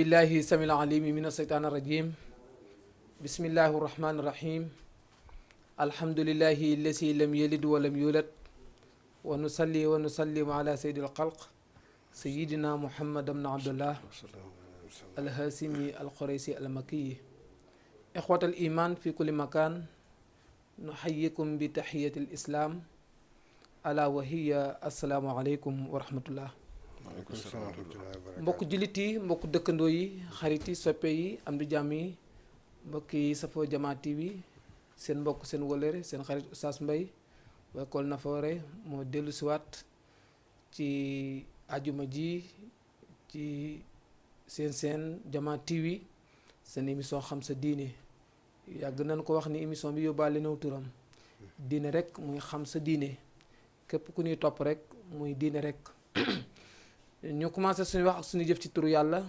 بالله السميع العليم من الشيطان الرجيم بسم الله الرحمن الرحيم الحمد لله الذي لم يلد ولم يولد ونصلي ونسلم على سيد الخلق سيدنا محمد بن عبد الله الهاشمي القريشي المكي إخوة الإيمان في كل مكان نحييكم بتحية الإسلام ألا وهي السلام عليكم ورحمة الله mbokk jullit yi mbokk dëkkandoo yi xarit yi soppe yi am di jàmm yi mbokk yi safoo Jama TV seen mbokk seen wëlëre seen xarit Oustaz Mbaye ba École Nafoore moo dellu siwaat ci ajuma ji ci seen Jama TV seen émission xam sa diine yàgg nañ ko wax ni émission bi yóbbaale naw turam diine rek muy xam sa diine képp ku ñuy topp rek muy diine rek ñu commencé suñu wax ak suñu jëf ci turu yàlla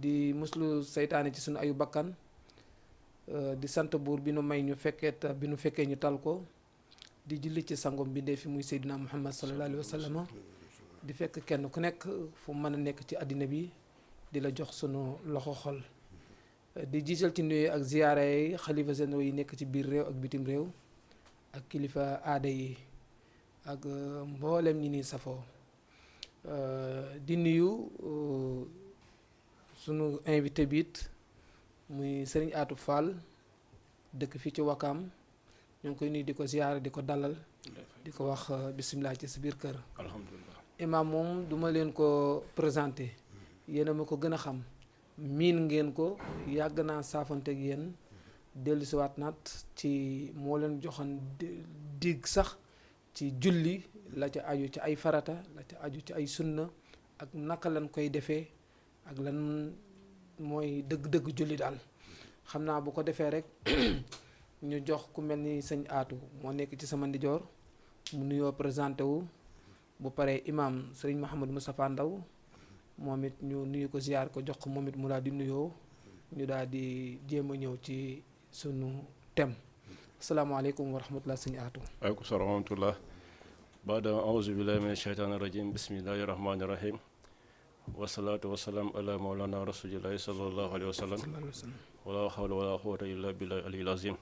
di muslu seytaane ci suñu ayu bakkan di sant buur bi nu may ñu fekkee ñu tal ko di julli ci sangom bindee fi muy Seydina Muhammad sallallahu alayhi wa sallam di fekk kenn ku nekk fu mën a nekk ci àddina bi di la jox sunu loxo xol di jiital ci nuyu ak ziyaara yi xalifa généraux yi nekk ci biir réew ak bitim réew ak kilifa aada yi ak mboolem ñi ni safoo di nuyu sunu invité biit muy Serigne Atou Fall dëkk fii ci Wakaam ñu ngi koy nuyu di ko ziyaara di ko dalal di ko wax bisimilah ci sa biir kër. alhamdulilah imaam moom duma leen ko présenté yéen a ma ko gën a xam miin ngeen ko yàgg naa saafante ak yéen dellusiwaat naat ci moo leen joxoon digg sax ci julli la ca aju ci ay farata la ca aju ci ay sunna ak naka lañ koy defee ak lan mooy dëgg-dëgg julli daal xam naa bu ko defee rek ñu jox ku mel ni sëñ Atou moo nekk ci sama ndijoor mu nuyoo présenté wu bu paree imam sëriñ Mouhamadou Moustapha Ndaw moom it ñu nuyu ko ziyaar ko jox ko moom it mu daal di nuyoo ñu daal di jéem a ñëw ci sunu thème asalaamaaleykum wa rahmatullah sëñ Atou. waaleykum salaam wa rahmatullah baada auzu billahi min asheytaani rajim bismillahi rahmaani rahim wasalaatu wasalaam ala mawlana rasulillahi sallallahu alayhi wa sallam wala hawla wala quwwata illa billahi aliyil azim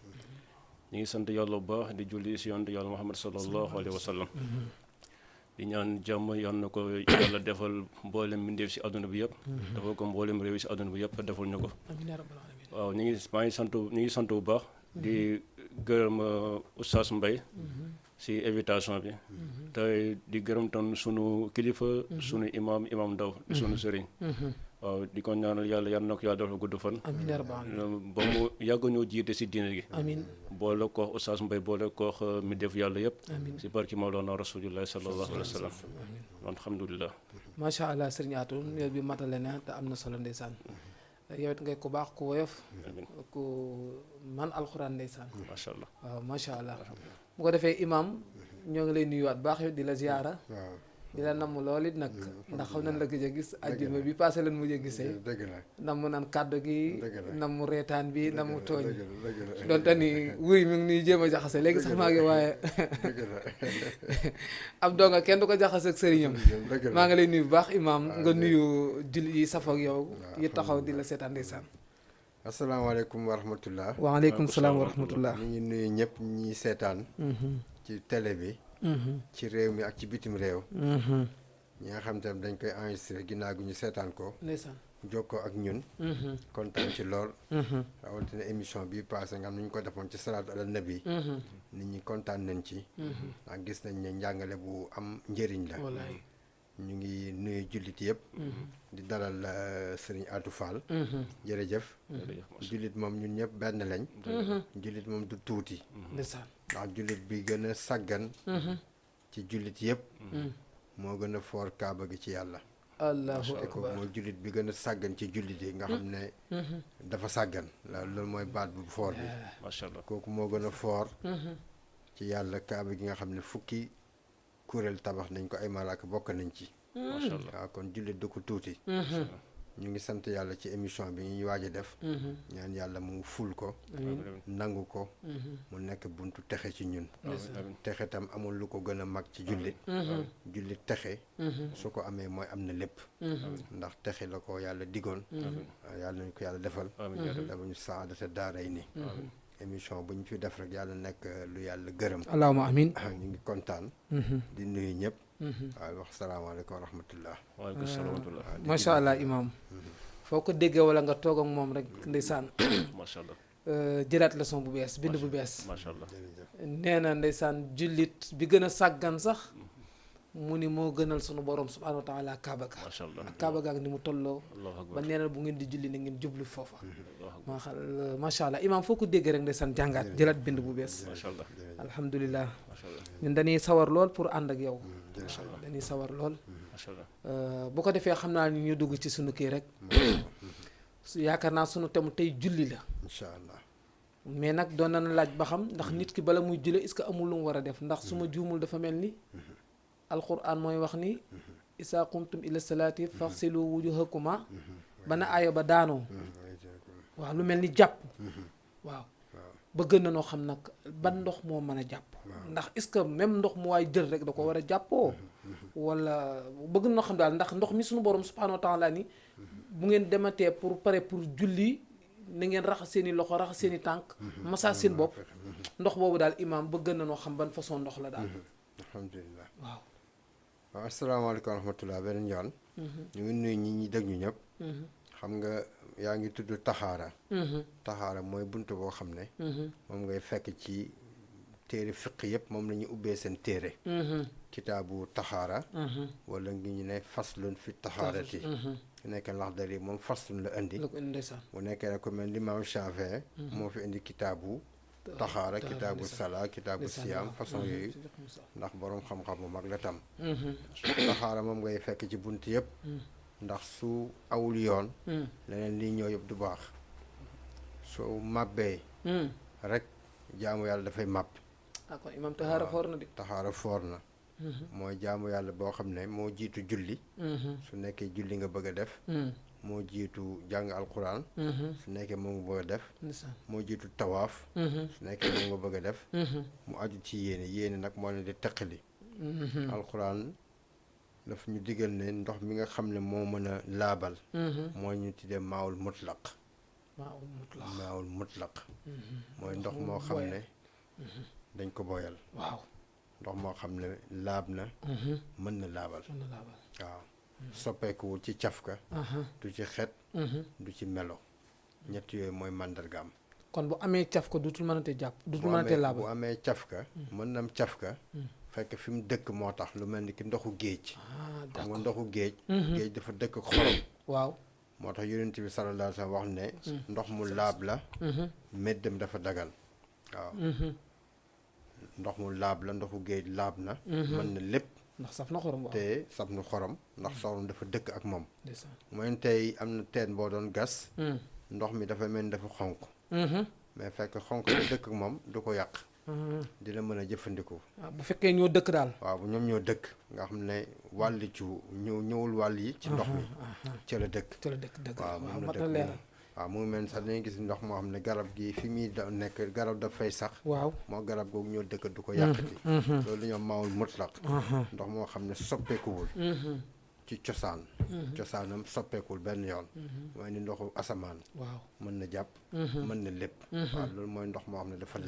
ñu ngi sant yàlla bu baax di julli si yonent yàlla Muhammad sallallahu alayhi wa sallam di ñaan jàmm yal na ko yàlla defal mboolem mbindeef si àdduna bi yëpp defal ko mboolem réew yi si àdduna bi yëpp defal ñu ko waaw ñu ngi sant bu baax di gërëm Oustaz Mbaye si invitation bi te di gërëm tam sunu kilifa sunu imam Ndaw di sunu sëriñ waaw di ko ñaanal yàlla yal na ko yàlla defal gudd fan ba mu yàgg ñoo jiite si diine gi boole ko Oustaz Mbaye boole ko mi def yàlla yëpp si barki Mawlana Rasulullah sallallahu alayhi wa sallam alhamdulilah macha allah sëriñ Atou yow bi matale na te am na solo ndeysaan yow it ngay ku baax ku woyof ku man alxuraan ndeysaan macha allah waaw macha allah bu ko defee imam ñoo ngi lay nuyuwaat baax yow di la ziyaara di la namm lool it nag ndax xam nañ la gëj a gis ajjuma bi passé leen mujj a gisee namm nan kàddu gi namm reetaan bi namm tooñ donte ni wuy mi ngi nuy jéem a jaxase léegi sax maa ngi waaye ab donga kenn du ko jaxase ak sëriñam maa ngi lay nuyu bu baax imam nga nuyu julli yi safoo ak yow yi taxaw di la seetaan ndeysaan asalaamaaleykum wa rahmatullah waaleykum salaam wa rahmatullah ñu ngi nuyu ñëpp ñi seetaan ci télé bi ci réew mi ak ci bitim réew ñi nga xam te dañ koy enregistré ginnaaw gi ñu seetaan ko ndeysaan jokkoo ak ñun kontaan ci lool rawatina émission bi passé nga xam ne ñu ko defoon ci salaatu ala nabi nit ñi kontaan nañ ci ndax gis nañ ne njàngale bu am njëriñ la ñu ngi nuyu jullit yëpp di dalal Serigne Atou Fall jërëjëf jullit moom ñun ñëpp benn lañ jullit moom du tuuti ndax jullit bi gën a sàggan ci jullit yëpp moo gën a foor kaaba gi ci yàlla allahu akbar ko mooy jullit bi gën a sàggan ci jullit yi nga xam ne dafa sàggan loolu mooy baat bu foor bi macha allah kooku moo gën a foor ci yàlla kaaba gi nga xam ne fukki kuréel tabax nañ ko ay malaaka bokk nañ ci macha allah waaw kon jullit du ko tuuti ñu ngi sant yàlla ci émission bi ñuy waaj a def ñaan yàlla mu ful ko nangu ko mu nekk buntu texe ci ñun texe tam amul lu ko gën a mag ci jullit jullit texe su ko amee mooy am na lépp ndax texe la ko yàlla digoon yàlla nañu ko yàlla defal dafa ñu saadata daaray ni émission bu ñu fi def rek yàlla nekk lu yàlla gërëm allahumma amin ñu ngi kontaan di nuyu ñëpp waaw wax salaamaaleykum wa rahmatullah waaleykum salaam wa rahmatullah macha allah imam foo ko déggee wala nga toog ak moom rek ndeysaan macha allah jëlaat leçon bu bees bind bu bees macha allah nee na ndeysaan jullit bi gën a sàggan sax mu ni moo gënal sunu borom subhanahu wa taala kaaba ga macha allah ak kaaba ga ak ni mu tolloo allahu akbar ba nee na bu ngeen di julli na ngeen jublu foofa macha allah imam foo ko déggee rek ndeysaan jàngaat jëlaat bind bu bees macha allah alhamdulilah macha allah ñun dañuy sawar lool pour ànd ak yow dañuy sawar lool macha allah bu ko defee xam naa ni ñu dugg ci sunu kii rek yaakaar naa sunu thème tey julli la incha allah mais nag doon na laaj ba xam ndax nit ki bala muy julli est-ce que amul lu mu war a def ndax su ma juumul dafa mel ni alquran mooy wax ni isa qumtum ila salaati faxsilu wujuhakuma bana aaya ba daanoo waaw lu mel ni jàpp waaw bëgg na noo xam nag ban ndox moo mën a jàpp ndax est-ce que même ndox mu waay jël rek da ko war a jàppoo wala bëgg na noo xam daal ndax ndox mi suñu borom subhanahu wa taala ni bu ngeen dematee pour pare pour julli na ngeen raxas seen i loxo raxas seen i tànk massage seen bopp ndox boobu daal imaam bëgg na noo xam ban façon ndox la daal alhamdulilah waaw waaw asalaamaaleykum wa rahmatullah beneen yoon ñu ngi nuyu ñi déglu ñëpp xam nga yaa ngi tudd taxaara taxaara mooy bunt boo xam ne moom ngay fekk ci téere fiq yëpp moom la ñuy ubbee seen téere kitaabu taxaara wala ngi ñu ne faslun fi taxaarati su nekkee Laxdari moom faslun la indi bu nekkee ne ko mel ni Imaam Shaafi'i moo fi indi kitaabu taxaara kitaabu sala kitaabu siyaam façon yooyu ndax boroom xam-xam bu mag la tam taxaara moom ngay fekk ci bunt yëpp ndax su awul yoon leneen lii ñëw yëpp du baax soo màbbee rek jaamu yàlla dafay màbb kon imaam taxaara foor na de taxaara foor na mooy jaamu yàlla boo xam ne moo jiitu julli su nekkee julli nga bëgg a def moo jiitu jàng alquran su nekkee moom nga bëgg a def moo jiitu tawaaf su nekkee moom nga bëgg a def mu aju ci yéene nag moo leen di teqali alquran daf ñu digal ne ndox mi nga xam ne moo mën a laabal mooy ñu tuddee maawul mutlaq maawul mutlaq mooy ndox moo xam ne dañ ko boyal waaw ndox moo xam ne laab na mën na laabal waaw soppeekuwul ci cafka du ci xet du ci melo ñett yooyu mooy màndargaam kon bu amee cafka dutul mënatee jàpp dutul mënatee laabal bu amee cafka mën na am cafka fekk fi mu dëkk moo tax lu mel ni ki ndoxu géej xam nga ndoxu géej géej dafa dëkk xorom waaw moo tax yonent bi sallallahu alayhi wa sallam wax ne ndox mu laab la meddam dafa dagal waaw ndox mu laab la ndoxu géej laab na mën na lépp ndax saf na xorom te saf na xorom ndax xorom dafa dëkk ak moom mooy tey am na teen boo doon gas ndox mi dafa mel ni dafa xonk mais fekk xonk bi dëkk ak moom du ko yàq dina mën a jëfandikoo bu fekkee ñoo dëkk daal waaw bu ñoom ñoo dëkk nga xam ne wàlli ci ñëwul wàll yi ci ndox mi ca la dëkk dëgg waaw moom la dëkk waaw mu ngi mel sax dañuy gis ndox moo xam ne garab gi fi muy nekk garab daf fay sax waaw moo garab googu ñoo dëkk du ko yàqati loolu ñoom maawul mutlaq ndox moo xam ne soppeekuwul ci cosaanam soppeekul benn yoon mooy ni ndoxu asamaan waaw mën na jàpp mën na lépp waaw loolu mooy ndox moo xam ne dafa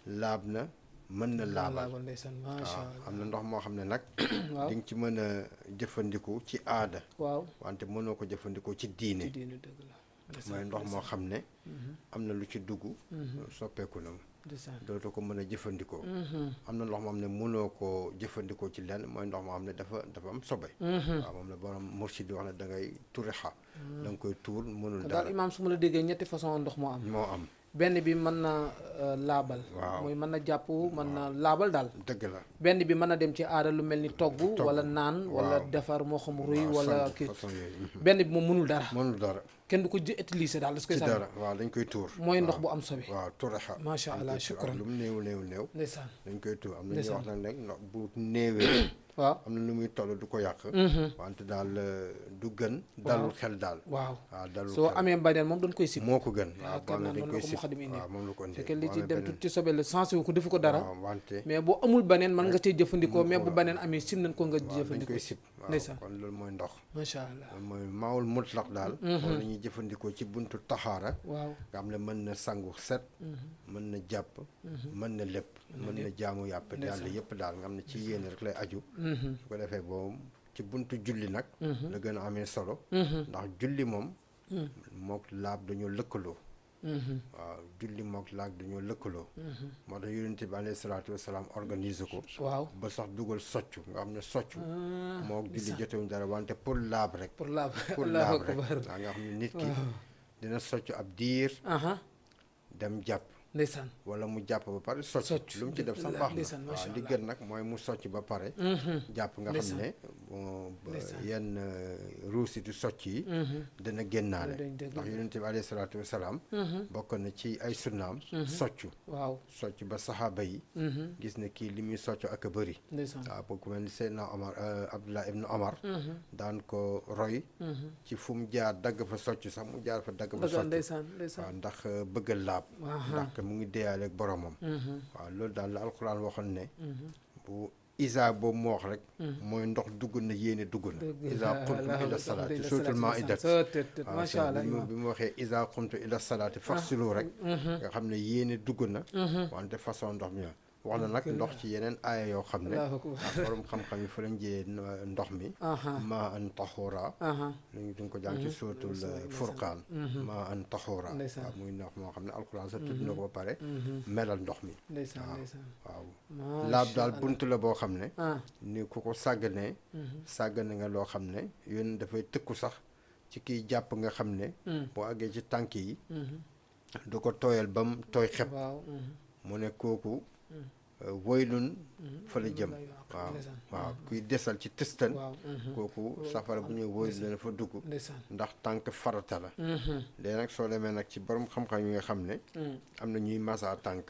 laab na mën na laabal waaw am na ndox moo xam ne nag di nga ci mën a jëfandiku ci aada waaw wante mënoo ko jëfandikoo ci diine mooy ndox moo xam ne am na lu ci dugg soppeeku na dootoo ko mën a jëfandikoo am na ndox moo xam ne mënoo koo jëfandikoo ci lenn mooy ndox moo xam ne dafa am sobe waaw moom la borom mursid di wax ne da ngay turixa da nga koy tuur mënul dara daal imaam su ma la déggee ñetti façon ndox moo am benn bi mën na laabal waaw mooy mën na jàpp mën na laabal daal dëgg la benn bi mën na dem ci aada lu mel ni togg wala naan wala defar moo xam ruy wala kii benn bi moom mënul dara kenn du ko utiliser daal das koy ci sànni dara waaw dañ koy tuur mooy ndox bu am sobe waaw turaxa macha allah shukran lu mu néew ndeysaan dañ koy tuur am na ñuy wax nag ndox bu néewee waaw am na lu muy toll du ko yàq wante daal du gën dalul xel daal waaw dalul soo xel amee baneen moom dañ koy sib moo ko gën waaw yaakaar naa noonu la ko mu xadim indi waaw moom la ko indi fekkee li ci dem tuuti ci sobe la sensé wu ko defu ko dara wante mais boo amul baneen mën nga cee jëfandikoo mais bu baneen amee sim nañ ko nga dañ jëfandikoo koy sib waaw ndeysaan kon loolu mooy ndox macha allah loolu mooy maawul mutlaq daal moom la ñuy jëfandikoo ci buntu taxaara waaw nga xam ne mën na sangu set mën na jàpp mën na lépp mën na jaamu yàpp yàlla yëpp daal nga xam ne ci yéene rek lay aju su ko defee boobu ci buntu julli nag la gën a amee solo ndax julli moom mook laab dañoo lëkkaloo waaw julli mook laab dañoo lëkkaloo moo tax yonent bi alayhi salaatu wasalaam organiser ko waaw ba sax dugal soccu nga xam ne soccu mook julli jotewuñ dara wante pour laab rek pour laab pour laab rek waaw nga xam ne nit ki dina soccu ab diir dem jàpp ndeysaan wala mu jàpp ba pare socc lu mu ci def sax baax na waaw li gën nag mooy mu socc ba pare jàpp nga xam ne yenn ruusitu socc yi dana génnaale ndax yonent bi alayhi salaatu wasalaam bokk na ci ay sunnaam socc waaw socc ba saxaaba yi gis ne kii li muy socc ak a bëri waaw boo ko mel ni Seydina Omar Abdullah ibnu Omar daan ko roy ci fu mu jaar dagg fa socc sax mu jaar fa dagg fa socc waaw ndax bëgg laab ndax mu ngi deeyaale ak boromam waaw loolu daal la alxuraan waxoon ne bu isa boobu mu wax rek mooy ndox dugg na yéene dugg na isa qumtum ila salaati suuratul maaidat macha allah bi mu waxee isa qumtum ila salaati faxsilu rek nga xam ne yéene dugg na wante façon ndox mi wax na nag ndox ci yeneen aaya yoo xam ne borom xam-xam yi fa lañ jiyee ndox mi maa an taxuura luñu duñ ko jàng ci suuratul furqaan maa an taxuura waaw muy ndox moo xam ne alxuraan sa tudd na ko ba pare melal ndox mi waaw laab daal bunt la boo xam ne ni ku ko sàgganee sàggane nga loo xam ne yoon dafay tëkku sax ci kiy jàpp nga xam ne boo àggee ci tànk yi du ko tooyal ba mu tooy xeb mu ne kooku woylun fa la jëm waaw kuy desal ci tëstan kooku safara bu ñuy woylu dana fa dugg ndax tànk farata la léegi nag soo demee nag ci borom xam-xam yi nga xam ne am na ñuy masa tànk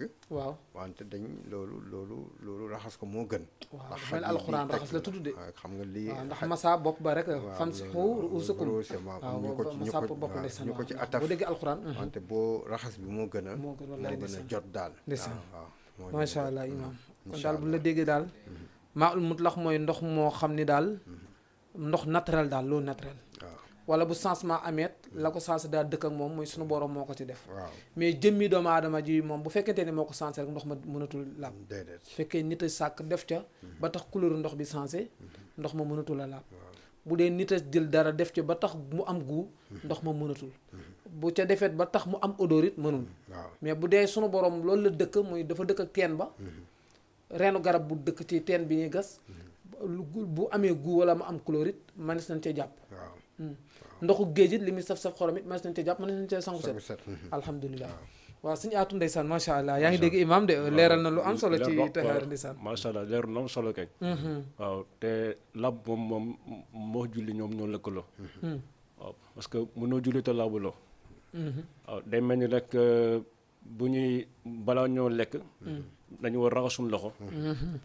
wante dañ loolu raxas ko moo gën ndax mel alxuraan raxas la tudd de xam nga lii ndax masa bopp ba rek famsahu ru'uusakum ñu ko ci ataf boo déggee alxuraan wante boo raxas bi moo gën a jot daal waaw macha allah imaam kon daal bu la déggee daal maa ul mutlaq mooy ndox moo xam ni daal ndox naturel daal l'eau naturelle wala bu changement ameet la ko changé daal dëkk ak moom mooy suñu borom moo ko ci def mais jëmmi doomu aadama ji moom bu fekkente ni moo ko changé rek ndox ma mënatul laab su fekkee nit a sàkk def ca ba tax couleur ndox bi changé ndox ma mënatul a laab bu dee nit a jël dara def ca ba tax mu am goût ndox ma mënatul bu ca defet ba tax mu am odeur it mënul mais bu dee sunu borom loolu la dëkk muy dafa dëkk ak teen ba reenu garab bu dëkk ci teen bi ñuy gas bu amee goût wala mu am couleur it mënees nañ cee jàpp ndoxu géej it li muy saf-saf xorom it mënees nañ cee jàpp mënees nañ cee sangu set alhamdulilah waaw suñu aatu ndeysaan macha allah yaa ngi dégg imam de leeral na lu am solo ci taxaar ndeysaan macha allah leer na am solo kay waaw te lab moom moo julli ñoom ñoo lëkkaloo waaw parce que mënoo julli te laabuloo waaw day mel ni rek bu ñuy balaa ñoo lekk dañu war raxas suñu loxo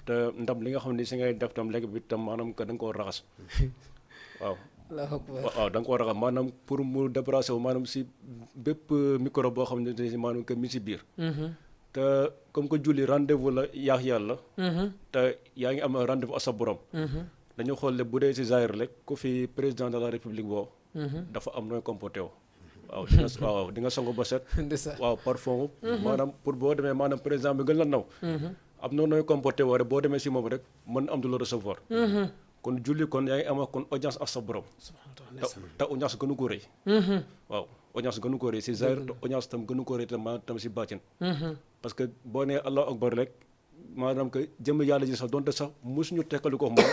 te ndab li nga xam ne si ngay def tam lekk bi tam maanaam que da nga koo raxas waaw waaw da nga koo raxas maanaam pour mu débarrasser wu maanaam si bépp microbe boo xam ne si maanaam que mi si biir te comme que julli rendez-vous la yaax yàlla te yaa ngi am rendez-vous ak sa borom dañu xool ne bu dee si Zaïre rek ku fi président de la république boo dafa am nooy comporté woo waaw di nga sangu ba set waaw parfum maanaam pour boo demee maanaam président bi gën la naw am na nooy comporté woo rek boo demee si moom rek mën am du la recevoir kon julli kon yaa ngi am kon audience ak sa borom te audience gënu ko rëy waaw audience gënu ko rëy si Zaïre te audience tam gënu ko rëy tam si baatin parce que boo nee allahu akbar rek maanaam que jëm yàlla ji sax donte sax mosuñu tekkali ko moom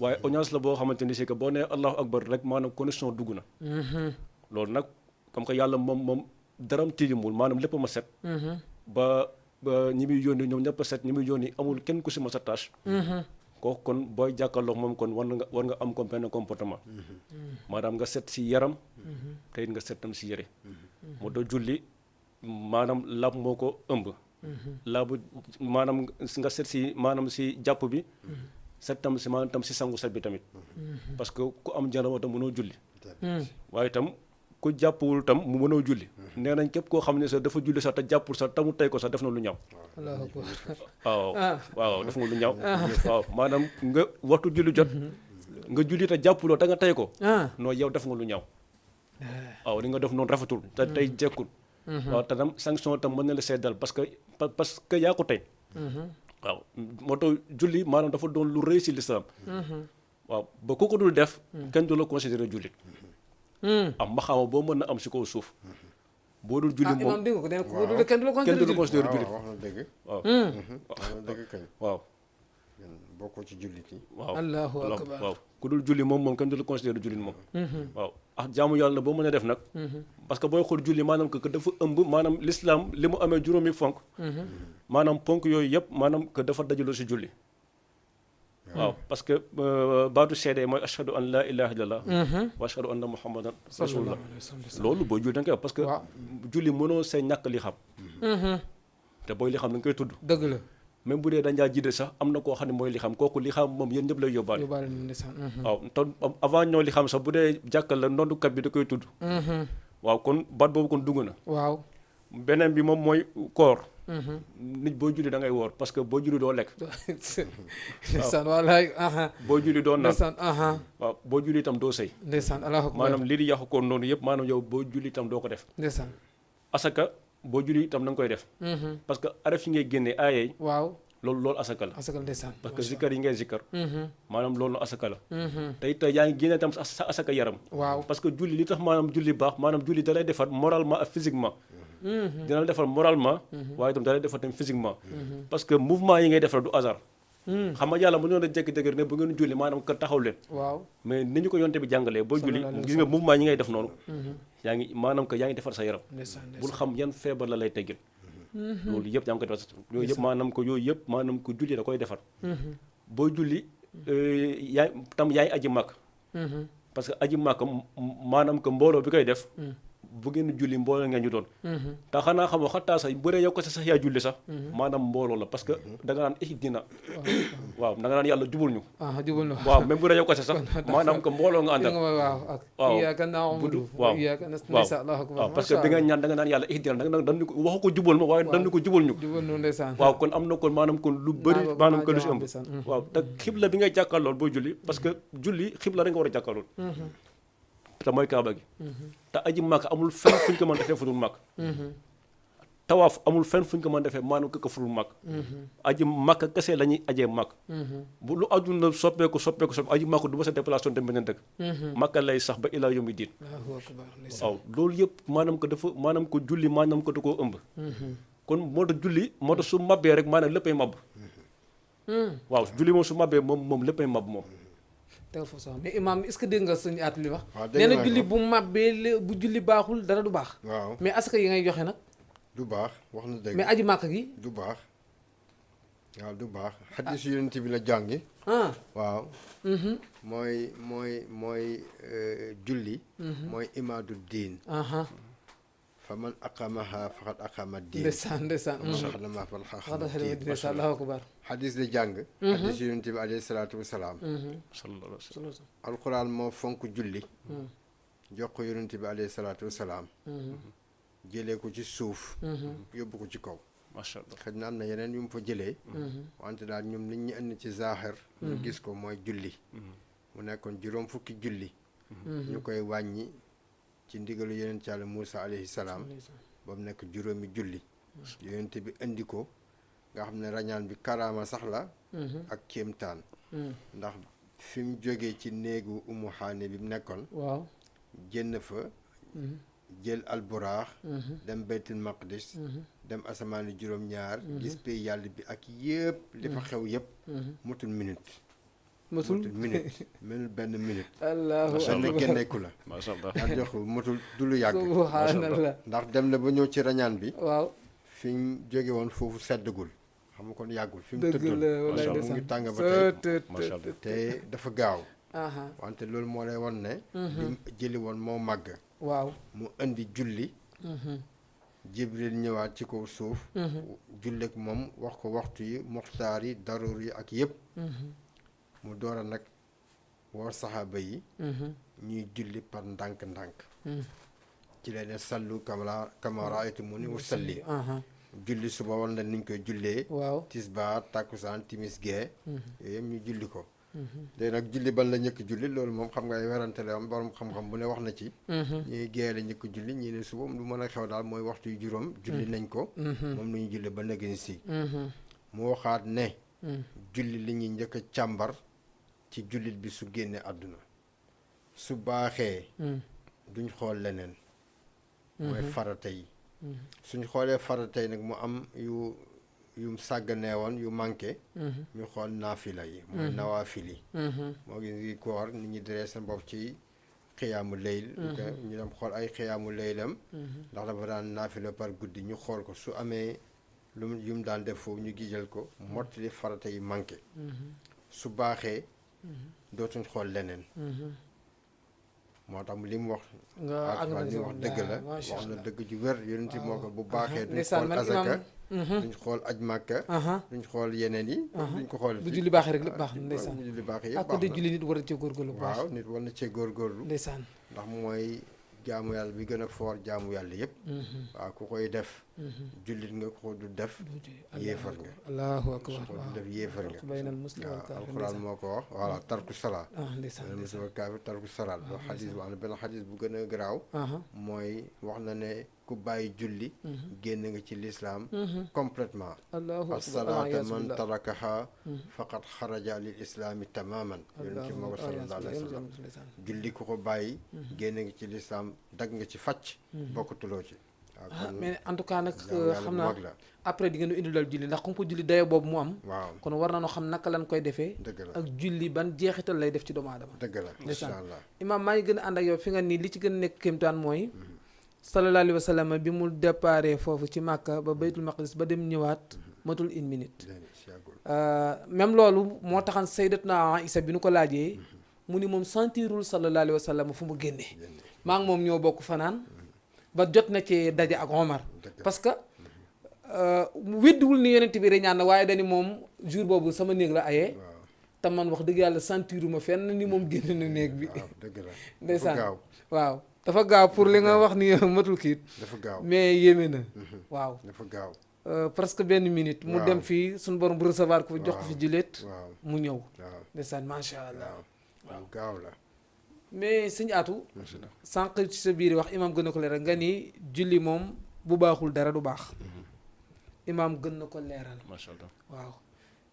waaye audience la boo xamante ni si que boo nee allahu akbar rek maanaam connexion dugg na loolu nag comme que yàlla moom daram tilimul maanaam lépp ma set ba ñi muy yónni ñoom ñëpp a set ñi muy yónni amul kenn ku si ma sa tâche kooku kon booy jàkkaarloog moom kon war nga am ko benn comportement maanaam nga set si yaram te it nga set tam si yére moo tax julli maanaam laab moo ko ëmb laabu maanaam nga set si maanaam si jàpp bi set tam si maanaam tam si sangu set bi tamit parce que ku am janaba tam mënoo julli waaye tam ku jàppwul tam mu mënoo julli nee nañ képp koo xam ne sax dafa julli sax te jàppul sax tamu tey ko sax def na lu ñaaw waaw def nga lu ñaaw waaw maanaam nga waxtu julli jot nga julli te jàppuloo te nga tey ko non yow def nga lu ñaaw waaw li nga def noonu rafetul te tey jekkul waaw te tam sanction tam mën na la seddal parce que yaa ko tey waaw moo tax julli maanaam dafa doon lu rëy si lislaam waaw ba ku ko dul def kenn du la considéré jullit am maxaama boo mën na am si kaw suuf boo dul julli moom imam dégg nga ko nee ko kenn du la considéré jullit wax na dëgg waaw wax na dëgg kañ waaw bokkoo ci jullit yi waaw allahu akbar waaw ku dul julli moom kenn du la considéré jullit moom waaw jaamu yàlla na boo mën a def nag parce que booy xool julli maanaam que dafa ëmb maanaam l'islam li mu amee juróomi fonk maanaam ponk yooyu yëpp maanaam que dafa dajaloo si julli waaw parce que baatu seede mooy ashhadu an laa ilaha illallah wa ashhadu anna muhammadan rasulullah loolu booy julli da nga koy wax parce que julli mënoo see ñàkk li xam te booy li xam da nga koy tudd dëgg la même bu dee dañaa jiite sax am na koo xam ne mooy li xam kooku li xam moom yéen ñëpp lay yóbbaale waaw te avant ñoo li xam sax bu dee jàkkal la noddukat bi da koy tudd waaw kon baat boobu kon dugg na waaw beneen bi moom mooy koor nit boo julli da ngay woor parce que boo julli doo lekk ndeysaan wallaay boo julli doo naan ndeysaan waaw boo julli itam doo sëy ndeysaan allahu akbar maanaam lii di yàqu koon noonu yëpp maanaam yow boo julli itam doo ko def ndeysaan asaka boo julli itam da nga koy def parce que araf yi ngay génnee aayey waaw loolu asaka la asaka ndeysaan parce que zikkar yi ngay zikkar maanaam loolu asaka la te it yaa ngi génne tam sa asaka yaram waaw parce que julli li tax maanaam julli baax maanaam julli da lay defar moralement ak physiquement dina la defar moralement waaye itam da lay defar tam physiquement parce que mouvement yi ngay defar du hasard xam nga yàlla mënoon a jékki-jékki ne bu ngeen julli maanaam que taxaw leen waaw mais ni ñu ko yonte bi jàngalee boo julli gis nga mouvement yi ngay def noonu yaa ngi maanaam que yaa ngi defar sa yaram bul xam yan feebar la lay teggil loolu yëpp yaa ngi koy defar yooyu yëpp maanaam ko julli da koy defar boo julli yaa ngi aji màkk parce que aji màkk maanaam que mbooloo bi koy def bu ngeen julli mbooloo ngeen ñu doon te xanaa xamoo xattaa sax bu dee yow ko sax yaa julli sax maanaam mbooloo la parce que da nga naan ihdina waaw da nga naan yàlla jubul ñu jubul ñu waaw même bu dee yow ko sax maanaam que mbooloo nga àndal waaw iyyaka na'budu wa iyyaka nasta'in waaw parce que bi nga ñaan da nga naan yàlla ihdina da nga naan dañu ko waxu ko jubal ma waaye dañu ko jubal ñu ndeysaan waaw kon am na kon maanaam kon lu bëri maanaam que lu si ëmb waaw te xibla bi ngay jàkkaarlool booy julli parce que julli xibla rek nga war a jàkkaarlool te mooy kaaba gi te aji màkk amul fenn fu ñu ko mën defee fu dul màkk tawaaf amul fenn fu ñu ko mën defee maanaam ko fu dul màkk aji màkk kese la ñuy ajee màkk bu lu àdduna soppeeku aji màkk du ma sa déplacé dem beneen dëkk màkk lay sax ba ilaa yawmi diin waaw loolu yëpp maanaam ko dafa maanaam ko julli maanaam ko da koo ëmb kon moo tax julli moo tax su mabbee rek maanaam léppay mabb waaw julli moom su mabbee moom léppay mabb moom tegal foofu sax mais imam est-ce que dégg nga suñu at li wax nee na julli bu màbbee bu julli baaxul dara du baax waaw mais asaka yi ngay joxe nag du baax wax na dëgg mais aji màkk gi du baax waaw du baax xadis yonent bi la jàngi waaw mooy julli mooy imaadu diin fa man aqamaha faqad aqama diin ndeysaan saxdama fal xaxama diin ndeysaan allahu akbar xadis la jàng xadis yonent bi alayhi salaatu wasalaam alquran moo fonk julli jox ko yonent bi alayhi salaatu wasalaam jëlee ko ci suuf yóbbu ko ci kaw macha allah xëy na am na yeneen yu mu fa jëlee wante daal ñoom nit ñi indi ci zaaxir ñu gis ko mooy julli mu nekkoon juróom fukki julli ñu koy wàññi ci ndigalu yonent Yàlla Muusa alayhi salaam ba mu nekk juróomi julli yonent bi indi ko nga xam ne rañaan bi karaama sax la ak kéemtaan ndax fi mu jógee ci néegu Umu Haani bi mu nekkoon waaw génn fa jël alburaax dem baytul maqdis dem asamaani juróom-ñaar gis pay yàlla bi ak yëpp li fa xew yëpp mutul minute menul benn minute allahu benn génneeku la macha allah ndax jox mutul du lu yàgg subhanallah ndax dem na ba ñëw ci rañaan bi waaw fi mu jóge woon foofu seddagul xam nga kon yàggul fi mu dëgg tëddoon la walaay mu ndeysaan ngi tàng ba Sa- tey macha allah te dafa gaaw aha wante loolu moo lay won ne li jëli woon moo màgg waaw mu indi julli jibril ñëwaat ci kaw suuf julleek moom wax ko waxtu yi muxtaar yi daruur yi ak yëpp mu door a nag woo saxaaba yi ñuy julli par ndànk-ndànk ci leen ne sallu kama raaytumuni usalli aha julli suba wan la niñ koy jullee waaw tisbaar takkusaan timis gee yooyu yëpp ñu julli ko léegi nag julli ban la ñëkk julli loolu moom xam nga ay werante la am borom xam-xam bu ne wax na ci ñuy gee la ñëkk julli ñii ne suba lu mën a xew daal mooy waxtu yu juróom julli nañ ko moom la ñu julli ba nëgëni si mu waxaat ne julli li ñuy njëkk a càmbar ci jullit bi su génne àdduna su baaxee duñ xool leneen mooy farata yi suñ xoolee farata yi nag mu am yu sàgganee woon yu manqué ñu xool naafila yi mooy nawaafil yi moo ngi koor nit ñi diree seen bopp ci xiyaamu leyl ñu dem xool ay xiyaamu leylam ndax dafa daan naafila par guddi ñu xool ko su amee yu mu daan def foofu ñu gijal ko mottali farata yi manqué su baaxee dootuñ xool leneen moo tax li mu wax li mu wax dëgg la wax na dëgg ju wér yonent moo ko bu baaxee duñ xool azaka duñ xool aj màkka duñ xool yeneen yi duñ ko xool bu julli baaxee rek lépp baax na ndeysaan bu julli baaxee yëpp ak baax de na julli nit war a cee góorgóorlu bu baax waaw nit war na cee góorgóorlu ndeysaan ndax mooy jaamu yàlla bi gën a foor jaamu yàlla yëpp waaw ku koy def jullit nga ko du def yéefar nga allahu akbar ko du def yéefar nga baynal muslim wal waaw kaafir alxuraan moo ko wax voilà tarku salaa ndeysaan muslim wal kaafir tarku salaa loolu xadis wax na benn xadis bu gën a garaaw mooy wax na ne ku bàyyi julli génn nga ci lislaam complètement allahu akbar as-salaata man tarakaha faqad xaraja lil islaami tamaman yonent bi moo ko sallallahu alayhi wa sallam julli ku ko bàyyi génn nga ci lislaam dag nga ci facc bokkatuloo ci waaw mais en tout cas nag xam naa après di ngeen indil dal julli ndax comme ko julli dayo boobu mu am waaw kon war nañoo xam naka lañ koy defee dëgg la ak julli ban jeexital lay def ci doomu aadama dëgg la incha allah imaam maa ngi gën a ànd ak yow fi nga nii li ci gën a nekk kéemtaan mooy sallallahu alayhi wa sallam bi mu déparé foofu ci Màkka ba baytul maqdis ba dem ñëwaat matul une minute même loolu moo taxan sayyidatuna Aïsa bi nu ko laajee mu ni moom sentirul sallallahu alayhi wa sallam fu mu génnee maa ngi moom ñoo bokk fanaan ba jot na ci daje ak Omar parce que weddiwul ni yonent bi reñaan na waaye dañi moom jour boobu sama néeg la ayee te man wax dëgg yàlla sentiruma fenn ni moom génn na néeg bi ndeysaan waaw dafa gaaw pour li nga wax ni matul kiit dafa gaaw mais yéeme na waaw dafa gaaw presque benn minute mu dem fii suñu borom bu recevoir ko jox ko fi jullit mu ñëw ndeysaan macha allah waaw gaaw la mais sëñ Atou sànq ci sa biir wax imaam gën na ko leeral nga ni julli moom bu baaxul dara du baax imaam gën na ko leeral macha allah waaw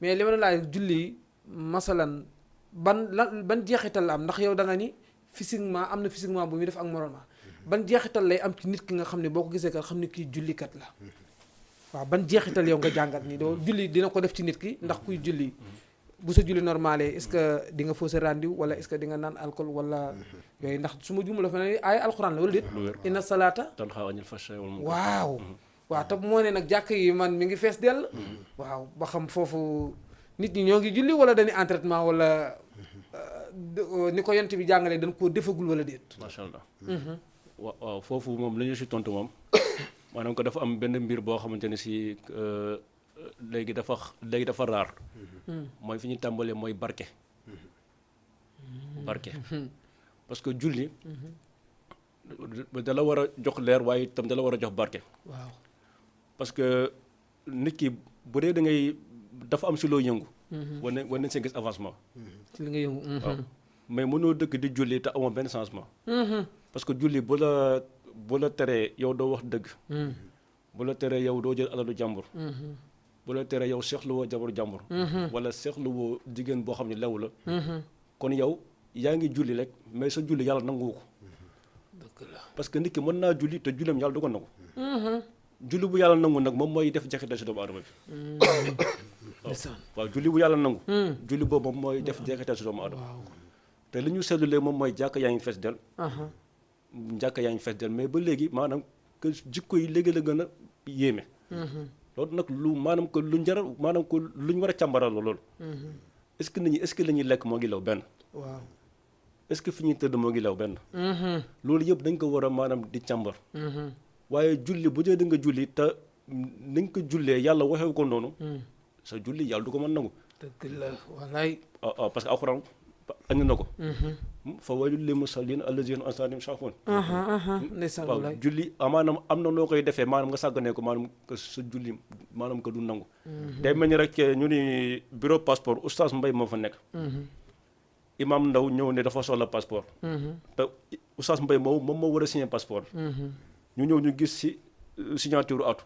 mais li ma la laaj julli masalan ban jeexital la am ndax yow da nga ni physiquement am na physiquement bu muy def ak moralement ban jeexital lay am ci nit ki nga xam ne boo ko gisee kat xam ne kii jullikat la waaw ban jeexital yow nga jàngat ni doo julli dina ko def ci nit ki ndax kuy julli bu sa julli normale est-ce que di nga fausse rendiw wala est-ce que di nga naan alcool wala yooyu ndax su ma juumee la fa ne ay alxuraan la wala déet inna salaata tanhaa anil fahshaa'i wal munkar waaw waaw te moo ne nag jàkk yi man mi ngi fees dell waaw ba xam foofu nit ñi ñoo ngi julli wala dañuy entraînement wala ni ko yent bi jàngalee dañ koo defagul wala déet macha allah waaw foofu moom la ñu si tontu moom maanaam ko dafa am benn mbir boo xamante ne si léegi dafa raar mooy fi ñu tàmbalee mooy barke parce que julli dala war a jox leer waaye itam dala war a jox barke waaw parce que nit ki bu dee da ngay dafa am si loo yëngu war nañ see gis avancement ci li nga yëngu waaw mais mënoo dëkk di julli te amoo benn changement parce que julli bu la teree yow doo wax dëgg bu la teree yow doo jël alalu jàmbur bu la teree yow seexluwoo jabaru jàmbur wala seexluwoo jigéen boo xam ne lew la kon yow yaa ngi julli rek mais sa julli yàlla nanguwu ko dëgg la parce que nit ki mën naa julli te julleem yàlla du ko nangu julli bu yàlla nangu nag moom mooy def jeexital si doomu aadama bi waaw julli bu yàlla nangu julli boobu moom mooy def jeexital si doomu aadama te li ñu seetlu léegi moom mooy jàkk yaa ngi fees del mais ba léegi maanaam que jikko yi léegi la gën a yéeme loolu nag lu maanaam que lu njaral maanaam que lu ñu war a càmbaral la loolu est-ce que nit ñi est-ce que li ñuy lekk moo ngi lew benn waaw est-ce que fi ñuy tëdd moo ngi lew benn loolu yëpp dañ ko war a maanaam di càmbar waaye julli bu dee da nga julli te nañ ko jullee yàlla waxee ko noonu sa julli yàlla du ko mën nangu dëgg la wallaay parce que alxuraan andi na ko fa waylul lil musalliin allaziina an salaatihim saahuun ndeysaan waaw wallaay julli maanaam am na noo koy defee maanaam nga sàgganee ko maanaam que sa julli maanaam que du nangu day mel ni rek ñu ni bureau passeport oustaz Mbaye moo fa nekk imam Ndaw ñëw ne dafa soxla passeport te oustaz Mbaye moom moo war a signer passeport ñu ñëw ñu gis si signature atu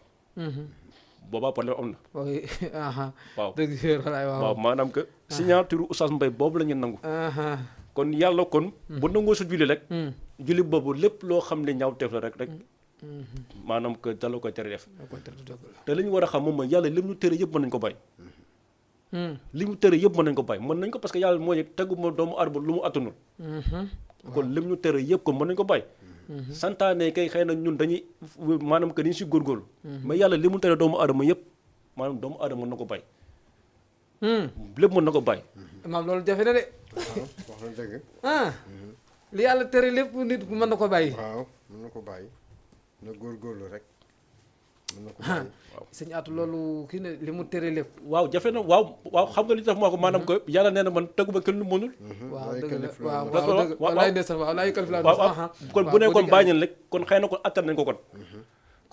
boobaa problème am na waaw dëgg wallaay waaw maanaam que signature oustaz Mbaye boobu la ñu nangu kon yàlla kon bu nangoo sa julli rek julli boobu lépp loo xam ne ñaaw teef la rek maanaam que dala koy tere def te li ñu war a xam moom mooy yàlla lim ñu tere yëpp mën nañu ko bàyyi li mu tere yëpp mën nañu ko bàyyi mën nañ ko parce que yàlla mooy teguma doomu aadama lu mu attanul kon lim ñu tere yëpp kon mën nañu ko bàyyi santaane kay xëy na ñun dañuy maanaam que dañu si góorgóorlu mais yàlla li mu tere doomu aadama yëpp maanaam doomu aadama mën na ko bàyyi lépp mën na ko bàyyi imaam loolu jafe na de wax na dëgg li yàlla tere lépp nit mën na ko bàyyi waaw mën na ko bàyyi na góorgóorlu rek mën na ko bàyyi sëñ Atou loolu kii ne li mu tere lépp waaw jafe na waaw xam nga li tax moo ko maanaam que yàlla nee na man teguma kenn lu mënul waaw dëgg la waaw waaw dëgg wallaay ndeysaan waaw laa yukallifu llaahu waaw nafsan kon bu ne kon bàyyi nañ rek kon xëy na kon attan nañ ko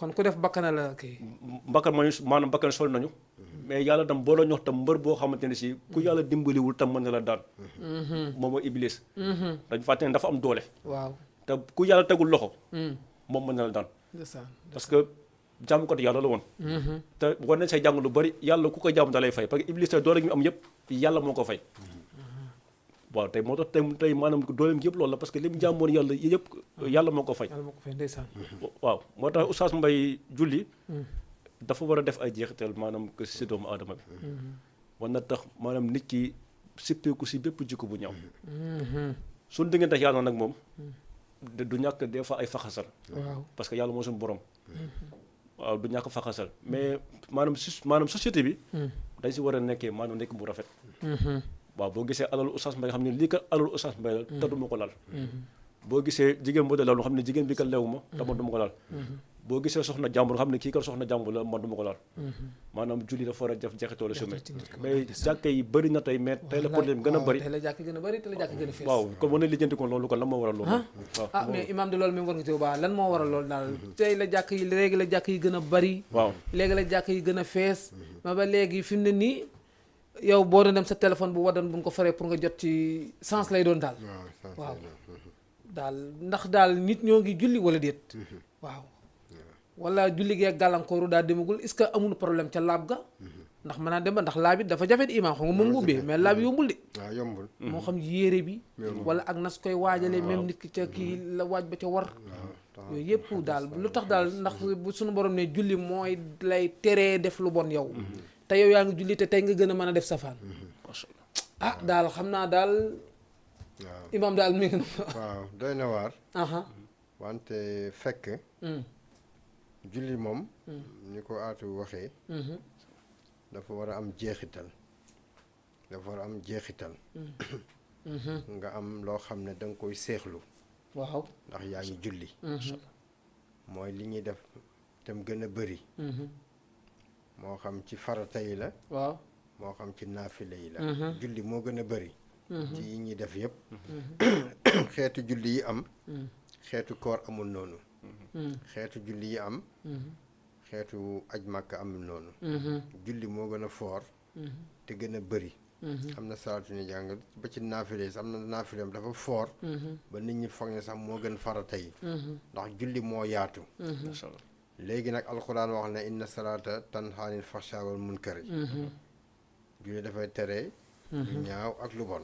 kon ku def bakkana la kii bakkan mooy maanaam bakkan sol nañu mais yàlla tam boo la ñox tam mbër boo xamante ne si ku yàlla dimbaliwul tam mën na la daan moom mooy iblis dañ fàtte ne dafa am doole waaw te ku yàlla tegul loxo moom mën na la daan ndeysaan parce que jàmmkat yàlla la woon te war nañ say jàng lu bari yàlla ku ko jàmm da lay fay parce que iblis tey doole gi mu am yëpp yàlla moo ko fay waaw tey moo tax tey maanaam dooleem yëpp loolu la parce que li mu jàmmoon yàlla yëpp yàlla moo ko fay yàlla moo ko fay ndeysaan waaw moo tax oustaz Mbaye julli dafa war a def ay jeexital maanaam que si doomu aadama bi war na tax maanaam nit ki sippeeku si bépp jikko bu ñaaw suñu diggante ak yàlla nag moom du ñàkk des fois ay faxasal waaw parce que yàlla moo suñu borom waaw du ñàkk faxasal mais maanaam société bi dañ si war a nekkee maanaam nekk bu rafet waaw boo gisee alalu oustaz Mbaye xam ne lii kat alalu oustaz Mbaye la te du ma ko laal boo gisee jigéen boo dee laal xam ne jigéen bi kat leewu ma te man du ma ko laal boo gisee soxna jàmbur xam ne kii kat soxna jàmbur la man du ma ko laal maanaam julli dafa war a def jeexitoolu semaine mais jàkka yi bëri na tey mais tey la problème gën a bëri tey la jàkk gën a bëri tey la jàkk gën a fees waaw kon war na lijjanti ko loolu kon lan moo waral loolu ah mais imaam de loolu même war nga ci baax lan moo waral loolu daal tey la jàkk yi léegi la jàkk yi gën a bëri waaw léegi la jàkk yi gën a fees ma ba léegi fi mu ne nii yow boo doon dem sa téléphone bu wadan bu nga ko faree pour nga jot ci sens lay doon daal waaw daal ndax daal nit ñoo ngi julli wala déet waaw wala julli gee gàllankooru daal demagul est-ce que amul problème ca laab ga ndax mën naa dem ba ndax laab it dafa jafe di imaam xam nga moom nga ubbee mais laab yombul de waaw yombul moo xam yére bi wala ak nas koy waajale même nit ki ca kii la waaj ba ca war yooyu yëpp daal lu tax daal ndax bu suñu borom ne julli mooy lay teree def lu bon yow te yow yaa ngi julli te tey nga gën a mën a def safaan ah daal xam naa daal waaw imaam daal mi ngi waaw doy na waar wante fekk julli moom ni ko Atou waxee dafa war a am jeexital nga am loo xam ne da nga koy seexlu waaw ndax yaa ngi julli mooy li ñuy def tam gën a bëri moo xam ci farata yi la waaw moo xam ci naafile yi la julli moo gën a bëri ci yi ñuy def yëpp xeetu julli yi am xeetu koor amul noonu xeetu julli yi am xeetu aj màkk amul noonu julli moo gën a foor te gën a bëri am na salaatu ni jàng ba ci naafile yi am na naafileem dafa foor ba nit ñi foog ne sax moo gën farata yi ndax julli moo yaatu léegi nag alxuraan wax ne inna salaata tanhaa anil fahshaa'i wal munkari julli dafay tere lu ñaaw ak lu bon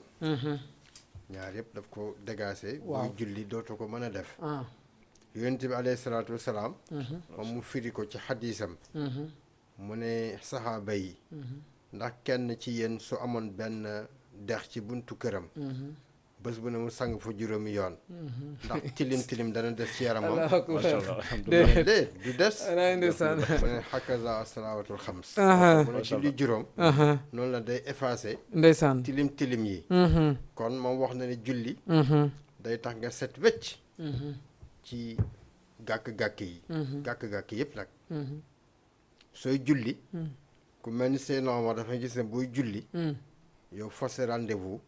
ñaar yëpp daf ko dégagé buy julli dootu ko mën a def yonent bi alayhi salaatu wasalaam moom mu firi ko ci xadiisam mu ne saxaaba yi ndax kenn ci yéen su amoon benn dex ci buntu këram bés bu ne mu sang fa juróomi yoon ndax tilim dana des ci yaramam Allahu akbar. macha allah alhamdulilah. déedéet du des Walaay ndeysaan. mu ne hakaza salaawatul xams mu ne Macha julli juróom Aha, noonu la day effacé ndeysaan. tilim yi kon moom wax na ne julli day tax nga set wecc ci gàkk-gàkk yi gàkk-gàkk yëpp nag sooy julli ku mel ni seen normal dafay gis ne booy julli yow forcé rendez-vous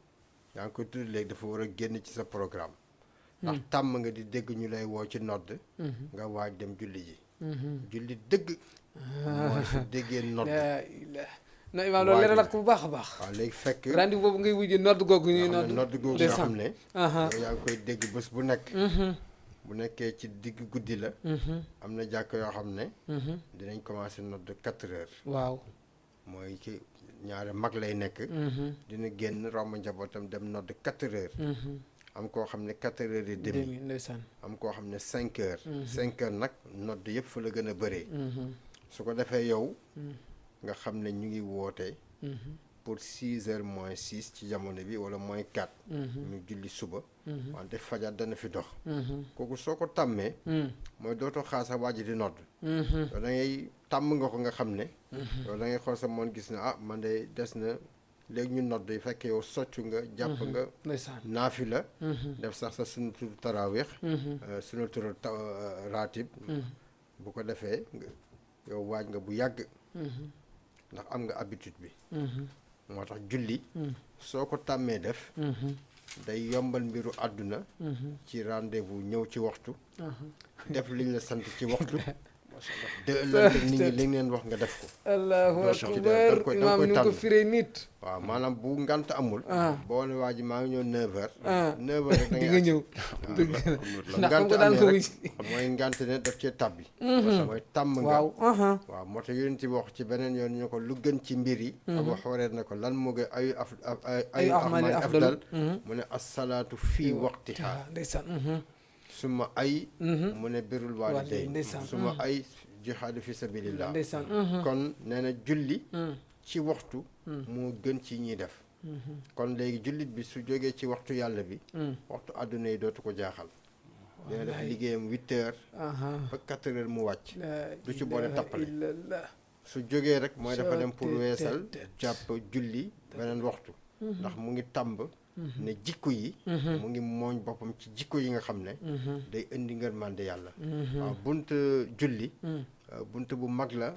yaa ngi koy tudd léegi dafa war a génn ci sa programme ndax tàmm nga di dégg ñu lay woo ci nodd nga waaj dem julli ji julli dëgg mooy su déggee nodd laa ilaaha non imaam loolu leeralaat ko bu baax a baax. waaw léegi fekk rendez-vous boobu ngay wujjee nodd googu ñuy nga xam ne nodd googu nga xam ne aha yow yaa ngi koy dégg bés bu nekk bu nekkee ci digg guddi la am na jàkk yoo xam ne dinañ commencé nodd 4 heures waaw. mooy ci ñaari mag lay nekk dina génn romb njabootam dem nodd 4 heures am koo xam ne 4 heures et demi demi ndeysaan. am koo xam ne 5 heures 5 heures nag nodd yëpp fa la gën a bëree su ko defee yow nga xam ne ñu ngi woote pour 6 heures moins 6 ci jamono bi wala moins 4 ñu julli suba wante fajar dana fi dox kooku soo ko tàmmee mooy dootoo xaar sa waa ji di nodd yow da ngay tàmm nga ko nga xam ne yow da ngay xool sa moon gis ne ah man de des na léegi ñu nodd yi fekk yow soccu nga jàpp nga ndeysaan. naafi la def sax sa sunatul tarawix sunatul raatib bu ko defee yow waaj nga bu yàgg ndax am nga habitude bi moo tax julli soo ko tàmmee def day yombal mbiru àdduna ci rendez-vous ñëw ci waxtu def liñ la sant ci waxtu de ëllëg nit ñi li ngeen wax nga def ko allahu doo soxla akbar da koy imaam ni mu ko tànn. firee nit. waaw maanaam bu ngant amul boo ne waa ji maa ngi ñëw 9h 9h rek da di ngay nga ñëw. dëgg la ndax xam ngant nga daan amee ko rek wuy. mooy ngant ne daf cee tàbbi mooy tàmm nga waaw. aha waaw moo tax yonent bi wax ci beneen yoon ñu ko lu gën ci mbir yi Abu Hurayra ne ko lan moo gën ayu ahmali afdal mu ne assalaatu fii waqtiha ndeysaan. suma ay mu ne birul waalidayn ndeysaan. suma ay jihaadu fi sabilillah ndeysaan. kon nee na julli ci waxtu moo gën ci ñiy def kon léegi jullit bi su jógee ci waxtu yàlla bi waxtu àdduna yi dootu ko jaaxal dina def liggéeyam 8 heures aha ba 4 heures mu wàcc la du ci boole tappale ilaha illallah. su jógee rek mooy dafa dem pour Te- te- weesal te- jàpp julli beneen waxtu ndax mu ngi tàmb ne jikko yi mu ngi mooñ boppam ci jikko yi nga xam ne day indi ngërmande yàlla waaw bunt julli bunt bu mag la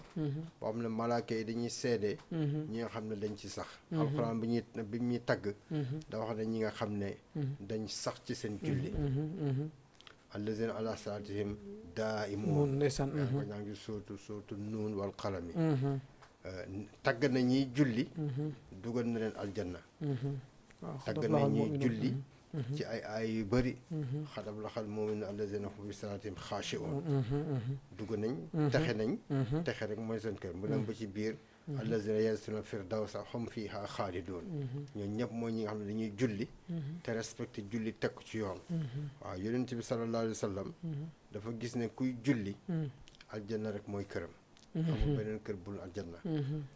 boo xam ne malaaka yi dañuy seede ñi nga xam ne dañ ci sax alxuraan bi ñuy tagg da wax ne ñi nga xam ne dañ sax ci seen julli allazina ala salatihim daimun mun ndeysaan. ko ñaa ngi sootu nuun wal qalami tagg na ñiy julli dugal na leen aljanna waaw tagg na ñiy julli ci ay yu bëri xadab laxal mu'minu allazina hum bi salaatihim xaashi'uun dugg nañ texe nañ texe rek mooy seen kër mu dem ba ci biir allazina yarsuna firdawsa hum fiha xaalidoon ñoo ñëpp mooy ñi nga xam ne dañuy julli te respecté julli teg ko ci yoon waaw yonent bi sallallahu alayhi wa sallam dafa gis ne kuy julli aljanna rek mooy këram amul beneen kër bul aljanna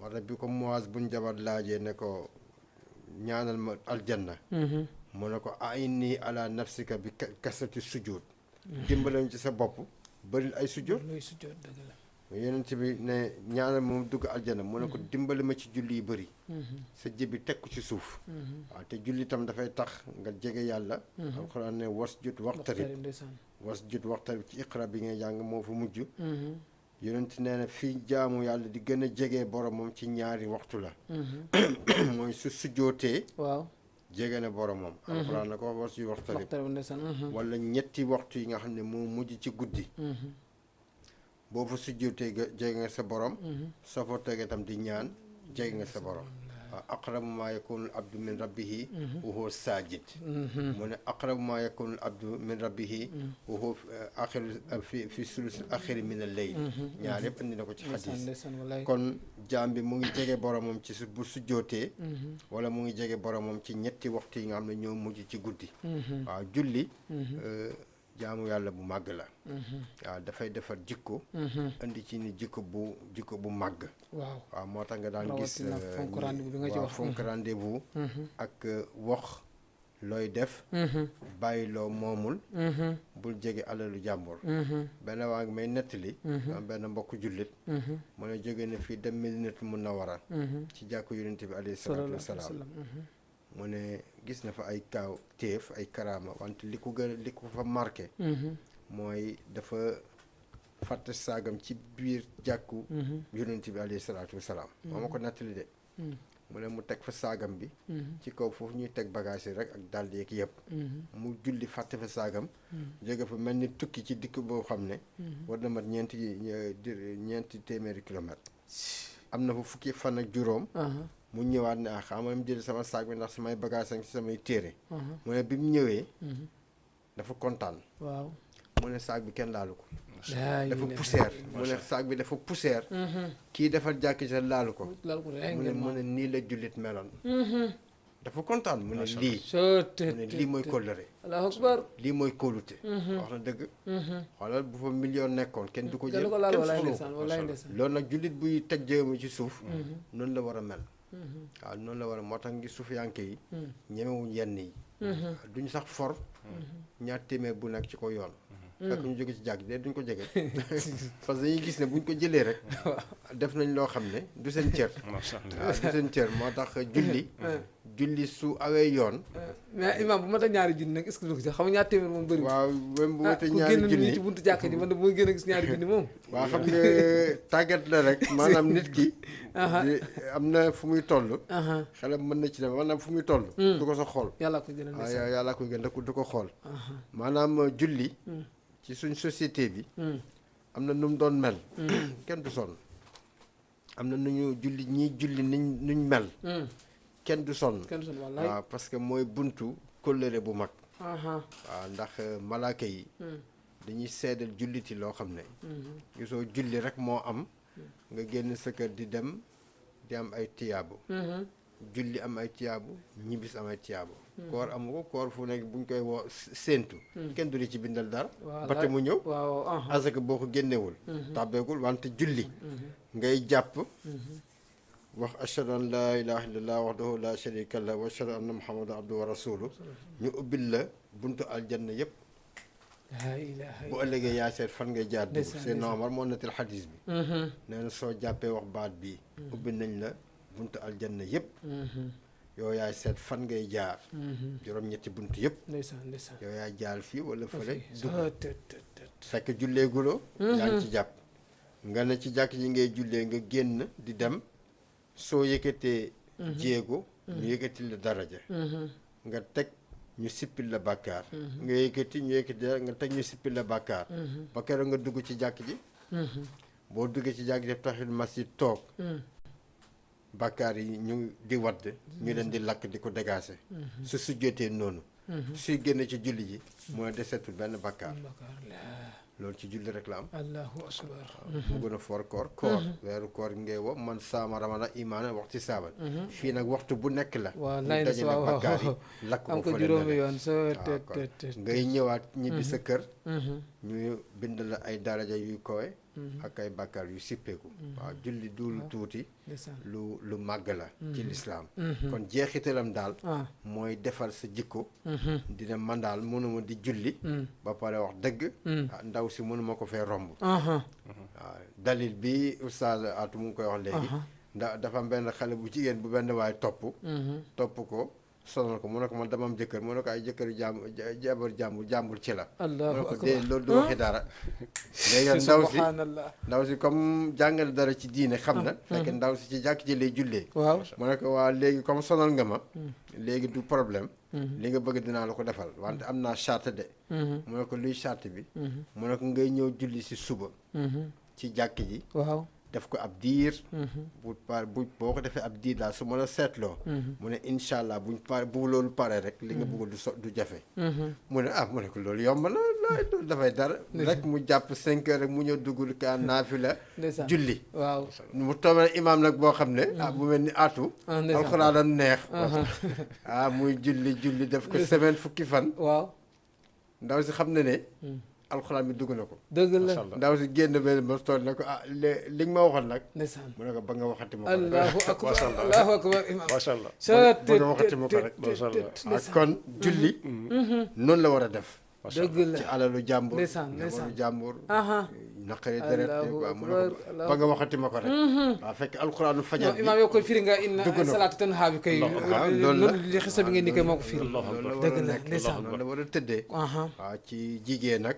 moo tax bi ko Muaz bun Jabal laajee ne ko ñaanal ma aljanna mu ne ko a'inni ala nafsika bi kasrati sujud dimbalam ci sa bopp bëril ay sujud looy sujjoot dëgg la. yonent bi ne ñaanal moom dugg aljanna mu ne ko dimbali ma ci julli yu bëri sa jëbi teg ko ci suuf waaw te julli itam dafay tax nga jege yàlla alxuraan ne wasjud waqtarib ndeysaan. wasjud waqtarib ci iqra bi ngay jàng moo fa mujj yonent nee na fii jaamu yàlla di gën a jege boromam ci ñaari waxtu la mooy su sujjootee waaw. jege na boromam alxuraan na ko wasjud waqtarib waxtaan ndeysaan. wala ñetti waxtu yi nga xam ne moo mujj ci guddi boo fa sujjootee jege nga sa borom soo fa tegee tam di ñaan jege nga sa borom waaw aqrabu maa yakunu abdu min rabbihi wa huwa saajid mu ne aqrabu maa yakunu abdu min rabbihi wa huwa axiru fi sulusi axiri min al-layl ñaar yëpp andi na ko ci xadis ndeysaan wallaay. kon jaam bi mu ngi jege boromam ci bu sujjootee wala mu ngi jege boromam ci ñetti waxtu yi nga xam ne ñoo mujj ci guddi waaw julli jaamu yàlla bu màgg la waaw dafay defar jikko indi ci ni jikko bu màgg waaw. waaw moo tax nga daan gis rawatina fonk rendez-vous bi nga ci waaw wax. fonk rendez-vous ak wax looy def bàyyi loo moomul bul jege alalu jàmbur benn waa ngi may nettali am benn mbokk jullit mu ne jóge na fii dem Madinatul Munawwara ci jàkku yonent bi alayhi salaatu wasalaam mu ne gis na fa ay kaaw téef ay karaama wante li ko fa marqué mooy dafa fàtte saagam ci biir jàkku yonent bi alayhi salaatu wasalaam moo ma ko nettali de mu ne mu teg fa saagam bi ci kaw foofu ñuy teg bagage yi rek ak dàll yeeg yëpp mu julli fàtte fa saagam jóge fa mel ni tukki ci dikk boo xam ne war na mat ñeenti téeméeri kilomètre am na fa fukki fan ak juróom mu ñëwaat ne xaaral ma jël sama saag bi ndax samay bagage ak samay téere mu ne bi mu ñëwee dafa kontaan waaw mu ne saag bi kenn laalu ko dafa poussière mu ne saag bi dafa poussière kii defal jàkk sa laalu ko mu ne nii la jullit meloon dafa kontaan mu ne lii mooy kóllëre Allahu akbar lii mooy kóolute wax na dëgg xoolal bu fa million nekkoon kenn du ko jël loolu nag jullit buy teg jëmu ci suuf noonu la war a mel waaw noonu la war a moo tax ngi suuf yanke yi ñemewuñ yenn yi duñ sax for ñaar téeméer bu nekk ci ko yoon fekk ñu jóge ci jàkk de duñ ko jege parce que dañuy gis ne buñ ko jëlee rek def nañ loo xam ne du seen cër waaw du seen cër moo tax julli su awee yoon mais imam bu ma ta ñaari junni nag est-ce que du ko sax xam nga ñaari téeméer moom bëri waaw même bu wate ñaari junni ku génn ci buntu jàkk ji man de bu ma génn gis ñaari junni moom waaw xam nga tàggat la rek maanaam nit ki am na fu muy toll xelam mën na ci dem maanaam fu muy toll du ko sa xool yàlla ko gën waaw yàlla ko gën du ko xool maanaam julli ci suñ société bi am na nu mu doon mel kenn du sonn am na nu ñu julli ñiy julli nuñ mel kenn du sonn waaw parce que mooy buntu kóllëre bu mag waaw ndax malaaka yi dañuy seedal julliti loo xam ne gisoo julli rek moo am nga génn sa kër di dem di am ay tiyaabu julli am ay tiyaabu ñibbis am ay tiyaabu koor amu ko koor fu nekk buñ koy woo séentu kenn du li ci bindal dara bate mu ñëw asaka boo ko génnewul tàbbeegul wante julli ngay jàpp wax ashhadu an laa ilaha illallah wahdahu la sharika lah wa ashhadu anna muhammadan abduhu wa rasuluhu ñu ubbil la buntu aljanna yëpp bu ëllëgee yaa seet fan ngay jaar dugg seen Omar moo nettal xadis bi nee na soo jàppee wax baat bii ubbil nañ la buntu aljanna yëpp yow yaay seet fan ngay jaar juróom-ñetti buntu yëpp yow yaay jaar fii wala fële dugg fekk julleeguloo yaa ngi ci jàpp nga ne ci jàkk ji ngay jullee nga génn di dem soo yëkkatee jéego ñu yëkkati la daraja nga teg ñu sippil la bàkkaar nga yëkkati ñu yëkkati nga teg ñu sippil la bàkkaar ba keroog nga dugg ci jàkk ji boo duggee ci jàkk ji def taxil masjid toog bàkkaar yi ñu di wadd ñu leen di lakk di ko dégager su sujjotee noonu suy génn ci julli ji mooy desetul benn bàkkaar loolu ci julli rek la am allahu akbar mu gën a foor koor weeru koor ngay wo man saama ramana imaana waxti saaban fii nag waxtu bu nekk la waaw ñu dajale bàkkaar yi lakk ko fa juróomi yoon ngay ñëwaat ñibbi sa kër ñu bind la ay daraja yuy kowe ak ay bàkkaar yu sippeeku waaw julli duul tuuti lu màgg la ci lislaam kon jeexitalam daal mooy defar sa jikko dina man daal mënuma di julli ba pare wax dëgg ndaw si mënuma ko fee romb waaw dalil bi oustaz Atou mu ngi koy wax léegi dafa am benn xale bu jigéen bu benn waay topp ko sonal ko mu ne ko man dama am jëkkër mu ne ko ay jëkkëru jabar jàmbur ci la mu ne ko dee loolu du waxi dara léegi ndaw si comme jàngal dara ci diine xam na fekk ndaw si ci jàkk ji lay jullee waaw mu ne ko waa léegi comme sonal nga ma léegi du problème li nga bëgg dinaa la ko defal wante am naa charte de mu ne ko luy charte bi mu ne ko ngay ñëw julli si suba ci jàkk ji waaw def ko ab diir boo ko defee ab diir daal su ma la seetloo mu ne incha allah bu loolu pare rek li nga bëgg du jafe mu ne mu ne ko loolu yomb na loolu dafay dara rek mu jàpp 5 heures rek mu ñëw dugg ka naafila julli waaw mu toomee imaam nag boo xam ne bu mel ni Atou alxuraan a neex muy julli def ko semaine fukki fan waaw ndaw si xam ne alxuraan bi dugg na ko. dëgg la macha allah ndaw si génn benn ba tool ne ko li nga ma waxoon nag. ndeysaan mu ne ko ba nga waxati ma ko rek. allahu akbar Macha allah. allahu akbar imam macha allah ba nga waxati ma ko rek. macha allah kon julli. noonu la war a def. macha dëgg allah la ci alalu jàmbur. ndeysaan ndeysaan alalu jàmbur. aha naqari deret allahu waaw mu ne akbar ko ba nga waxati ma ko rek. waaw fekk alxuraanu fajar non bi. imaam yow koy firi nga inna dugg na ko. salaatu tanhaa bi koy waaw loolu la li xisa bi ngeen ni koy moo ko firi Allahu akbar. loolu la war dëgg a la nekk ndeysaan noonu la war a tëddee. aha waaw ci jigéen nag.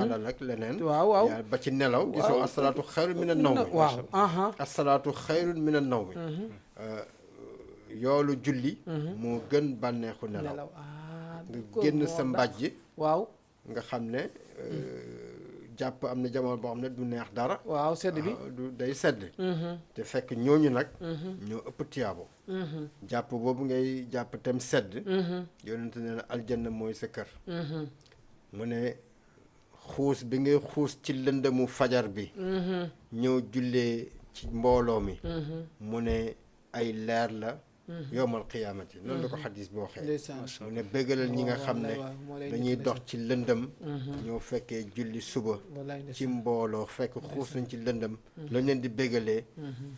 alal ak leneen. waaw waaw yaa ba ci nelaw. gisoo asalaatu xayrun mina nawmi. waaw aha asalaatu xayrun mina nawmi. yoolu julli. moo gën bànneexu nelaw. nelaw ah nga génn sa mbàjj. waaw nga xam ne jàpp am na jamono boo xam ne du neex dara. waaw sedd bi du day sedd. te fekk ñooñu nag. ñoo ëpp tiyaabo. jàpp boobu ngay jàpp tem sedd. yonente ne na aljanna mooy sa kër. mu ne xuus bi ngay xuus ci lëndëmu fajar bi. ñëw jullee ci mbooloo mi. mu ne ay leer la. yowmal qiyaamati noonu la ko xadis boo xee. ndeysaan mu ne bëggalal ñi nga xam ne dañuy dox ci lëndëm. ñoo fekkee julli suba. wallaay ci mbooloo fekk xuus nañ ci lëndëm. lañ leen di bëggalee.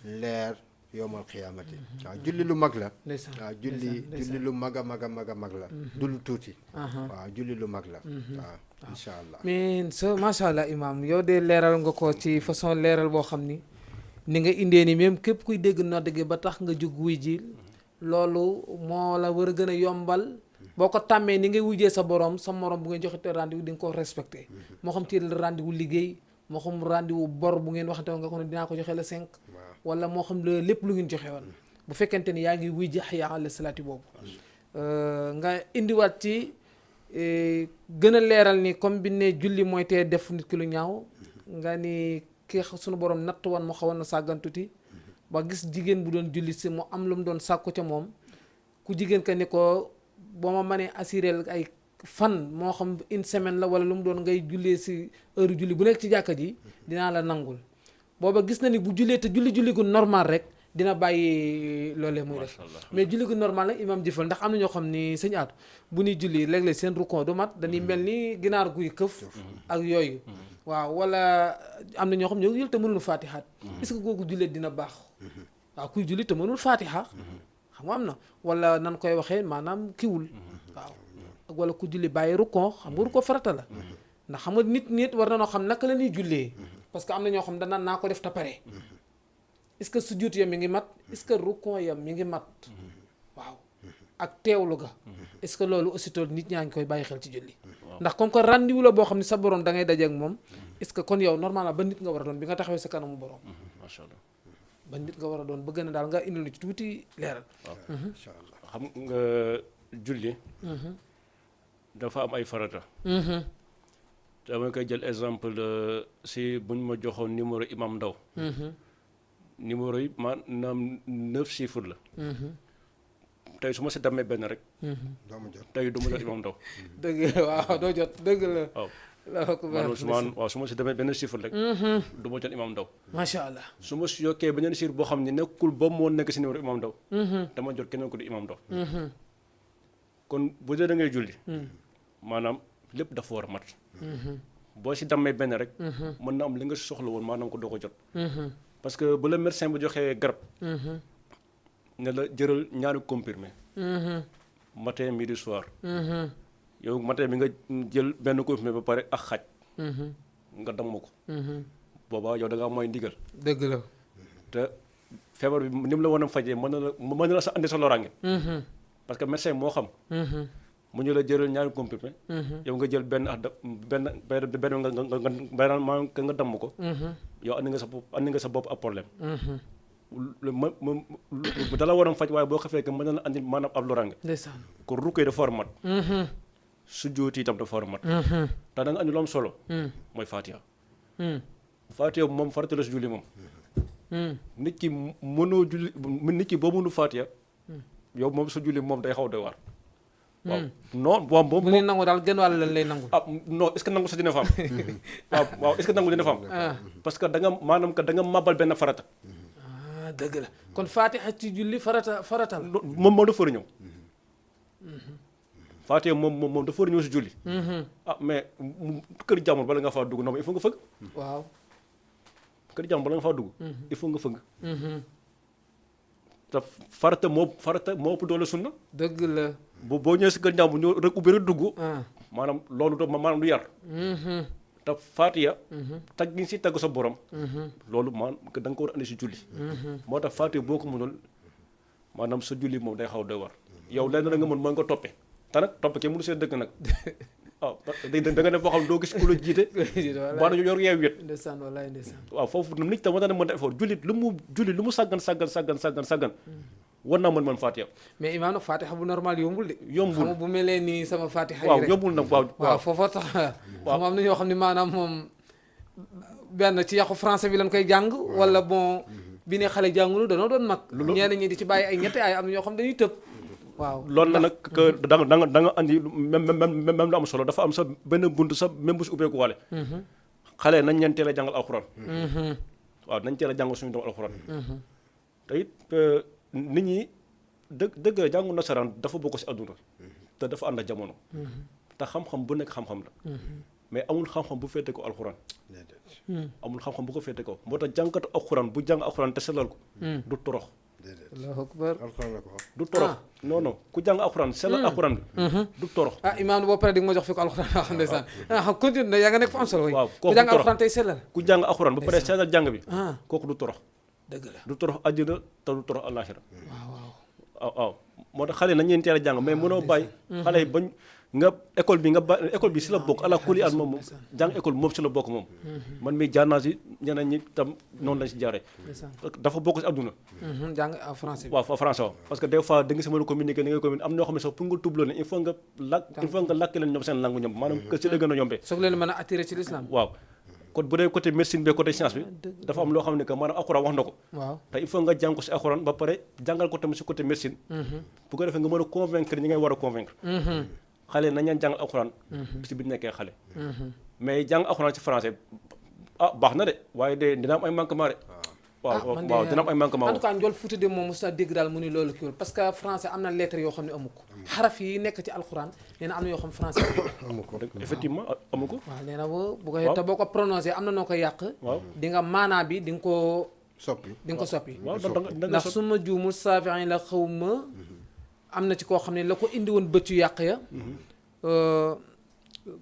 leer yowmal qiyaamati. waaw julli lu mag la. ndeysaan waaw julli lu mag a mag a mag a mag la. du lu tuuti. waaw julli lu mag la. waaw incha allah. mais so macha allah imam yow de leeral nga ko ci façon leeral boo xam ni nga indee ni même képp kuy dégg nodd gi ba tax nga jóg wuy ji loolu moo la war a gën a yombal boo ko tàmmee ni ngay wujjee sa borom sa morom bu ngeen joxe te rendez-vous di nga ko respecté moo xam ci rendez-vous liggéey moo xam rendez-vous bor bu ngeen waxante nga ko ne dinaa ko joxe le 5 wala moo xam lépp lu ngeen joxe woon bu fekkente ni yaa ngi wuy ji hayya ala salaati boobu nga indiwaat ci gën a leeral ni comme bi ne julli mooy tee def nit ki lu ñaaw nga ni ki sunu borom natt woon mu xawoon na sàggantuti ba gis jigéen bu doon julli si mu am lu mu doon sàkku ca moom ku jigéen ka ni ko boo ma mënee assuré ay fan moo xam une semaine la wala lu mu doon ngay jullee si heure julli bu nekk ci jàkka ji dinaa la nangul booba gis na ni bu jullee te julli gu normal rek dina bàyyi loolee muy def mais julli gu normal nag imam jëfal ndax am na ñoo xam ni sëñ aatu bu ñuy julli léeg-léeg seen rukon du mat dañuy mel ni ginaar guy këf ak yooyu waaw wala am na ñoo xam ñoo jël te mënul faatihaat est-ce que googu jullee dina baax waaw kuy julli te mënul faatiha xam nga am na wala nan koy waxee maanaam kiwul waaw wala ku julli bàyyi rukon xam nga rukon farata la ndax xam nga nit war na noo xam naka la ñuy jullee parce que am na ñoo xam danaan naa ko def te pare est-ce que sujjóot yam mi ngi mat est-ce que rukon yam mi ngi mat waaw ak teewlu ga est-ce que loolu aussitôt nit ñaa ngi koy bàyyi xel ci julli ndax comme que rendez-vous la boo xam ne sa borom da ngay daje ak moom est-ce que kon yow normalement ba nit nga war a doon bi nga taxawee sa kanamu borom macha allah ba nit nga war a doon bëgg na daal nga indil ci tuuti leeral incha allah xam nga julli dafa am ay farata dama koy jël exemple si buñ ma joxoon numéro imam Ndaw numéro yi maanaam 9 chiffres la tey su ma si demee benn rek doo ma jot tey du ma jot imam Ndaw dëgg waaw doo jot dëgg la waaw su ma si demee benn chiffre rek du ma jot imam Ndaw macha allah su ma si yokkee beneen chiffre boo xam ne nekkul ba moo nekk si numéro imam Ndaw dama jot keneen ko di imam Ndaw kon bu dee da ngay julli maanaam lépp dafa war a mat boo si demee benn rek mën na am li nga si soxla woon maanaam ko doo ko jot parce que bu la médecin bu joxee garab ne la jëral ñaari comprimé matin midi soir yow matin bi nga jël benn comprimé ba pare ak xaj nga damm ko boobaa yow da ngaa mooy ndigal dëgg la te feebar bi ni mu la war a fajee mën na la sa andi sa loraange parce que médecin moo xam mu ñu la jëral ñaari comprimé yow nga jël benn nga damm ko yow andi nga sa bopp ab problème dala waroon faj waaye boo xafee que mën na la andi maanaam ab loraange ndeysaan kon rukkee dafa war a mat sujjóot itam dafa war a mat ndax da nga andi lu am solo mooy Fatiha Fatiha moom farata la si julli moom nit ki mënoo julli nit ki boo mënu Fatiha yow moom su julli moom day xaw doy waar waaw non waaw boobu bu ñuy nangu daal gën wàll lan lay nangu non est-ce que nangu sa dina fa am waaw est-ce que nangu dina fa am parce que da nga maanaam que da nga mabal benn farata dëgg la kon Fatiha ci julli farata la moom moo dafa war a ñëw Faatiha moom dafa war a ñëw si julli ah mais kër jàmbur bala nga faa dugg non il faut nga fëgg waaw kër jàmbur bala nga faa dugg il faut nga fëgg te farata moo ëpp doole sunna dëgg la boo ñëwee si kër jàmbur ñëw rek ubbi rek dugg maanaam loolu maanaam du yar te Faatiha tag gi si tagg sa borom loolu da nga ko war a andi si julli moo tax Faatiha boo ko mënul maanaam sa julli moom day xaw doy war yow lenn da nga mën mooy nga toppe te nag toppe kenn mënu see dëkk nag waaw da nga def boo xam doo gis ku la jiite baa na yor yeew wet ndeysaan wallaay ndeysaan waaw foofu nit tam war na mën a effort julli lu mu sàggan war naa mën Faatiha mais imaam nag Faatiha bu normal yombul de yombul xam nga bu melee nii sama Faatiha waaw rek yombul nag waaw foofa tax xam am na ñoo xam ne maanaam moom benn ci yàqu français bi lañ koy jàng wala bon bi ne xale jàngunu danoo doon mag ñenn ñi di ci bàyyi ay ñetti ay am na ñoo xam dañuy tëb waaw loolu la nag que da nga andi même lu am solo dafa am sa benn bunt sa même bu si ubbeeku waale xale nañ leen teel a jàngal alxuraan waaw nañ teel a jàngal suñu doom alxuraan te it nit ñi dëgg jàngu nasaraan dafa bokk si àdduna te dafa ànd ak jamono te xam-xam bu nekk xam-xam la mais amul xam-xam bu féete ko alxuraan amul xam-xam bu ko féete ko moo tax jàngkatu alxuraan bu jàng alxuraan te sellal ko du torox allahu akbar du torox non ku jàng alxuraan sellal alxuraan bi du torox imaam boo paree di nga ma jox fi ko alxuraan wax ndeysaan xam continue na yaa nga nekk fa am solo waaw ku jàng alxuraan tey sellal ku jàng alxuraan ba pare sellal jàng bi kooku du torox dëgg la du torox àddina te du torox àllaaxira waaw waaw moo tax xale nañ leen teel a jàng mais mënoo bàyyi xale yi bañ nga école bi école bi si la bokk ala kuli al moom jàng école moom si la bokk moom man mii jaar naa si ñeneen ñi tam noonu lañ si jaaree dafa bokk si àdduna jàng en français bi waaw français waaw parce que des fois da nga si mën a communiquer ni ngay communiquer am na ñoo xam ne sax pour nga tubloo ne il faut nga lakk leen ñoom seen langue ñoom maanaam que si la gën a yombee soog leen mën a attirer ci l'islam waaw kon bu dee côté médecine bi côté science bi dafa am loo xam ne que maanaam alxuraan wax na ko waaw te il faut nga jàng ko si alxuraan ba pare jàngal ko tamit si côté médecine bu ko defee nga mën a convaincre ñi ngay war a convaincre xale nañ leen jàng alxuraan si bi nekkee xale mais jàng alxuraan si français baax na de waaye de dina am ay manquement de waaw dina am ay manquement en tout cas Ndiol Fouta de moom mos naa dégg daal mu ni loolu kiiwul parce que français am na lettres yoo xam ne amu ko xaraf yi nekk ci alxuraan nee na am na yoo xam français amu ko effectivement amu ko waaw nee na bu ko te boo ko prononcé am na noo koy yàq di nga maanaa bi di nga ko soppi ndax su ma juumul saafiin la xaw ma am na ci koo xam ne la ko indi woon bët yu yàq ya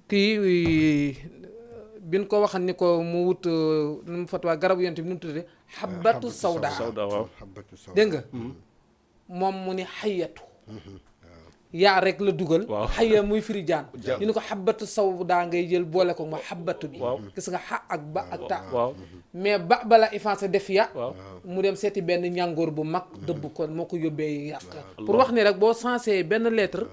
kii bin ko waxan ni ko mu wut nu mu fatwaa garabu yonte bi nu mu tuddee xabatu sawda waaw dégg nga moom mu ni xayatu yaa rek la dugal xaya muy firi jaan ñu ni ko xabatu sawda ngay jël boole ko ma xabatu bi gis nga xa ak ba ak ta mais ba bala effacé def ya mu dem seeti benn ñàngoor bu mag dëbb ko moo ko yóbbee yàq pour wax ni rek boo sensé benn lettre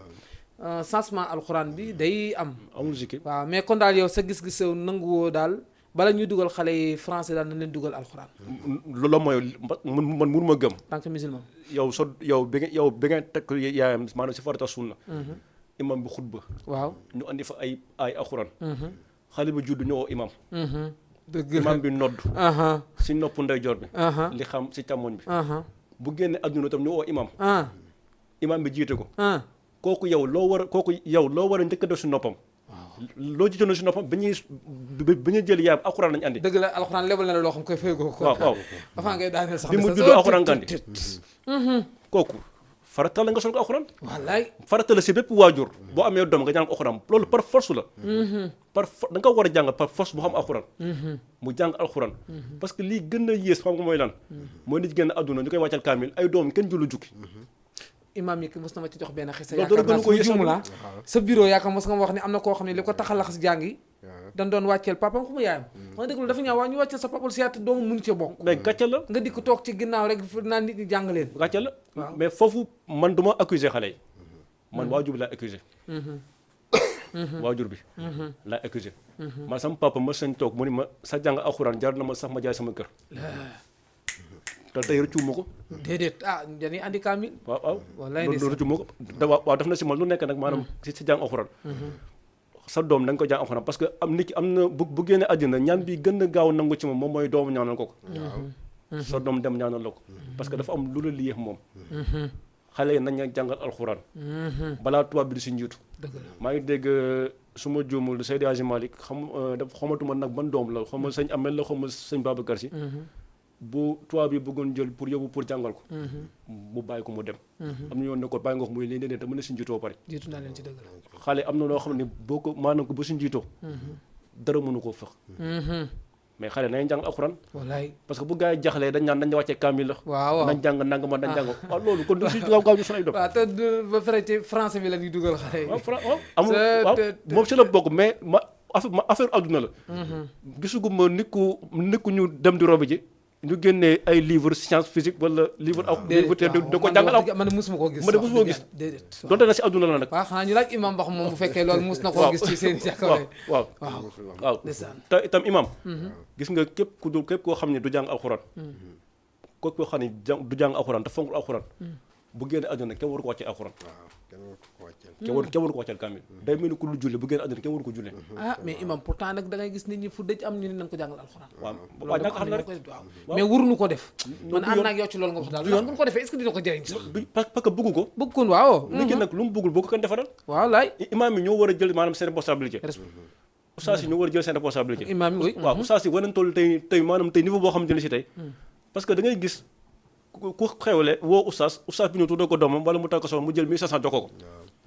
changement alxuraan bi day am amul zikki waaw mais kon daal yow sa gis-gis nanguwoo daal bala ñuy dugal xale yi français daal nañ leen dugal alxuraan loolu mooy man mënuma gëm tant que musulman yow bi nga teg yaayam maanaam si farata sunna imam bi xutba waaw ñu andi fa ay alxuraan xale bi judd ñu woo imam dëgg imam bi nodd si nopp ndeyjoor bi li xam si càmmoñ bi bu génne adduna tam ñu woo imam bi jiite ko kooku yow loo war a njëkk a def si noppam loo jiitoon si noppam bi ñuy jël yaayam alxuraan lañu andi dëgg la alxuraan lebal na la loo xam koy fayagoo ko waaw avant ngay daaneel sax bi mu judd alxuraan nga andi kooku farata la nga sol ko alxuraan wallaay farata la si bépp waajur boo amee doom nga jàng alxuraan loolu par force la da nga war a jàng par force bu xam alxuraan mu jàng alxuraan parce que lii gën a yées xam nga mooy lan mooy nit génn àdduna ñu koy wàccal kaamil ay doom kenn jullu jukki imam yi mos na ma ci jox benn xisa yaakaar naa fu juum la sa bureau yaakaar mos nga ma wax ne am na koo xam ne li ko taxalaxas jàng yi dañ doon wàcceel papam xuma yaayam ma déglu dafa ñaaw waa ñu wàcceel sa papal siyaat doomu mun ci bokk mais gàcce la nga dikk toog ci ginnaaw rek naan nit ñi jàng leen gàcce la mais foofu man du ma accuser xale yi man waajur bi laa accuser waajur bi laa accuser man sama papa ma sañ toog mu ni ma sa jàng alxuraan jar na ma sax ma jaay sama kër te tey rëccuwuma ko déedéet dañuy andi kaamil waaw wallaay loolu rëccuwuma ko waaw def na si man lu nekk nag maanaam si jàng alxuraan sa doom da nga ko jàng alxuraan parce que am nit ki am na bu génne àddina ñaan bi gën a gaaw nangu ci moom mooy doomu ñaanal ko sa doom dem ñaanal la ko parce que dafa am lu la liyeex moom xale yi nañ nga jàngal alxuraan balaa tubaab bi di si njiitu dëgg la maa ngi dégg su ma juumul Seydi Hadji Malick xamatuma nag ban doom la xaw ma sëñ Amel la xaw ma sëñ Babacar Si bu tubaab bi bëggoon jël pour yóbbu pour jàngal ko mu bàyyi ko mu dem am na yoon ne ko bàyyi nga ko muy lii ne te mën na si njiitoo pare jiitu naa leen ci dëgg la xale am na loo xam ne boo ko maanaam ko ba si njiitoo dara mënu koo fëx mais xale nañ jàng alxuraan wallaay parce que bu gars yi jaxlee dañ naan dañ wàccee kaamil la waaw nañ jàng nanga ma dañ jàng waaw loolu kon du si gaaw ñu sonay doom waaw te ba pare ci français bi la ñuy dugal xale yi waaw amul waaw moom si la bokk mais affaire adduna la gisuguma nit ku ñu dem di robi ji ñu génnee ay livre science physique wala livre te da ko jàngal man musuma koo gis man de musuma koo gis déedéet donte na si adduna la nag waaw xanaa ñu laaj imam wax moom bu fekkee loolu mus na koo gis ci seen jàkkale waaw te itam imam gis nga képp koo xam ne du jàng alxuraan koo xam ne du jàng alxuraan te fonkul alxuraan bu génne adduna kenn waru ko wàccee alxuraan kenn waru ko wàcceel kaamil day mel ni ku lu julli bu génne adduna kenn waru ko jullee mais imam pourtant nag da ngay gis nit ñi fu dëj am ñu ne nañ ko jàngal alxuraan waaw ñàkk xam na rek mais waruñu ko def man ànd naa ak yow ci loolu nga wax daal ndax bu ñu ko defee est-ce que dina ko jëriñ sax parce que bëggu ko bëgg koon waaw nit ki nag lu mu bëggul boo ko kenn defaral waaw laay imaam yi ñoo war a jël maanaam seen responsabilité ustaas yi ñoo war a jël seen responsabilité imaam yi waaw ustaas yi war nañ toll tey maanaam tey niveau boo xam ne si tey parce que da ngay gis ku xewle woo ustaas bi ñëw tuddee ko doomam wala mu tàgg ko soxla mu jël 1500 jox ko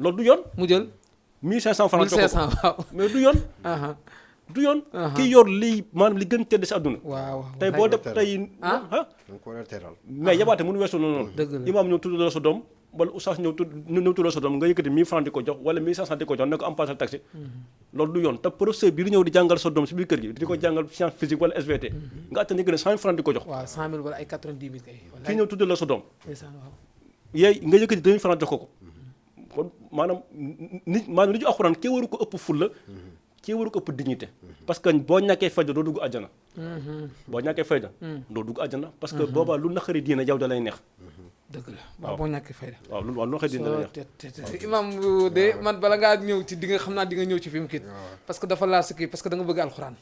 loolu du yoon mu jël 1500 francs jox ko waaw mais du yoon du yoon kii yor lii maanaam li gën tedd si àdduna waaw tey boo def tey mais yabaate mënu weesu noonu imaam ñëw tudd la sa doom wala oustaz ñëw tudd la sa doom nga yëkkati 1000 francs di ko jox wala 1500 di ko jox ne ko am passal taxi loolu du yoon te professeur bi di ñëw di jàngal sa doom si biir kër gi di ko jàngal science physique wala SVT nga attan yëkkati 100 francs di ko jox waaw 100 000 wala ay 90 000 kay kii ñëw tudd la sa doom waaw yeey nga yëkkati 2000 francs jox ko kon maanaam nit li ñu alxuraan kee waru ko ëpp fulla kii waru ko ëpp dignité parce que boo ñàkkee fayda doo dugg àjjana boo ñàkkee fayda doo dugg àjjana parce que boobaa lu naqari diina yow da lay neex dëgg la waaw boo ñàkkee fayda waaw lu naqari diina da lay neex imam de man bala ngaa ñëw ci di nga xam naa di nga ñëw ci fi mu kii parce que dafa laal si kii parce que da nga bëgg alxuraan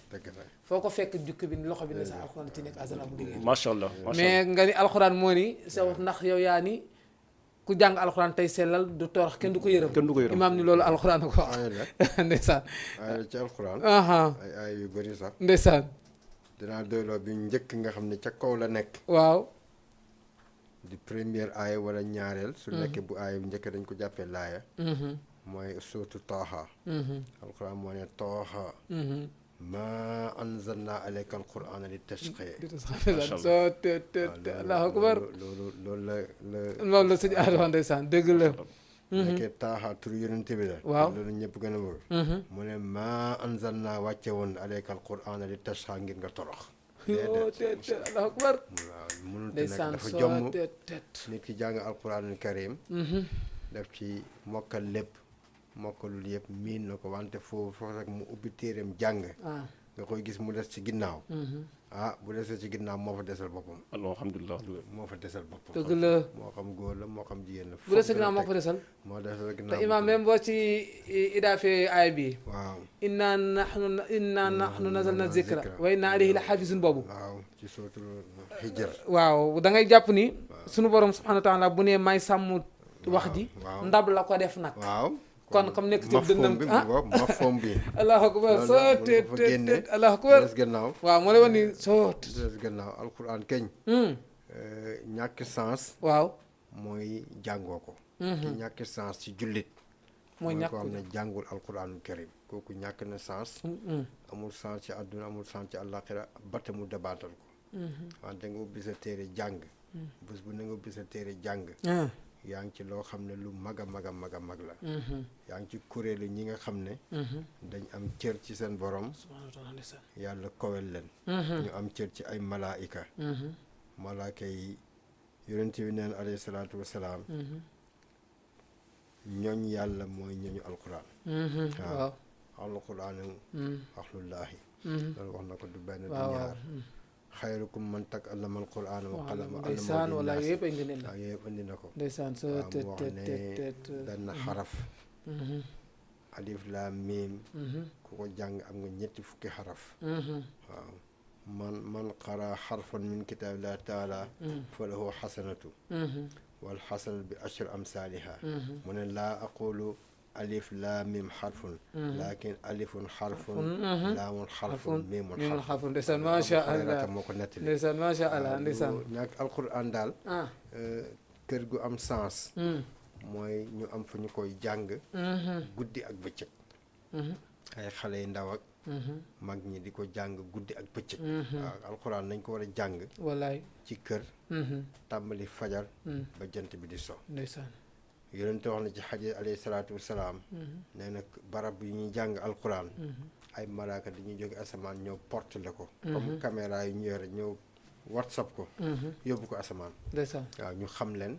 foo ko fekk jukki bi loxo bi ne sa alxuraan ci nekk azana bu liggéey macha allah mais nga ni alxuraan moo ni sa wax ndax yow yaa ni ku jàng alxuraan tey sellal du torox kenn du ko yërëm imaam ni loolu alxuraan ko wax ndeysaan ay ci alxuraan ay yu bëri sax ndeysaan dinaa doyloo bi njëkk nga xam ne ca kaw la nekk waaw di première aaya wala ñaareel su nekkee bu aaya bu njëkk dañ ko jàppee laaya mooy suuratu Taaha alxuraan moo ne Taaha maa anzalna alayka alqur'ana li tashqee soo te allahu akbar loolu la sëñ Adama ndeysaan dëgg la nekkee Taaha tur yonente bi la waaw loolu ñëpp gën a wër mu ne maa anzalna wàcce woon alayka alqur'ana li tashqee ngir nga torox te allahu akbar waaw mënul te nag dafa jomm nit ki jàng alqur'anul karim daf ci mokkal lépp mokkalul yëpp miin na ko wante foofu rek mu ubbi téereem jàng nga koy gis mu des ci ginnaaw bu desee ci ginnaaw moo fa desal boppam alhamdulilah moo fa desal boppam dëgg la moo xam góor la moo xam jigéen la bu desee ginnaaw moo fa desal moo desal ginnaaw te imaam même boo ci idaafee aay bi waaw inna nahnu nazalna zikra wa inna alayhi la xaafizun boobu waaw ci sootul Hijr waaw da ngay jàpp ni sunu borom subhanahu wa taala bu ne may sàmm wax ji ndab la ko def nag waaw kon comme nekk ci dëndam mafhum bi allahu akbar soo te allahu akbar des gannaaw waaw moo lay wax ni soo des gannaaw alquran keñ ñàkk sens waaw mooy jàngoo ko ki ñàkk sens ci jullit mooy ñàkk ko xam ne jàngul alquranul karim kooku ñàkk na sens amul sens ci àdduna amul sens ci àllaaxira batte mu dabaatal ko wante nga ubbi sa téere jàng bés bu ne nga ubbi sa téere jàng yaa ngi ci loo xam ne lu mag a mag a mag a mag la yaa ngi ci kuréelu ñi nga xam ne dañ am cër ci seen borom yàlla kowel leen ñu am cër ci ay malaayika malaaka yi yonent bi neen alayhi salaatu wasalaam ñooñ yàlla mooy ñooñu alquran waaw alquraanu axlullaahi loolu wax na ko du benn du ñaar xayrukum man ta'allama alquran wa allama ndeysaan wala yëpp ay ngëneel la yëpp andi na ko ndeysaan sa te wax ne benn xaraf alif laam miim ku ko jàng am nga ñetti fukki xaraf waaw man qara xarfan min kitaabillahi taala fa lahu xasanatu wal xasanatu bi ashri amsaaliha mu ne laa aqulu alif laa mim xarfun lakin alifun xarfun laamun xarfun mimun xarfun ndeysaan macha allah moo ko nettali ndeysaan macha allah ndeysaan ñàkk alquran daal kër gu am sens mooy ñu am fu ñu koy jàng guddi ak bëccëg ay xale yu ndaw ak mag ñi di ko jàng guddi ak bëccëg waaw alquran nañ ko war a jàng wallaay ci kër tàmbali fajar ba jant bi di so ndeysaan yonent wax na ci xadiis alayhi salaatu wasalaam nee na barab yi ñuy jàng alquran ay malaaka dañuy jóge asamaan ñëw porte la ko comme caméra yi ñu yore ñëw whatsapp ko yóbbu ko asamaan ndeysaan waaw ñu xam leen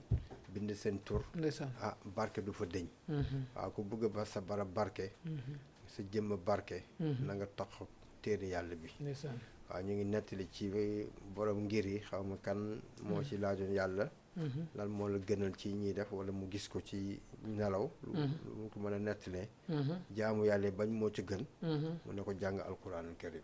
bind seen tur ndeysaan barke du fa dëñ waaw ku bëgg ba sa barab barke sa jëmm barke na nga tax téere yàlla bi ndeysaan waaw ñu ngi nettali ci borom ngir yi xaw ma kan moo ci laajoon yàlla lan moo la gënal ci ñiy def wala mu gis ko ci nelaw lu mu ko mën a nettalee jaamu yàlla bañ moo ci gën mu ne ko jàng alquranul karim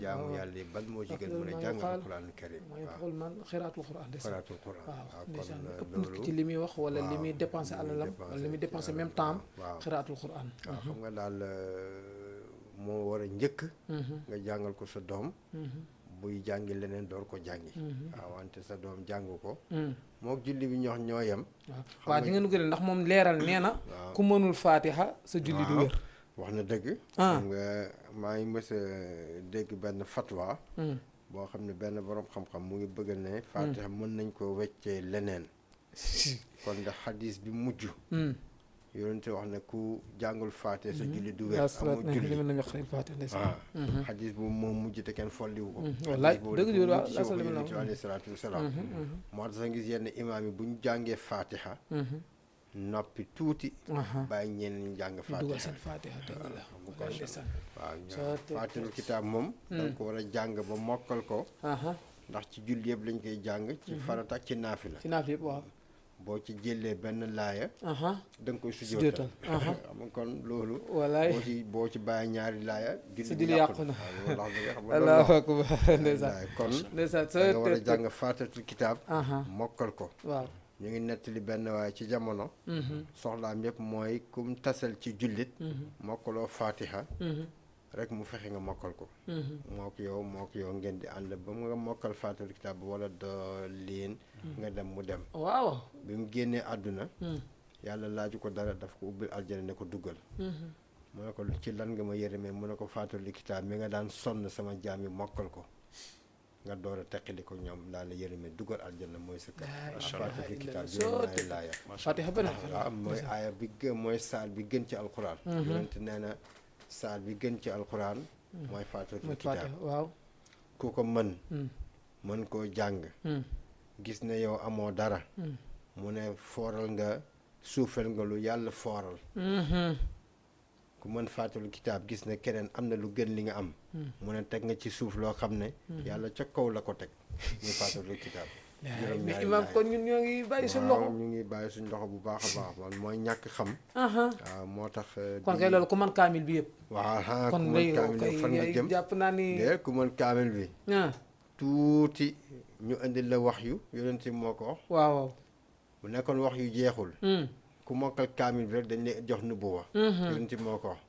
jaamu yàlla ban moo ci gën mu ne jàng alquranul karim waaw man xiraatul quran xiraatul quran waaw kon ëpp loolu nit ci li muy wax wala li muy dépensé alalam wala li muy dépensé même temps waaw xiraatul quran waaw xam nga daal moo war a njëkk nga jàngal ko sa doom buy jàngi leneen door ko jàngi waaw wante sa doom jàng ko mook julli bi ñoo yem waaw di ngeen gën ndax moom leeral nee na ku mënul faatiha sa julli du wér wax na dëgg xam nga maa ngi mës a dégg benn fatwa boo xam ne benn borom xam-xam mu ngi bëgg ne faatiha mën nañ ko weccee leneen kon de xadis bi mujj yonente wax ne ku jàngul faate sa julli du wér amul julli waaw xadis boobu moom mujj te kenn folliwu ko wallaay dëgg jur waaw yonente alayhi salaatu wasalaam moo tax sa gis yenn imaam yi bu ñu jàngee fatiha noppi tuuti bàyyi ñeen ñu jàng fatiha waaw faatihul kitaab moom danga ko war a jàng ba mokkal ko ndax ci julli yëpp lañ koy jàng ci farata ak ci naafila yëpp waaw boo ci jëlee benn laaya da nga koy sujjootal xam kon loolu wallaay boo ci bàyyi ñaari laaya julli yàqu na Allahu akbar ndeysaan kon ndeysaan da nga war a jàng faatihatul kitaab mokkal ko waaw ñu ngi nettali benn waaye ci jamono soxlaam yëpp mooy kum tasal ci jullit mokkaloo faatiha rek mu fexe nga mokkal ko moo ko yow ngeen di ànd ba mu nga mokkal faatihatul kitaab wala daalliin nga dem mu dem waaw bi mu génnee àdduna yàlla laaju ko dara daf ko ubbil aljana ne ko duggal mu ne ko ci lan nga ma yërëmee mu ne ko faatihatul kitaab mi nga daan sonn sama jaam yi mokkal ko nga door a teqali ko ñoom daal la yërëmee duggal aljana mooy sa kër faatihatul kitaab juróom-ñaari laaya faatiha benn waaw mooy aaya bi gën mooy saar bi gën ci alquran yonente nee na saar bi gën ci alquran mooy faatihatul kitaab waaw ku ko mën koo jàng gis ne yow amoo dara mu ne fooral nga suufel nga lu yàlla fooral ku mën faatihatul kitaab gis ne keneen am na lu gën li nga am mu ne teg nga ci suuf loo xam ne yàlla ca kaw la ko teg muy faatihatul kitaab mais imam kon ñun ñoo ngi bàyyi suñu loxo ñu ngi bàyyi suñu loxo bu baax a baax man mooy ñàkk xam waaw moo tax kon kay loolu ku mën kaamil bi yëpp waaw kon ku mën kaamil bi fan nga jëm jàpp naa ni ku mën kaamil bi tuuti ñu indil la wax yu yonent bi moo ko wax waaw bu nekkoon wax yu jeexul ku mokkal kaamil bi rek dañ lay jox nubuwa yonent bi moo ko wax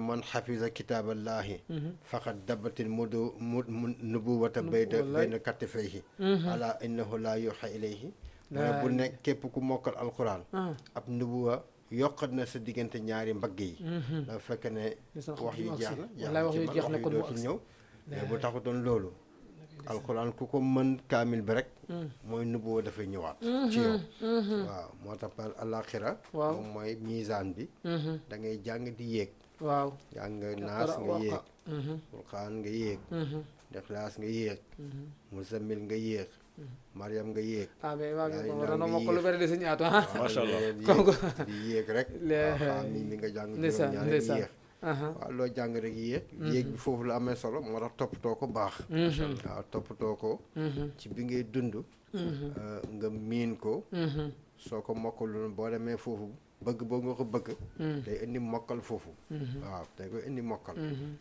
man xafisa kitaaballahi faqad dabatil nubuwata bayna katifayhi ala innahu la yuha ilayhi mooy bu nekk képp ku mokkal alquran ab nubuwa yokkat na sa diggante ñaari mbagg yi dafa fekk ne wax yu jeex na wax yu dootul ñëw mais bu taxutoon loolu alquran ku ko mën kaamil bi rek mooy nubuwa dafay ñëwaat ci yow waaw moo tax par alaxira moom mooy misaan bi da ngay jàng di yéeg waaw jàng naas nga yéeg Furqaan nga yéeg Ixlaas nga yéeg Muzammil nga yéeg Mariam nga yéeg mais maa ko lu bari de suñu aatu masha Allah di yéeg rek waaw mi nga jàng juróom-ñaari di yéeg waaw loo jàng rek yéeg bi foofu la amee solo moo tax toppatoo ko baax waaw toppatoo ko ci bi ngay dund nga miin ko soo ko mokkaluloon boo demee foofu bëgg boo nga ko bëgg day indi mokkal foofu waaw day koy indi mokkal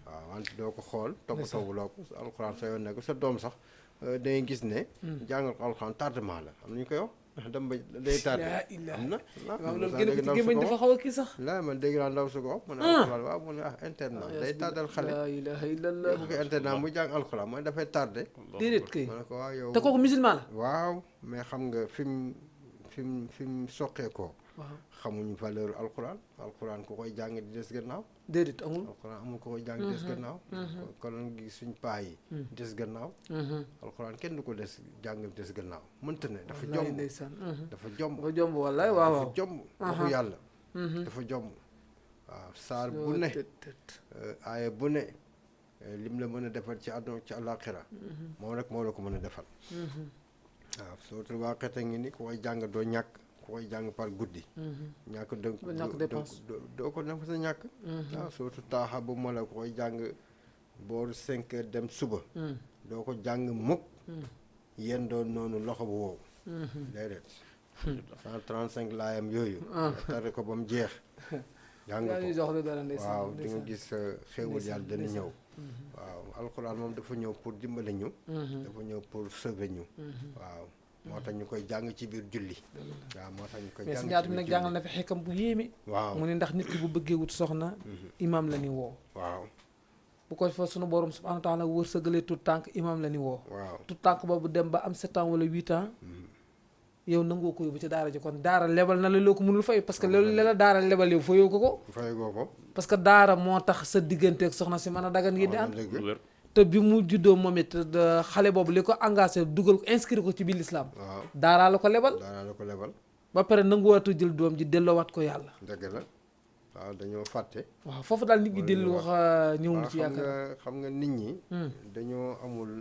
waaw wante doo ko xool toppatoo bu loo ko alxuraan sa yoon ne ko sa doom sax dangay gis ne jàngal ko alxuraan tardement la am na ñu koy wax ndax dem ba day tardé am na loolu gémmañ dafa xaw a kii sax la man dégg naa ndaw su ko wax mu ne alxuraan waaw mu ne internat day tardal xale la ilaha illallah bu ko internat mu jàng alxuraan mooy dafay tardé déedéet kay ma ne ko waaw yow te kooku musulman la waaw mais xam nga fi mu soqee ko xamuñ valeur alxuraan ku koy jàng di des gannaaw déedéet amul alxuraan amul ko koy jàng des gannaaw kon gi suñ paa yi des gannaaw alxuraan kenn du ko des jàng des gannaaw mënta ne dafa jomb dafa jomb wallaay waaw dafa jomb waxu yàlla dafa jomb waaw saar bu ne aaya bu ne lim la mën a defal ci àdduna ci àllaaxira moom rek moo la ko mën a defal waaw sootul Waaqia ngi ni ku koy jàng doo ñàkk ku koy jàng par guddi ñàkk doo ko def sa ñàkk waaw sootul Taaha bu ma la ku koy jàng booru 5 heures dem suba doo ko jàng mukk yéen doon noonu loxo bu wow déedéet 135 laayam yooyu tari ko ba mu jeex jàng ko waaw di nga gis xéewal yàlla dana ñëw waaw alxuraan moom dafa ñëw pour dimbale ñu dafa ñëw pour sauver ñu waaw moo tax ñu koy jàng ci biir julli waaw moo tax ñu koy jàng ci biir julli nag jàngal na fi xekkam bu yéeme waaw mu ne ndax nit ki bu bëggee wut soxna imam la ni woo waaw bu ko fa sunu borom subhanahu wa taala wërsëgalee tout tànk imam la ni woo waaw tout tànk boobu dem ba am 7 ans wala 8 ans yow nangoo ko yóbbu ci daara ji kon daara lebal na la loo ko mënul fay parce que loolu la daara lebal yow fayoo ko fayoo ko parce que daara moo tax sa digganteeg soxna si mën a dagan ngeen di ànd te bi mu juddoo moom it xale boobu li ko engagé dugal ko inscrire ko ci biir lislaam daaraa la ko lebal ba pare nanguwaatu jël doom ji delloowaat ko yàlla dëgg la waaw dañoo fàtte waaw foofu daal nit ñi dellu wax ñëwul ci yaakaar xam nga nit ñi dañoo amul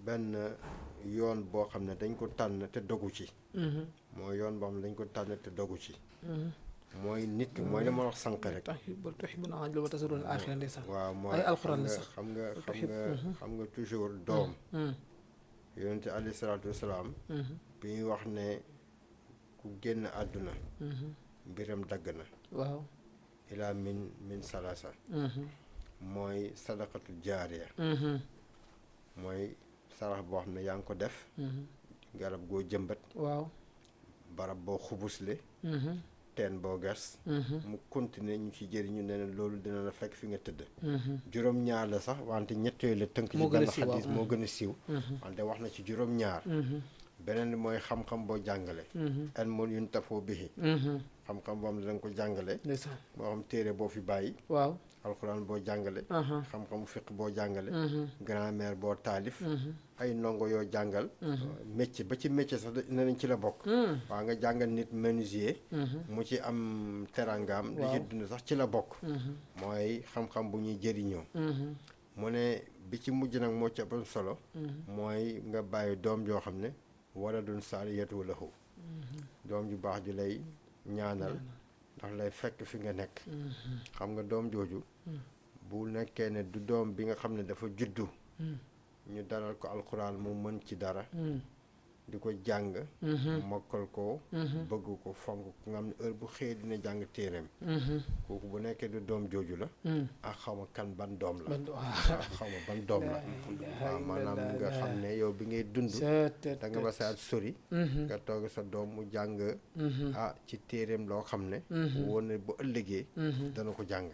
benn yoon boo xam ne dañ ko tànn te dogu ci mooy yoon boo xam ne dañ ko tànn te dogu ci mooy nit ki mooy li ma wax sànq rek waaw mooy ay alxuraan la sax xam nga toujours doom yonent alayhi salaatu wasalaam bi ñuy wax ne ku génn àdduna mbiram dagg na waaw ilaa min salasa mooy sadaqatu jaariya mooy sarax boo xam ne yaa ngi ko def garab goo jëmbat waaw barab boo xubusle teen boo gas mu continuer ñu ci jëriñu ne loolu dina la fekk fi nga tëdd juróom-ñaar la sax wante ñett yooyu la tënk ci benn xadis moo gën a siiw wante wax na ci juróom-ñaar beneen mooy xam-xam boo jàngale en moon yun tafoo bihi xam-xam boo xam ne danga ko jàngale moo xam téere boo fi bàyyi waaw alxuraan boo jàngale xam-xamu fiq boo jàngale grammaire boo taalif ay ndongo yoo jàngal métier ba ci métier sax ne nañ ci la bokk waaw nga jàngal nit menuisier mu ci am terangaam di ci dund sax ci la bokk mooy xam-xam bu ñuy jëriñoo mu ne bi ci mujj nag moo ci ëpp solo mooy nga bàyyi doom joo xam ne wala dun saaliyatu lahu doom ju baax ju lay ñaanal ndax lay fekk fi nga nekk xam nga doom jooju bu nekkee ne du doom bi nga xam ne dafa juddu ñu dalal ko alxuraan mu mën ci dara di ko jàng mokkal ko bëgg ko fonk ko nga xam ne heure bu xëyee dina jàng téereem kooku bu nekkee du doom jooju la ak xaw ma kan ban doom la xaw ma ban doom la waaw maanaam nga xam ne yow bi ngay dund da nga ba saat sori nga toog sa doom mu jàng ci téereem loo xam ne woon ne bu ëllëgee dana ko jàng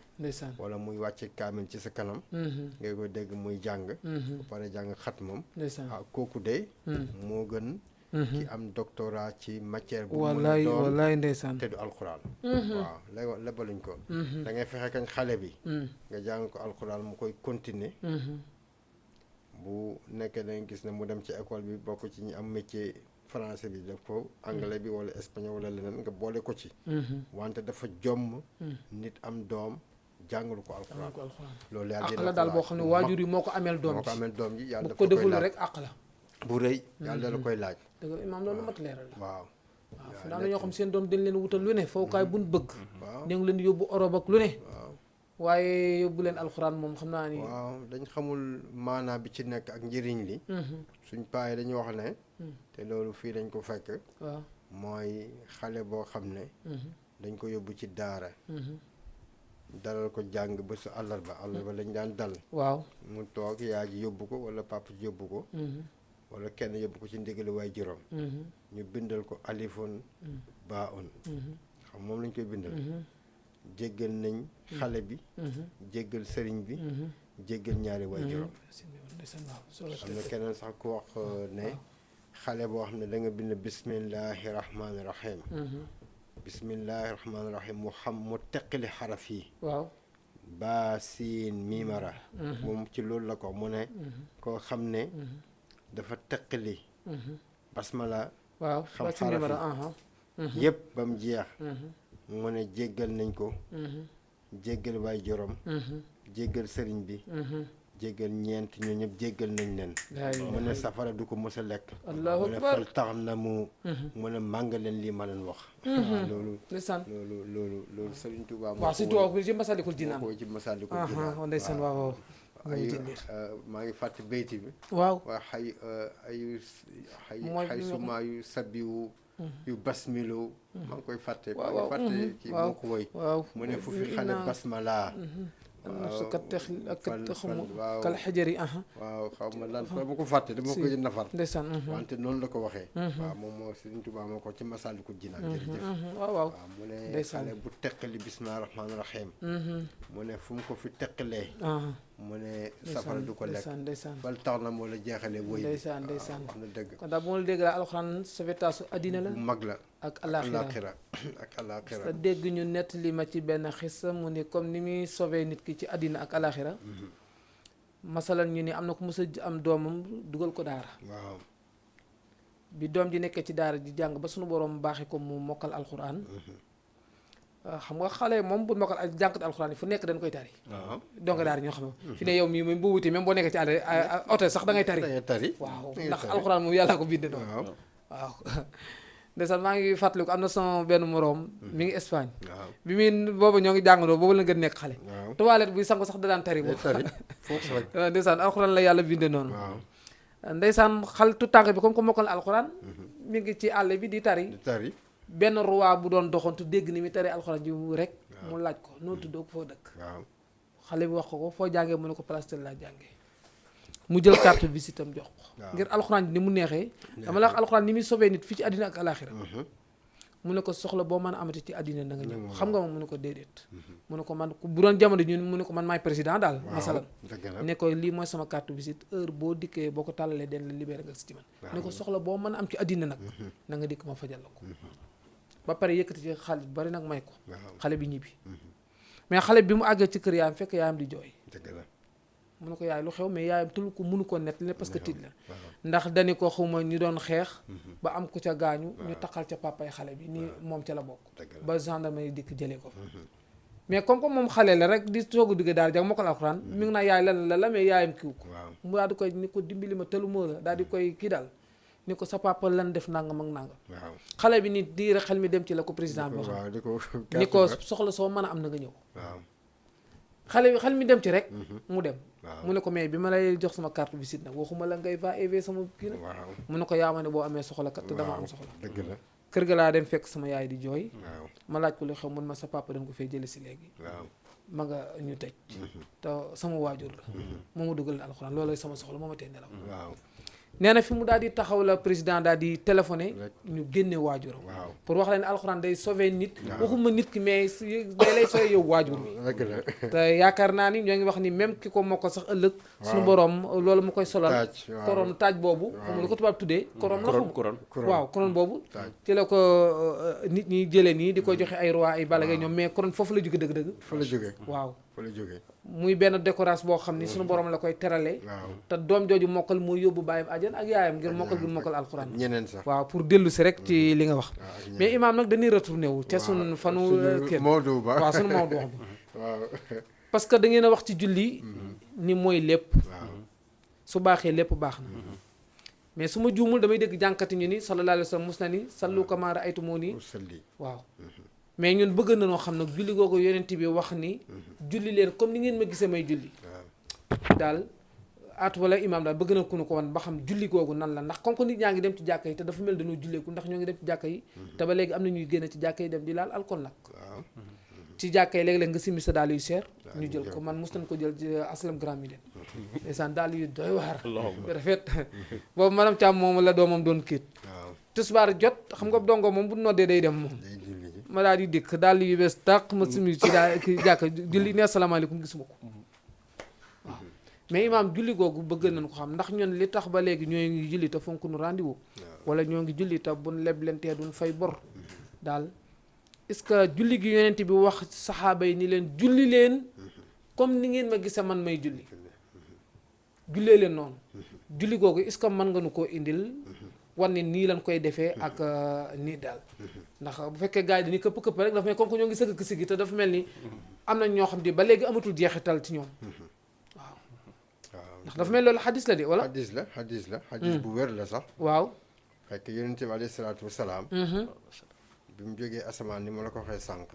wala muy wàcce kaamil ci sa kanam ngay ko dégg muy jàng ba pare jàng xat moom kooku de moo gën ki am doctorat ci matière bu mën a doon wallaay ndeysaan te du alxuraan waaw lebaluñ ko da ngay fexe kañ xale bi nga jàng ko alxuraan mu koy continuer bu nekkee da nga gis ne mu dem ci école bi bokk ci ñi am métier français bi def ko anglais bi wala espagnol wala leneen nga boole ko ci wante dafa jomm nit am doom jàngalu ko alxuraan loolu yàlla àq la daal boo xam ne waajur yi moo ko ameel doom ji yàlla bu ko deful rek àq la bu rëy yàlla la koy laaj dëgg imaam loolu mat leeral la waaw fu daan na ñoo xam seen doom dañ leen wutal lu ne fowukaay buñ bëgg ñu ngi leen yóbbu Europe ak lu ne waaye yóbbu leen alxuraan moom xam naa ni waaw dañ xamul maanaa bi ci nekk ak njëriñ li suñ paay dañu wax ne te loolu fii dañ ko fekk waaw mooy xale boo xam ne dañ ko yóbbu ci daara dalal ko jàng ba su àllarba lañ daan dal waaw mu toog yaa ji yóbbu ko wala papa ji yóbbu ko wala kenn yóbbu ko ci ndigali waay juróom ñu bindal ko alifun baa un xam moom lañ koy bindal jéggal nañ xale bi jéggal sëriñ bi jéggal ñaari waay juróom am na keneen sax ku wax ne xale boo xam ne da nga bind bismillahi rahmaani rahim bismillahi rahmaani rahim mu xam mu teqali xaraf yi waaw baa siin miimara moom ci loolu la ko mu ne koo xam ne dafa teqali basmala waaw xam xaraf yi yëpp ba mu jeex mu ne jéggal nañ ko jéggal waay jorom jéggal sëriñ bi jéggal ñeent ñoo ñëpp jéggal nañ leen mu ne safara du ko mës a lekk mu ne fal tax na mu ne màng leen lii ma leen wax loolu loolu Sëriñ Tuubaa waaw si tubaab bi ci Masaalikul Jinaan ko ci Masaalikul Jinaan ndeysaan waaw maa ngi fàtte bayti bi waaw xay suma yu sabiwu yu basmilo maa ngi koy fàtte maa ngi fàtte kii moo ko woy mu ne fu fi xale basmala su kat tex ak xamu kal xajari waaw xaw ma lan ma ko fàtte dama ko nafar ndeysaan wante noonu la ko waxee waaw moom moo Sëriñ Tuubaa moo ko ci Masaalikul Jinaan jërëjëf waaw mu ne xale bu teqali bismillaahi rahmaani rahiim mu ne fu mu ko fi teqalee mu ne safara du ko lekk fal tax na moo la jeexalee woy ndeysaan wax na dëgg kon daal bu ma la dégg la alxuraan sauvetage addina la bu mag la ak alaaxira ak alaaxira sa dégg ñu nettali ma ci benn xissa mu ni comme ni muy sauvé nit ki ci addina ak alaaxira masalan ñu ni am na ko mos a am doomam dugal ko daara waaw bi doom ji nekkee ci daara ji jàng ba suñu borom baaxee ko mu mokkal alxuraan xam nga xale moom bu mokkal jànkat alxuraan yi fu nekk dañ koy tari donc daara ñoo xam ne fi ne yow mii moom boo wutee même boo nekkee ci àll oto sax da ngay tari waaw ndax alxuraan moom yàlla ko bind noonu waaw ndeysaan maa ngi fàttaliku am na sama benn moroom mi ngi Espagne bi muy boobu ñoo ngi jàngandoo boobu la gën nekk xale toilette buy sangu sax da daan tari moom ndeysaan alxuraan la yàlla binde noonu ndeysaan xal tu tànk bi comme que mokkal alxuraan mi ngi ci àll bi di tari benn roi bu doon doxantu dégg ni mi tari alxuraan ji rek mu laaj ko noo tudd ko foo dëkk xale bi wax ko foo jàngee mu ne ko place tel laa jàngee mu jël carte visite am jox ko ngir alxuraan ji ni mu neexee dama la wax alxuraan ni muy sobee nit fii ci àddina ak alaaxira mu ne ko soxla boo mën a amati ci àddina na nga ñëw xam nga moom mu ne ko déedéet mu ne ko man bu doon jamono ñun mu ne ko man maay président daal masalan ne ko lii mooy sama carte visite heure boo dikkee boo ko tàllalee den la libéré nga si ci man ne ko soxla boo mën a am ci àddina nag na nga dikk ma fajal la ko ba pare yëkkati ci xaalis bari nag may ko xale bi ñibbi mais xale bi mu àggee ci kër yaayam fekk yaayam di jooy mu ne ko yaay lu xew mais yaayam tul ko mënu ko nett parce que tiit la ndax dani ko xawma ñu doon xeex ba am ku ca gaañu ñu taqal ca papay xale bi ni moom ca la bokk ba gendarmerie dikk jëlee ko fa mais comme moom xale la rek di soog a dugg daal jàng mokkal alxuraan mi ngi naa yaay lan la mais yaayam kiw ko mu daal di koy ni ko dimbali ma tëlu moo la daal di koy kii daal ni ko sa papa lan def nangam ak nangam xale bi ni di rek xel mi dem ci la ko président bi xam ni ko soxla soo mën a am na nga ñëw xel mi dem ci rek mu dem mu ne ko mais bi ma lay jox sama carte visite nag waxuma la ngay va et sama kii nag mu ne ko yaa ma ne boo amee soxla kat te dama am soxla dëgg la kër ga laa dem fekk sama yaay di jooy ma laaj ko lu xew mun ma sa papa dañ ko fee jële si léegi ma nga ñu tëj te sama waajur la moo ma dugal alxuraan loolu sama soxla moo ma tee nelaw nee na fi mu daal di taxaw la président daal di téléphoné ñu génne waajuram pour wax la ne alxuraan day sauver nit waxuma nit ki mais day lay sauver yow waajur bi te yaakaar naa ni ñoo ngi wax ni même ki ko moo ko sax ëllëg suñu borom loolu mu koy solal koron taaj boobu xam lu ko tubaab tuddee koron la xam waaw koron boobu ci la ko nit ñi jëlee nii di koy joxe ay roi ay balagay ñoom mais koron foofu la jóge dëgg-dëgg fa la jóge waaw fa la jóge muy benn décoration boo xam ni suñu borom la koy teralee te doom jooju mokkal muy yóbbu bàyyam àjjana ak yaayam ngir mokkal gi mokkal alxuraan ñeneen sax waaw pour dellu si rek ci li nga wax mais imaam nag dañuy retourné wu ca sun fanu kër Maodo ba waaw sunu Maodo wax bi waaw parce que da ngeen a wax ci julli ni mooy lépp su baaxee lépp baax na mais su ma juumul damay dégg jànkati ñu ni sallallahu alayhi wa sallam mus na ni sallu kamaa ra'aytumuunii waaw mais ñun bëgg na noo xam nag julli googu yonent bi wax ni julli leen comme ni ngeen ma gisee may julli daal at wala imam daal bëgg na ku nu ko wan ba xam julli googu nan la ndax comme que nit ñaa ngi dem ci jàkka yi te dafa mel dañoo julleeku ndax ñoo ngi dem ci jàkka yi te ba léegi am na ñuy génn ci jàkka yi dem di laal alcool nag ci jàkka yi léeg-léeg nga simi sa daal yu cher ñu jël ko man mos nañ ko jël ci aslam grand mi leen ndeysaan daal yu doy waar rafet boobu madame Thiam moom la doomam doon kiit tisbaar jot xam nga dongo moom bu noddee day dem moom ma daal di dikk daal yu bees tàq ma simi ci daal ki jàkka julli ne asalaamaaleykum gisuma ko waaw mais imaam julli googu bëgg nañ ko xam ndax ñun li tax ba léegi ñoo ngi julli te fonk nu rendez-vous wala ñoo ngi julli te buñ leblentee duñ fay bor daal est-ce que julli gi yonent bi wax saxaaba yi ni leen julli leen comme ni ngeen ma gise man may julli jullee leen noonu julli googu est-ce que mën nga nu koo indil wan ne nii lañ koy defee ak nii daal ndax bu fekkee gars yi dañuy këpp rek dafa mel comme que ñoo ngi sëgg si gi te dafa mel ni am nañ ñoo xam ne ba léegi amatul jeexital ci ñoom waaw ndax dafa mel loolu xadis la de wala xadis bu wér la sax waaw fekk yonent bi alayhi salaatu wasalaam bi mu jógee asamaan ni ma la ko waxee sànq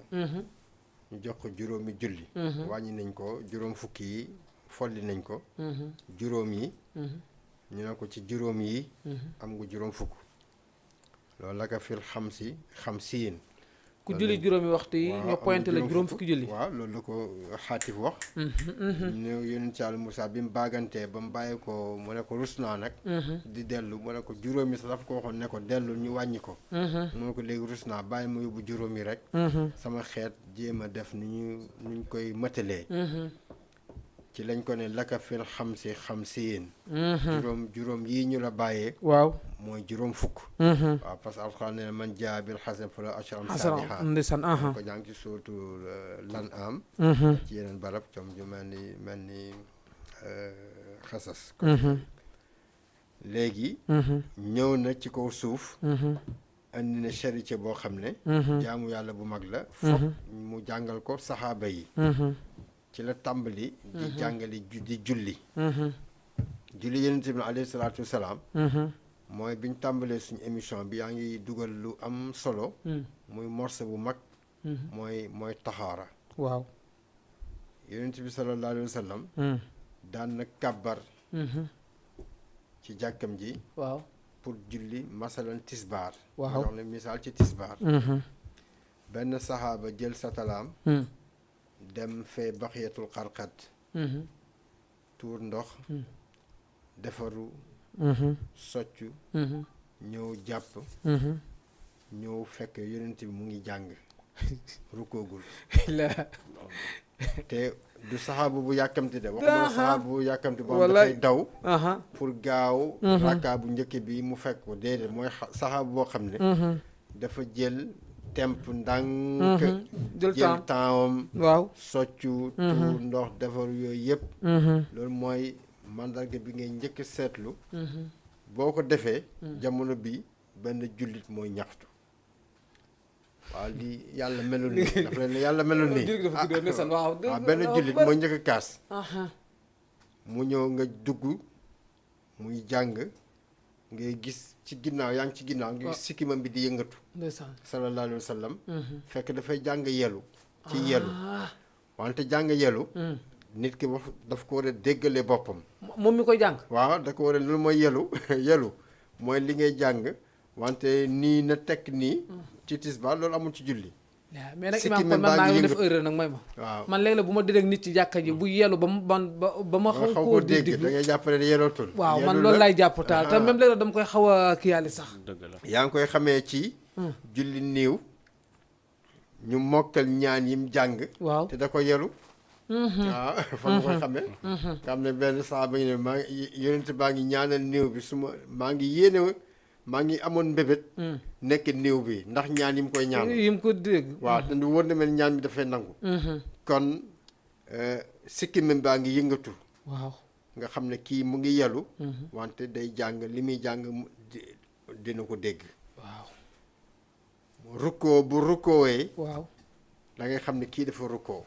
ñu jox ko juróomi julli wàññi nañ ko juróom fukki yi folli nañ ko juróom yi ñu ne ko ci juróom yi am nga juróom fukk loolu la ko fil xamsiin ku julli juróomi waxtu yi ñoo pointé la juróom fukki julli waaw loolu la ko xaatif wax ñu yonent Yàlla Moussa bi mu baagantee ba mu bàyyi ko mu ne ko rus naa nag di dellu mu ne ko juróomi sax daf ko waxoon ne ko dellu ñu wàññi ko mu ne ko léegi rus naa bàyyi ma yóbbu juróomi rek sama xeet jéem a def nuñ koy mëtalee ci lañ ko ne laka fil xamsiin juróom yii ñu la bàyyee waaw mooy juróom fukk waaw parce que alxuraan ne man jaa bil xasan fala ashram saaliha ndeysaan ko jàng ci sootu lan am ci yeneen barab com ju mel ni xasas léegi ñëw na ci kaw suuf andi na charité boo xam ne jaamu yàlla bu mag la foog mu jàngal ko saxaaba yi ci la tàmbali di jàngale di julli yonent bi alayhi salaatu wasalaam mooy biñ tàmbalee suñu émission bi yaa ngi dugal lu am solo muy morceau bu mag mooy taxaara waaw yonent bi sallallahu alayhi wa sallam daan na kàbbar ci jàkkam ji waaw pour julli masalan tisbaar waaw wax ne misaal ci tisbaar benn saxaaba jël satalaam dem fee baxiyatul xarxat tuur ndox defaru soccu ñëw jàpp ñëw fekk yonent bi mu ngi jàng rukkoogul te du saxaabu bu yàkkamti de waxuma saxaabu bu yàkkamti boo xam dafay daw pour gaaw rakkaa bu njëkk bi mu fekk ko déedéet mooy saxaabu boo xam ne dafa jël temp ndànk jël tempsam waaw soccu tuur ndox defar yooyu yëpp loolu mooy mandarga bi ngay njëkk seetlu boo ko defee jamono bi benn jullit mooy ñaxtu waaw li yàlla melul nii dafa leen yàlla melul nii waaw benn jullit mooy njëkk kaas mu ñëw nga dugg muy jàng ngay gis ci ginnaaw yaa ngi ci ginnaaw nga gis sikkimam bi di yëngatu sallallahu alayhi wa sallam fekk dafay jàng yelu ci yelu wante jàng yelu nit ki wax daf ko war a déggale boppam moom mi koy jàng waaw da ko war a loolu mooy yelu mooy li ngay jàng wante nii na tekk nii ci tisbaar loolu amul ci julli waaw mais nag imaam kon man maa ngi def erreur nag may ma waaw man léeg-léeg bu ma dégg nit ci jàkka ji bu yelu ba mu ba ma xaw koo dégg da ngay jàpp ne yelootul waaw man loolu laay jàpp taal te même léeg-léeg dama koy xaw a kiyaali sax dëgg la yaa ngi koy xamee ci julli niiw ñu mokkal ñaan yim jàng waaw te da ko yelu waaw fa nga koy xamee nga xam ne benn saaba yi ne maa ngi yonent baa ngi ñaanal niiw bi maa ngi amoon mbébét nekk néew bi ndax ñaan yi mu koy ñaan yi mu ko dégg waaw te wóor na mel ñaan bi dafay nangu kon sikkimam baa ngi yëngatu waaw nga xam ne kii mu ngi yelu wante day jàng li muy jàng dina ko dégg waaw rukkoo bu rukkoowee waaw da ngay xam ne kii dafa rukkoo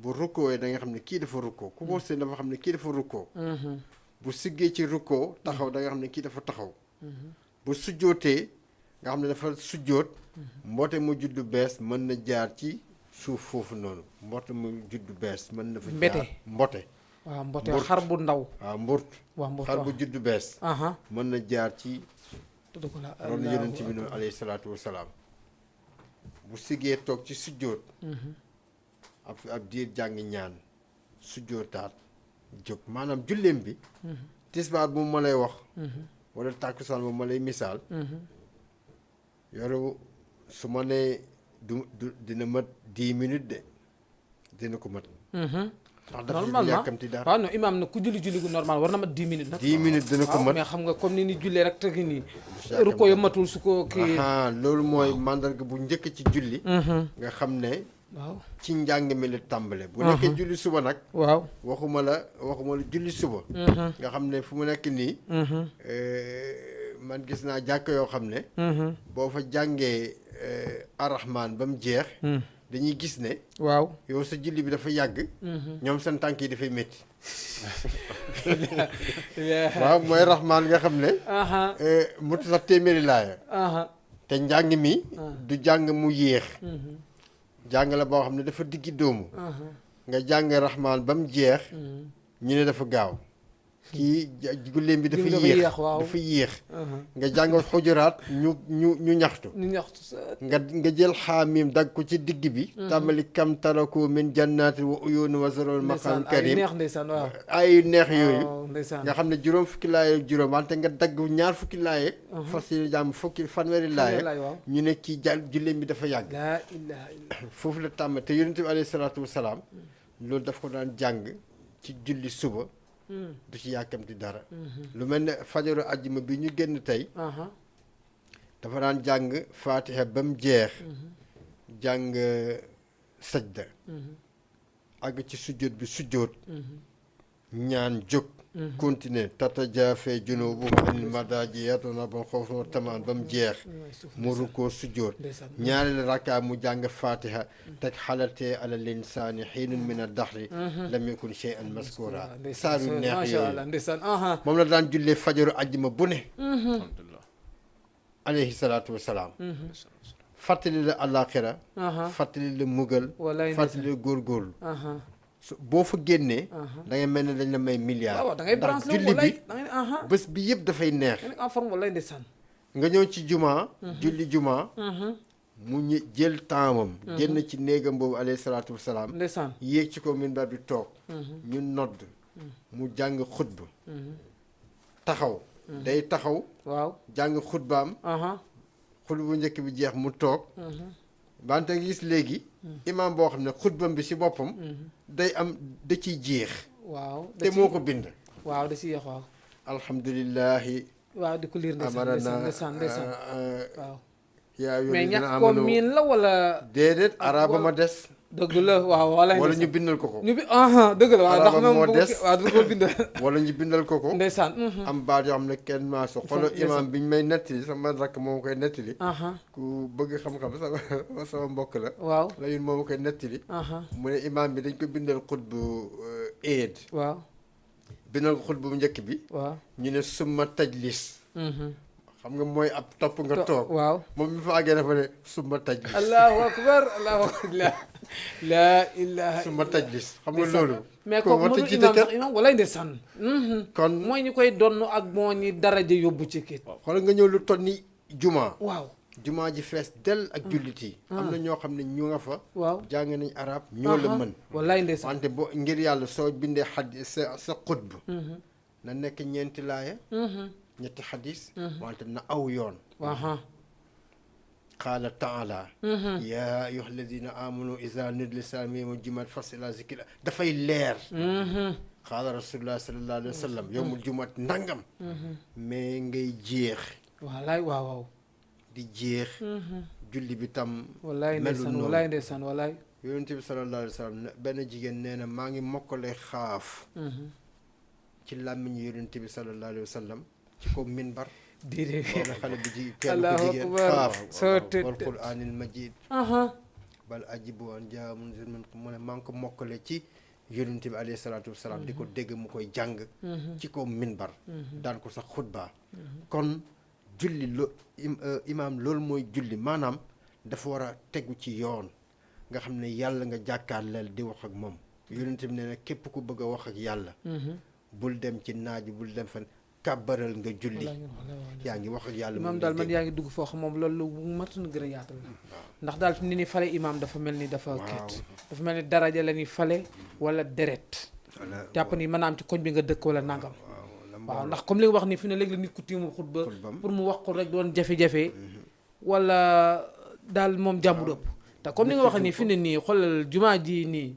bu rukkoowee da nga xam ne kii dafa rukkoo ku ko seen dafa xam ne kii dafa rukkoo bu siggee ci rukkoo taxaw da nga xam ne kii dafa taxaw bu sujjootee nga xam ne dafa sujjoot mboote mu juddu bees mën na jaar ci suuf foofu noonu mboote mu juddu bees mën na fa jaar mbote waaw mbote xar bu ndaw. waaw mburt. waaw mburt xar bu juddu bees. mën na jaar ci tudd ko la ron yonent bi noonu alayhi salaatu wasalaam bu siggee toog ci sujjóot ab diir jàngi ñaan sujjóotaat jóg maanaam julleem bi tisbaar bu ma lay wax wala tàkkusaan bu ma lay misaal yoru su ma nee du dina mat 10 minutes de dina ko mat ndax dafa yàkkamti dara waaw non imaam nag ku julli gu normal war na mat 10 minutes nag 10 minutes dina ko mat mais xam nga comme ni ni jullee rek tegi nii ruko yo matul su ko kii loolu mooy mandarga bu njëkk ci julli nga xam ne waaw ci njàng mi la tàmbale bu nekkee julli suba nag waaw waxuma la julli suba nga xam ne fu mu nekk nii man gis naa jàkk yoo xam ne boo fa jàngee arrahman ba mu jeex dañuy gis ne waaw yow sa julli bi dafa yàgg ñoom seen tànk yi dafay métti waaw mooy rahman nga xam ne mutu sax téeméeri laaya te njàng mi du jàng mu yéex jàng la boo xam ne dafa diggi dóomu nga jàng rahman ba mu jeex ñu ne dafa gaaw kii gulleem bi dafa yéex nga jàng xujuraat ñu ñaxtu nga jël xaamim dag ko ci digg bi tàmbali kam taraku min jannaati wa uyuun wa zarul maqam karim ay neex yooyu nga xam ne juróom fukki laaye juróom wante nga dagg ñaar fukki laaye fas yi jàmm fanweeri laaye ñu ne kii julleem bi dafa yàgg foofu la tàmbali te yonent bi alayhi salaatu wasalaam loolu daf ko daan jàng ci julli suba du ci yàkkamti dara lu mel ne fajaru àjjuma bi ñu génn tey dafa daan jàng faatiha ba mu jeex jàng sajda àgg ci sujjóot bi sujjóot ñaan jóg continuer tatajaafa junuubuhum anil madaaji yad'uuna rabbahum xawfan wa tamaan ba mu jeex mu rukkoo sujjóot ñaareel rakka mu jàng fatiha teg xalatee ala linsaani xiinun min ad-dahri lam yakun shay'an maskuura saar yu neex yooyu moom la daan jullee fajaru àjjuma bu ne alayhi salaatu wasalaam fàttali la àllaaxira fàttali la mugal fàttali la góorgóorlu boo fa génnee da ngay mel ne dañ la may milliard ndax julli bi bés bi yëpp dafay neex nga ñëw ci jumaa julli jumaa mu jël tempsam génn ci néegam boobu alayhi salaatu wasalaam yéeg ci ko minbar bi toog ñu nodd mu jàng xutba taxaw day taxaw jàng xutbaam xutba bu njëkk bi jeex mu toog wante nga gis léegi imaam boo xam ne xutbam bi si boppam day am da ciy jeex te moo ko bind da ciy jeex alhamdulillahi di ko liir ndeysaan waaw yaa yooyu mais ñàkk ko miin la wala déedéet araba ma des dëgg la wala ñu bindal ko ñu bi dëgg la waaw ndax moo des du ko bindal wala ñu bindal ko ndeysaan am baat yoo xam ne kenn maa so xoolal imam bi ñu may nettali sama rakk moom koy nettali ku bëgg xam-xam sama mbokk la la yun moom koy nettali mu ne imam bi dañ ko bindal xutbu eid bindal ko xutbu bu njëkk bi ñu ne summa tajlis xam nga mooy ab topp nga toog moom mi fa àggee dafa ne summa tajlis allahu akbar laa ilaha summa tajlis xam nga loolu mais kooku mënul imam walay ndeysaan kon mooy ñu koy donn ak moo ñi daraja yóbbu ci kit xoolal nga ñëw lu toll ni jumaa ji fees del ak jullit yi am na ñoo xam ne ñu nga fa jàng nañ arab ñoo la mën walay ndeysaan wante boo ngir yàlla soo bindee xadis sa xutb na nekk ñeenti laaya ñetti xadis wante na aw yoon qaala taala yaa ayyuha alladina amanu iza nudiya lis-salaati min jumaat fas'au ila zikrillah dafay leer qaala rasulullah sallallahu alayhi wa sallam yowmul jumaat nangam mais ngay jeex waaw di jeex julli bi tam wallaay ndeysaan wallaay ndeysaan wallaay yonent bi sallallahu alayhi wa sallam benn jigéen nee na maa ngi mokkale xaaf ci làmmiñu yonent bi sallallahu alayhi wa sallam ci ko minbar déedéet xale bi kenn ku jigéen xaaf wal quraanil majiid bal ajibu an jaa munzir min mu ne maa ngi ko mokkale ci yonent bi alayhi salaatu wasalaam di ko dégg mu koy jàng ci ko minbar daan ko sax xutba kon julli imaam loolu mooy julli maanaam dafa war a tegu ci yoon nga xam ne yàlla nga jàkkaarleel di wax ak moom yonent bi nee na képp ku bëgg a wax ak yàlla bul dem ci naaj bul dem fan kàbbaral nga julli yaa ngi wax ak yàlla imaam daal man yaa ngi dugg foo xam moom loolu mat na gën a yaatal ndax daal ni ni fale imaam dafa mel ni dafa kiit dafa mel ni daraja la ni fale wala deret jàpp ni mën a am ci koñ bi nga dëkk wala nangam waaw ndax comme li nga wax ni fi ne léegi la nit ku tiimu xutba pour mu wax ko rek doon jafe-jafe wala daal moom jàmbur ëpp te comme li nga wax nii fi ne nii xoolal jumaa ji nii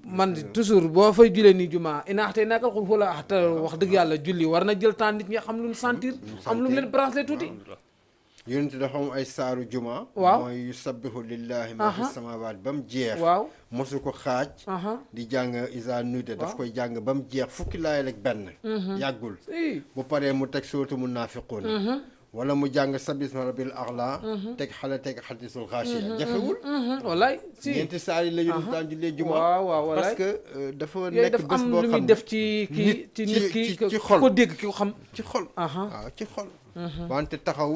man toujours boo fay julee nii jumaa inaaxte nakal xul wala axta wax dëgg yàlla julli war na jël temps nit ñi xam lu ñu sentir am lu mu leen branché tuuti yonent dafa am ay saaru juma waaw mooy yusabbihu lillahi ma fi samawaat ba mu jeex waaw mosu ko xaaj di jàng isa nuute daf koy jàng ba mu jeex fukki laay rek benn yàggul bu paree mu teg sootu munaafiquun wala mu jàng sabisma rabbil a'la teg xadisul xaashiya jafewul wallaay si ñeenti saar yi la yonent daan jullee juma waaw parce que dafa nekk nekk bés boo lu xam muy ne def ci nit ki ci xol ko dégg ki ko xam ci xol waaw ci xol wante taxaw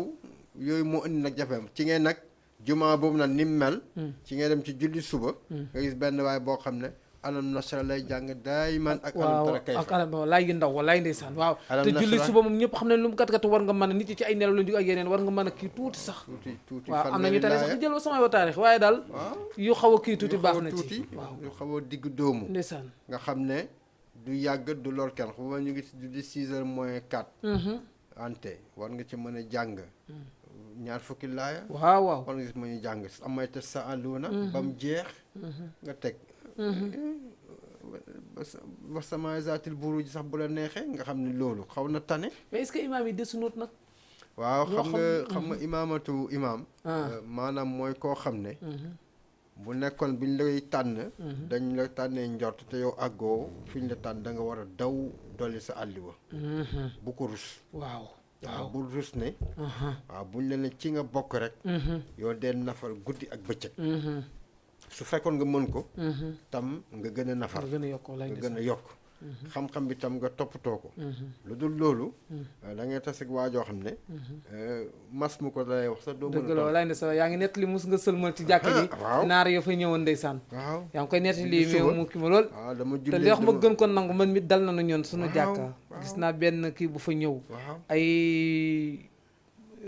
yooyu moo indi nag jafeem ci ngeen nag juma boobu nag ni mu mel ci ngeen dem ci julli suba nga gis benn waay boo xam ne alam nasra lay jàng dayman ak alam tara kayfa ak alam walaay ndaw walaay ndeysaan waaw Alam te julli nasrah. suba moom ñëpp xam ne lu mu kat war nga mën a nit yi ci ay nelaw la jóg ak yeneen war nga mën a kii tuuti sax tuuti waaw am na ñu tane sax jël samay wa taarix waaye daal yu xaw a kii tuuti baax na ci waaw yu xaw a digg dóomu ndeysaan nga xam ne du yàgg du lor kenn xam nga ñu ngi si julli 6 heures moins 4 ante war nga ci mën a jàng ñaar fukki laaya waaw waaw war nga ci mën a jàng amay te sa àlluuna ba mu jeex nga teg ba sama zaatil buruj sax bu la neexee nga xam ne loolu xaw na tane mais est-ce que imaam yi desunoot nag waaw loo xam nga imaamatu imaam maanaam mooy koo xam ne bu nekkoon biñ lay tànn dañ la tànnee njort te yow àggoo fi ñu la tànn da nga war a daw dolli sa àlliwa bu ko rus waaw waaw bu rus ne waaw buñ la ne ci nga bokk rek yow dee nafar guddi ak bëccëg su fekkoon nga mën ko tam nga gën a nafar nga gën a yokk wala nga gën a yokk xam-xam bi tam nga toppatoo ko lu dul loolu da ngay tas ak waajoo xam ne mas mu ko dalay wax sax doo mën a dëgg la walaay ndeysaan yaa ngi nettali mus nga sëlmal ci jàkka ji waaw naar yo fa ñëwoon ndeysaan waaw yaa ngi koy nettali mais mu kii ma lool waaw dama te jullee li wax ma gën ko nangu man mi dal na ñoon suñu waaw, jàkka waaw. gis naa benn kii bu fa ñëw waaw ay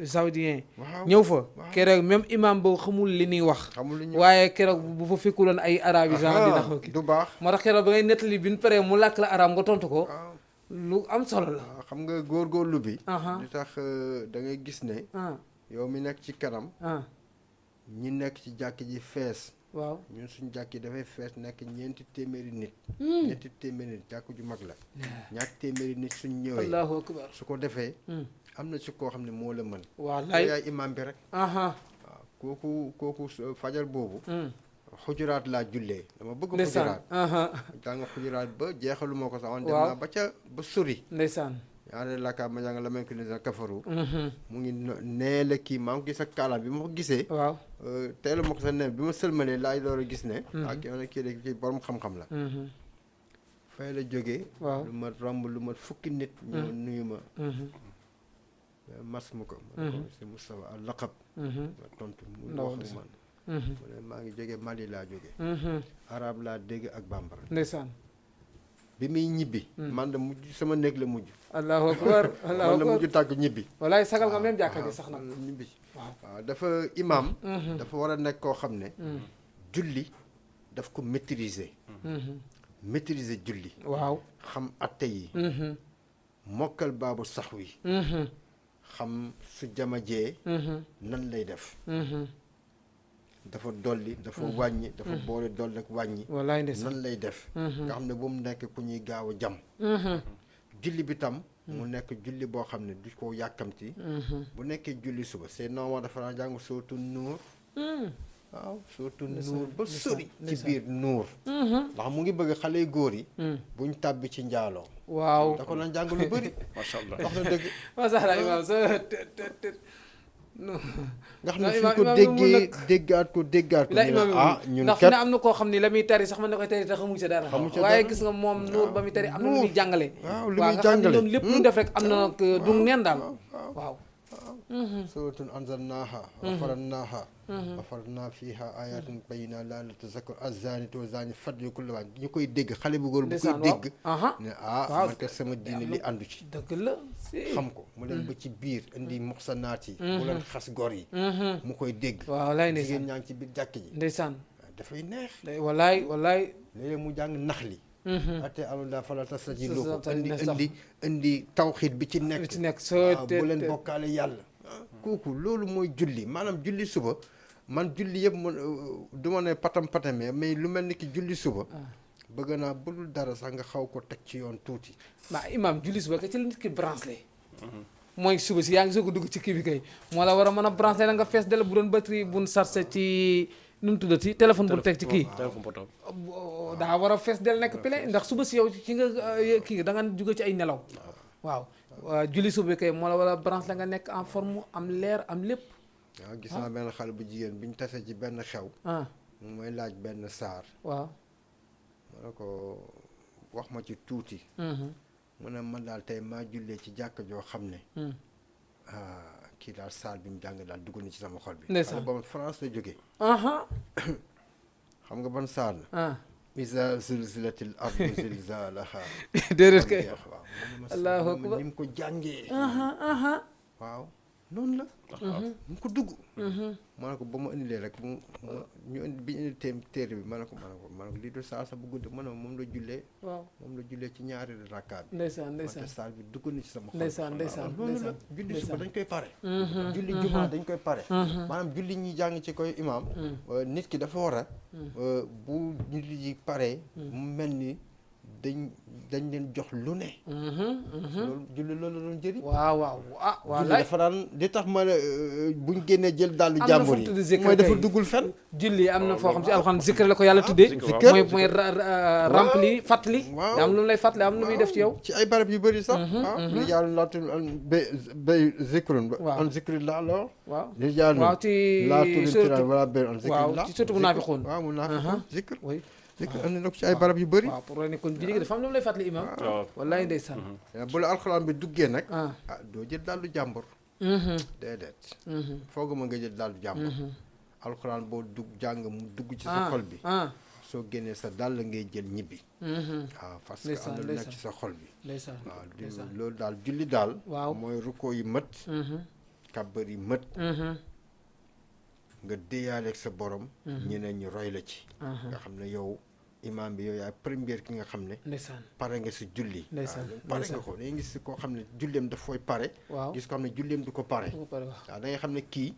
saoudien waaw ñëw fa waaw. keroog même imam boobu xamul li ñuy wax xamul lu ñu waaye keroog bu fa fekkuloon ay arabisant dina xaw kii du baax moo tax keroog ba ngay nettali bi ñu paree mu làkk la arab nga tontu ko waaw lu am solo la waaw xam nga góorgóorlu bi aha li tax da ngay gis ne ah yow mi nekk ci kanam ah ñi nekk ci jàkk ji fees waaw ñun suñ jàkk yi dafay fees nekk ñeenti téeméeri nit ñeenti téeméeri nit jàkk ju mag la ñaar téeméeri nit suñ ñëwee allahu akbar su ko defee am na ci koo xam ne moo la mën wallaay yaay imam bi rek aha waaw kooku fajar boobu xujuraat laa jullee dama bëgg ndeysaan xujuraat aha jàng xujuraat ba jeexalu ma ko sax on dem Waaw. naa ba ca ba sori ndeysaan ñaare laka ma jàng la may ko ne kafaru mu ngi nee la kii maa ngi gis ak kaalaam bi ma ko gisee waaw teelu ma ko sa ne bi ma sëlmalee laay door a gis ne ak yow ne kii de kii borom xam-xam la fay la jógee waaw lu ma romb lu ma fukki nit ñoo nuyu ma mas mu ko ma ne ko si Moustapha al laqab ma tontu mu Ndaw wax man mu ne maa ngi jógee Mali laa jógee arab laa dégg ak bambara ndeysaan bi muy ñibbi man da mujj sama néeg la mujj allahu akbar allahu man la akbar mujj tàgg ñibbi wallaay sagal nga même jàkka ji sax nag ñibbi waaw waaw dafa imam dafa war a nekk koo xam ne julli daf ko maîtriser maîtriser julli waaw xam atte yi mokkal baabu sax wi xam su jamajee nan lay def dafa dolli dafa wàññi dafa boole dolli ak wàññi wallaay ndeysaan nan lay def nga xam ne bu mu nekk ku ñuy gaaw a jam julli bi tam mu nekk julli boo xam ne du ko yàkkamti bu nekkee julli suba c'est normal dafa daan jàng sootu nuur waaw sootu nuur ba sori ci biir nuur ndax mu ngi bëgg xale yu góor yi buñ tàbbi ci njaaloo waaw da ko daan jàng lu bëri macha allah wax na dëgg macha allah imaam sa nga xam ne fi ko déggee déggaat ko ñu ne ah ñun ndax fi kat ne am na koo xam ni la muy tari sax man na koy tari te xamu ci dara xamu ci waaye dara. gis nga moom nuur ba muy tari am na lu muy jàngale waaw li waaw muy nga xam ne jàngale ñoom lépp lu def rek am na du neen daal waaw suratun anzalnaha wa farannaha wa faranna fiha ayatin bayyina la tazakkaru az-zaniyatu wa zani fadlu kullu wa ñu koy dégg xale bu góor bu koy dégg ne man kat sama diine li àndu ci dëgg la xam ko mu leen ba ci biir indi muxsanaat yi mu leen xas gor yi mu koy dégg waaw walaay jigéen ñaa ngi ci biir jàkk ji ndeysaan dafay neex walaay léeg-léeg mu jàng nax li ate alhamdulilah fala tastajilu ko indi tawxiid bi ci nekk bu leen bokkaale yàlla kooku loolu mooy julli maanaam julli suba man julli yëpp du ma ne patamee mais lu mel ni ki julli suba bëgg naa bu dul dara sax nga xaw ko teg ci yoon tuuti maa imaam julli suba ka ci la nit ki branché mooy suba si yaa ngi soog a dugg ci kii bi kay moo la war a mën a branché la nga fees dell bu doon batterie buñ chargé ci nu mu tuddati téléphone bu teg ci kii daa war a fees del nekk pile ndax suba si yow ci nga kii da nga jóge ci ay nelaw waaw julli suba bi kay moo la war a branche la nga nekk en forme am leer am lépp waaw gis naa benn xale bu jigéen bi ñu tasee ci benn xew mu mooy laaj benn saar waaw ma ne ko wax ma ci tuuti mu ne man daal tey maa jullee ci jàkk joo xam ne kii daal saar bi mu jàng daal dugg na ci sama xol bi xale boobu France la jógee xam nga ban saar la iza zulzilatil ardu zilzalaha déedéet kay waaw allahu akbar ni mu ko jàngee waaw noonu la mu ko dugg ma ne ko ba ma indilee rek ñu indi bi ñu indi téere bi ma ne ko lii du saar sa bu gudd ma ne moom la jullee waaw moom la jullee ci ñaari rakkaat bi ndeysaan saar bi dugg na ci sama xol ndeysaan noonu la julli suba dañ koy pare julli jumaa dañ koy pare maanaam julli ñi jàng ci koy imaam nit ki dafa war a bu julli ji pare mu mel ni dañ leen jox lu ne loolu julli loolu doon jëriñ waaw julli dafa daan li tax ma buñ génnee jël dàllu jàmbur yi mooy dafa duggul fen julli am na foo xam ci alxuraan zikr la ko yàlla tuddee mooy rempli fàttali da am lu mu lay fàttali am lu muy def ci yow ci ay barab yu bëri sax li yàlla laatu bay zikrun an zikrillah la waaw li yàlla waaw ci laatulintira wala bay an zikrillah waaw ci surtout munaafiqoon waaw munaafiqoon zikr zikr andi na ko ci ay barab yu bëri waaw pour ne kon julli gi dafa am lu mu lay fàttali imam wallaay ndeysaan bu la alxuraan bi duggee nag doo jël dàllu jàmbur déedéet fooguma nga jël dàllu jàmbur alxuraan boo dugg jàng mu dugg ci sa xol bi soo génnee sa dàll ngay jël ñibbi waaw parce que am na lu nekk ci sa xol bi waaw loolu daal julli daal mooy rukkoo yi mët kàbbar yi mët nga déyaaleeg sa borom ñeneen ñi roy la ci nga xam ne yow imaam bi yow yaay première ki nga xam ne pare nga si julli pare nga ko dañuy gis koo xam ne julleem daf fooy pare gis ko xam ne julleem du ko pare waaw da ngay xam ne kii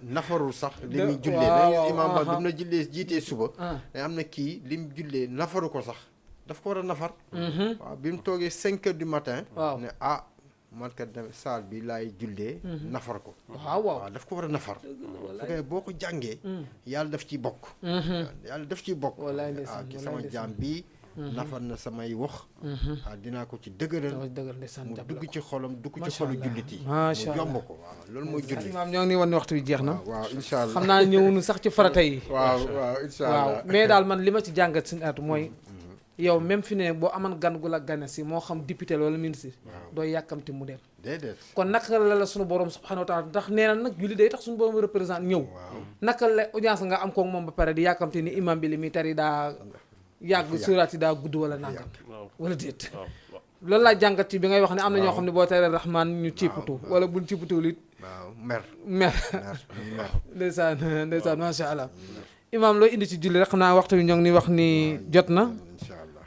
nafarul sax li muy jullee da ngay gis imaam ba bi mu la jullee jiitee suba da am na kii li mu jullee nafaru ko sax daf ko war a nafar waaw bi mu toogee 5 heures du matin ne man kat saal bi laay jullee nafar ko waaw daf ko war a nafar su koy boo ko jàngee yàlla daf ciy bokk yàlla daf ciy bokk waaw ki sama jaam bi nafar na samay wax waaw dinaa ko ci dëgëral mu dugg ci xolam dugg ci xolu jullit yi mu yomb ko waaw loolu mooy julli imaam ñoo ngi ni wan ne waxtu bi jeex na waaw incha allah xam naa ñëwunu sax ci farata yi waaw incha allah waaw mais daal man li ma ci jàngat suñu at mooy yow même fi ne boo aman gan gu la gane si moo xam député wala ministre doo yàkkamti mu dem déedéet kon naka la suñu borom subhanahu wa taala ndax nee na nag julli day tax suñu borom représente ñëw naka la audience nga am koog moom ba pare di yàkkamti ni imam bi li muy tari daa yàgg suraat yi daa gudd wala nangam wala déet loolu laa jàngat ci bi ngay wax ne am na ñoo xam ne boo taree rahman ñu ciipatu wala buñ ciipatuwul it mer ndeysaan masha Allah imaam loo indi ci julli rek xam naa waxtu bi ñoo ngi ni wax ni jot na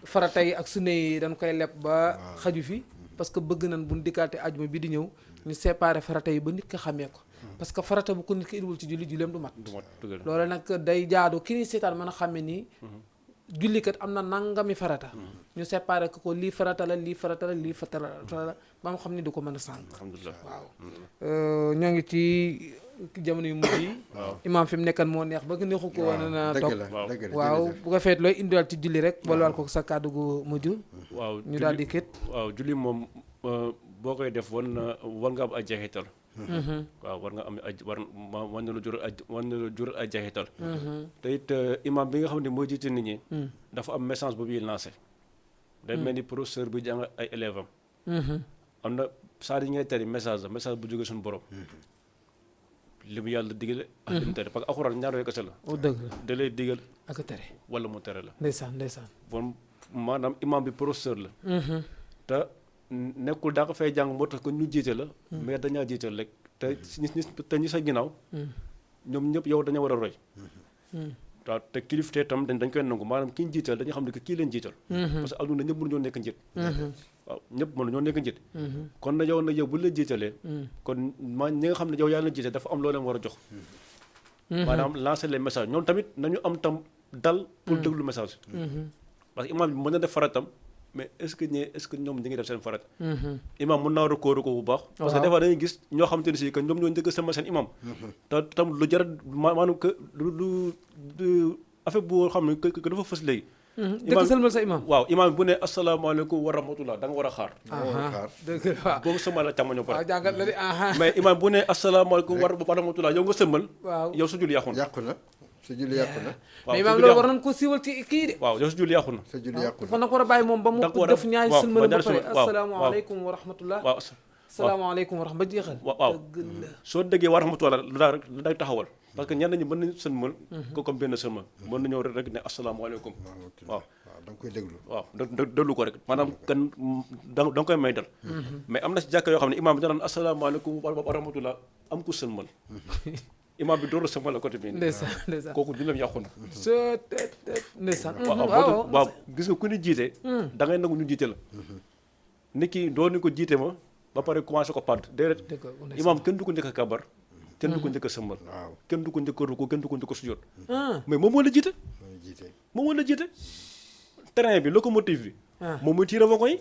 farata yi ak sunna yi dañ koy leb ba xaju fi parce que bëgg nañ buñ dikkaate ajuma bi di ñëw ñu séparé farata yi ba nit ko xamee ko parce que farata bu ko nit ko indiwul ci julli julleem du mat loolu nag day jaadu ki ni seetaan mën a xàmme nii jullikat am na nangami farata ñu séparé ko lii farata la lii farata la lii farata la ba mu xam ni du ko mën a sànq alhamdulilah waaw ñoo ngi ci jamono yu mujj yi imaam fi mu nekkan moo neex ba nga neexu ko woon na toog waaw bu ko feet looy indiwaat ci julli rek boolewal ko sa kàddu gu mujj waaw ñu daal di kët waaw julli moom boo koy def war nga am ay jeexital waaw war nga am war na la jural ay jeexital te it imam bi nga xam ne moo jiite nit ñi dafa am message bu muy lancé day mel ni professeur bi jàng ay élève am na saa yi ngay tari message la message bu jógee suñu borom li mu yàlla digale ak li mu tere parce que alxuraan ñaar yooyu kese la o dëgg la da lay digal ak tere wala mu tere la ndeysaan bon maanaam imam bi professeur la te nekkul daa ko fay jàng moo tax ko ñu jiite la mais dañaa jiital rek te ñi sa ginnaaw ñoom ñëpp yow dañoo war a roy waaw te kilifte tam dañ koy nangu maanaam ki ñu jiital dañu xam ne que kii leen jiital parce que adduna ñëpp mënuñoo nekk njiit waaw ñëpp mënuñoo nekk njiit kon na yow nag yow bu la jiitalee kon ñi nga xam ne yow yaa leen jiite dafa am loo leen war a jox maanaam lancer les messages ñoom tamit nañu am tam dal pour déglu message parce que imam bi mën na def faratam mais est-ce que ñoom ñi ngi def seen farat imam mën naa rekoor ko bu baax parce que des fois dañuy gis ñoo xamante ne si que ñoom ñoo njëkk a sama seen imam te tam lu jar maanaam que lu affaire bu xam ne que dafa fës léegi dëgg sëlmal sa imam waaw imam bu ne asalaamaaleykum wa rahmatullah da nga war a xaar dëgg waaw boobu sëlmal la càmmoño pare waaw jàngat la de mais imam bu ne asalaamaaleykum wa rahmatullah yow nga sëlmal waaw yow sa julli yàqu na sa julli yàqu na mais imaam loolu war nañ ko siiwal ci kii de waaw yow sa julli yàqu na sa julli yàqu na kon nag war a bàyyi moom ba mu def ñaari sëlmal ba pare asalaamaaleykum wa rahmatullah waaw asalaamaaleykum wa rahmatullah ba jeexal waaw soo déggee wa rahmatullah lu daal taxawal parce que ñenn ñi mën nañu sëlmal ko comme benn sëlmal mën nañoo rek ne asalaamaaleykum waaw da nga koy déglu waaw déglu ko rek maanaam kan da nga koy may dal mais am na si jàkka yoo xam ne imaam bi danaan asalaamaaleykum wa rahmatullah am ku sëlmal imaam bi door a sëlmal la côté bii ndeysaan kooku julleem yàqu na ndeysaan waaw gis nga ku ni jiite da ngay nangu ñu jiite la nit ki doo ni ko jiite ma ba pare commencé ko padd déedéet imaam kenn du ko njëkk a kabar kenn du ko njëkk a sëmmal kenn du ko njëkk a ruku kenn du ko njëkk a sujjóot mais moom moo la jiite moom moo la jiite terrain bi locomotive bi moom mooy tiire wagon yi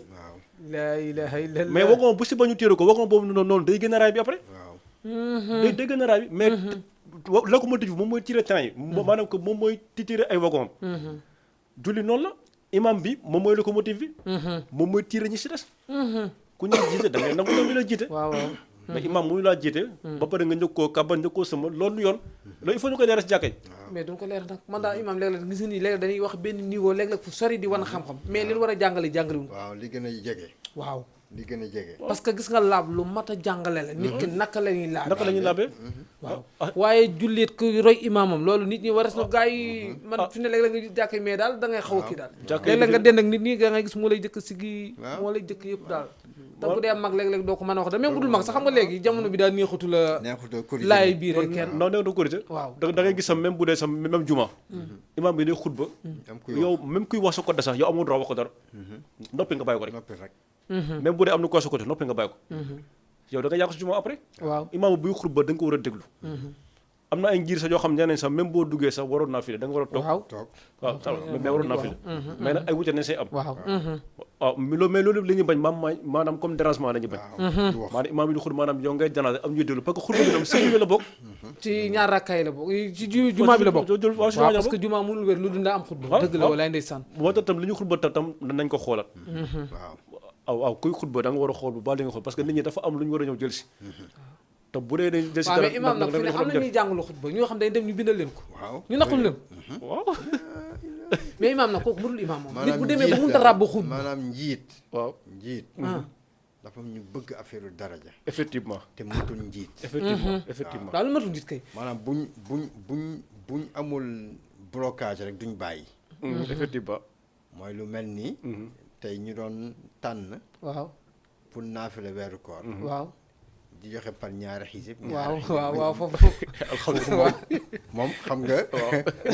la ilaha illallah mais wagon bu si ba ñu tiire ko wagon boobu noonu day gën a raay bi après day gën a raay bi mais locomotive bi moom mooy tiire terrain yi maanaam que moom mooy tiire ay wagon julli noonu la imam bi moom mooy locomotive bi moom mooy tiire ñi si des ku ñu jiite da ngay nangu ñoom ñu la jiite mais imam mu laa jiite ba pare nga njëkk koo kàbba njëkk koo sama loolu yoon loolu il faut ñu koy leeral si jàkka yi mais duñ ko leer nag man daal imam léeg-léeg gis nga nii léeg dañuy wax benn niveau léeg-léeg fu sori di wan xam-xam mais li war a jàngale wuñ waaw li gën a jege waaw li gën a jege parce que gis nga laab lu mat a jàngale la nit ki naka la ñuy laabee waaw waaye jullit ku roy imaamam loolu nit ñi waras na gars yi man fi ne léeg-léeg nga jàkk mais daal da ngay xaw a kii daal léeg-léeg nga dend ak nit ñi da ngay gis moo lay jëkk sigi moo lay jëkk yëpp daal te bu dee mag léeg-léeg doo ko mën a wax da même bu dul mag sax xam nga léegi jamono bi daal neexutu la laay biir kenn non neexutu korité waaw da ngay gis sax même bu dee sax même juma imaam bi day xutba yow même kuy wax sa côté sax yow amul droit wax ko dara noppi nga bàyyi ko rek même bu dee am na ko sa côté noppi nga bàyyi ko yow da nga yàq sa juma après waaw imaam buy xutba da nga ko war a déglu am na ay ngir sax yoo xam ne nee nañ sax même boo duggee sax waroon naa file da nga war a toog waaw mais waroon naa file mais nag ay wute ne say am waaw mais loolu li ñuy bañ maanaam comme dérangement la ñuy bañ maanaam imaam yi di xutba maanaam yow ngay déranger am ñuy déglu parce que xutba bi tam si la bokk ci ñaar rakkaay la bokk ci jumaa bi la bokk waaw parce que jumaa mënul wér lu dund am xutba dëgg la walaay ndeysaan moo tax tam li ñu xutba tam nañ ko xoolaat waaw kuy xutba da nga war a xool bu baax li nga xool parce que nit ñi dafa am lu ñu war a ñëw jël si te bu dee dañ waaw mais imaam nag fi ne am na ñuy jàngalu xutba ñoo xam dañ dem ñu bindal leen ko ñu naqul leen waaw mais imaam nag kooku mënul imaam moom nit bu demee ba mënut a ràbb xutba maanaam njiit waaw njiit dafa ñu bëgg affaire daraja effectivement te matul njiit effectivement daal lu matul njiit kay maanaam buñ amul blocage rek duñ bàyyi effectivement mooy lu mel nii tey ñu doon tànn waaw pour naafile weeru koor waaw di joxe par ñaari xisib waaw foofu alhamdulilah moom xam nga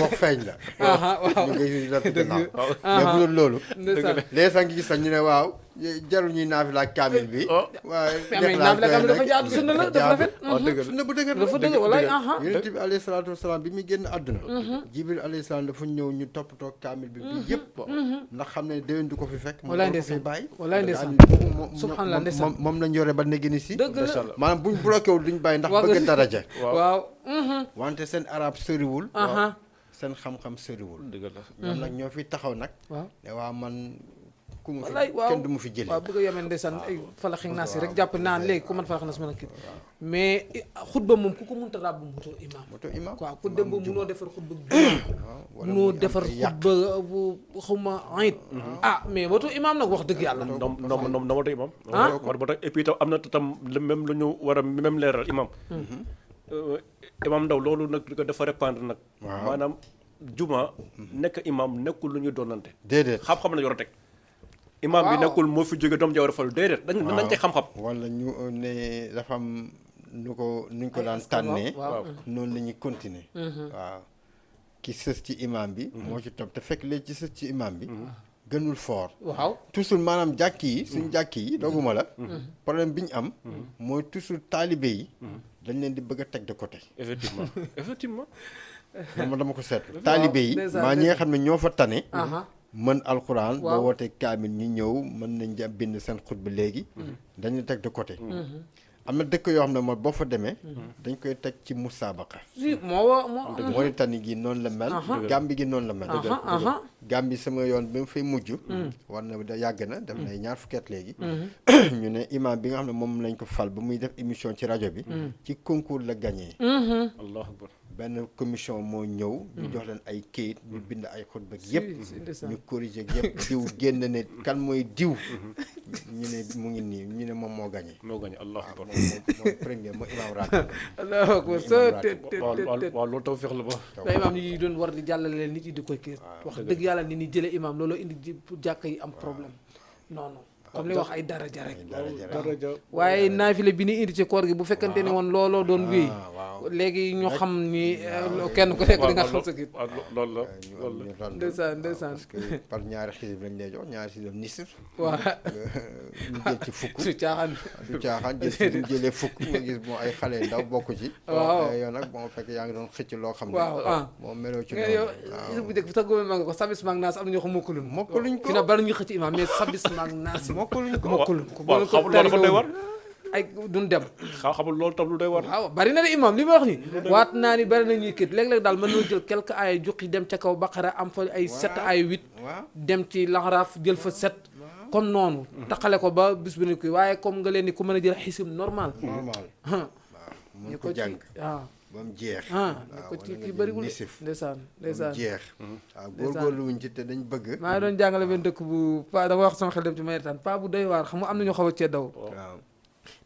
wax feeñ la ñu ngi rek gannaaw mais bu dul loolu léegi sax ngi gis sax ñu ne waaw jarul ñuy naafila kaamil bi waaye naafila kaamil dafa jaadu sunna la dafa rafet sunna bu dëgër dafa dëgër walaay yonent bi alayhi salaatu wasalaam bi muy génn àdduna jibril alayhi salaam dafa ñëw ñu toppatoo kaamil bi yëpp ndax xam ne déwén du ko fi fekk walaay ko fi ndeysaan bàyyi walaay ndeysaan subhanallah ndeysaan moom lañ yore ba négéni si dëgg la maanaam buñ bloqué wul duñ bàyyi ndax bëgg daraja waaw wante seen arab sëriwul seen xam-xam sëriwul dëgg la ñoom nag ñoo fi taxaw nag waaw ne waa man ku mu fi wallaay waaw kenn du mu fi jëlee. waaw bëgg a yemee ndeysaan ay falax naa si rek jàpp naa léegi ku man falax na si mën a kii mais xutba moom ku ko mënta ràbb moto imam waaw ku dem ba munoo defar xutba munoo defar xutba xawma ayit mais moto imam nag wax dëgg yàlla na moto imam ba tax et puis tam am na tam même lu ñu war a même leeral imam imam Ndaw loolu nag li ko dafa répandre nag maanaam juma nekk imam nekkul lu ñu doonante déedéet xam-xam la yor a teg imam bi nekkul moo fi jóge doom jawar fal déedéet dañ teg xam-xam wala ñu ne dafa am nuñ ko daan tànnee noonu la ñuy continuer waaw ki sës ci imam bi moo ci topp te fekk léegi ci sës ci imam bi gënul fort waaw toujours maanaam jàkk yi suñ jàkk yi dooguma la problème bi ñu am mooy toujours taalibe yi dañ leen di bëgg a teg de côté effectivement moom dama ko seetlu taalibe yi maa ñi nga xam ne ñoo fa tane mën alxuraan boo wootee kaamil ñu ñëw mën nañ jàpp bind seen xutba léegi dañu teg de côté am na dëkk yoo xam ne mooy boo fa demee dañ koy teg ci musaabaqa Mauritanie gi noonu la mel Gambie gi noonu la mel Gambie sama yoon bi ma fay mujj war na da yàgg na def na ñaar fukki at léegi ñu ne imam bi nga xam ne moom lañ ko fal ba muy def émission ci rajo bi ci concours la gagné allahu akbar benn commission moo ñëw ñu jox leen ay kayit ñu bind ay xutba yëpp ñu corrigé yëpp diw génn ne kan mooy diw ñu ne mu ngi nii ñu ne moom moo gagné allahu akbar moom premier moo imam raat allahu akbar waaw loolu taw feex la ba mais imam yi doon war di jàllale leen nit yi di koy kii wax dëgg yàlla ni jële imam looloo indi jàkk yi am problème non comme li wax ay daraja rek waaye naafile bi ni indi ci koor gi bu fekkante ni woon looloo doon wéy léegi ñu xam ni kenn ku nekk di nga xam sa kii loolu la ndeysaan parce que par ñaari xisib lañ lay jox ñaari xisib nisir waaw ñu jël ci fukk du caaxaan ñu jëlee fukk nga gis moo ay xale ndaw bokk ci waaw yow nag bon fekk yaa ngi doon xëcc loo xam ne waaw moo meloo ci yow xisib bu njëkk bi sax góobe maa nga ko sabis maag naas am na ñoo xam mokkaluñ ko fi na bala ñuy xëcc imam mais sabis maag naas mokkaluñ ko xamul loolu dafa doy war ay duñ dem xamul loolu tam lu doy war waaw bari na de imam li ma wax ni waat naa ni bari na ñuy kit léeg-léeg daal mën noo jël quelques ay juqi dem ca kaw baqara am fa ay 7 ay 8 dem ci laxaraaf jël fa 7 comme noonu taxale ko ba bis bu ne koy waaye comme nga leen ni ku mën a jël xisib normal mën ko jàng waaw ba mu jeex ne ko ci kii bëriwul ndeysaan jeex waaw góorgóorlu wuñ ci te dañ bëgg maa ngi doon jàngale benn dëkk bu pa dama wax sama xel dem ci mayetaan pa bu doy waar xam nga am nañu xaw a cee daw waaw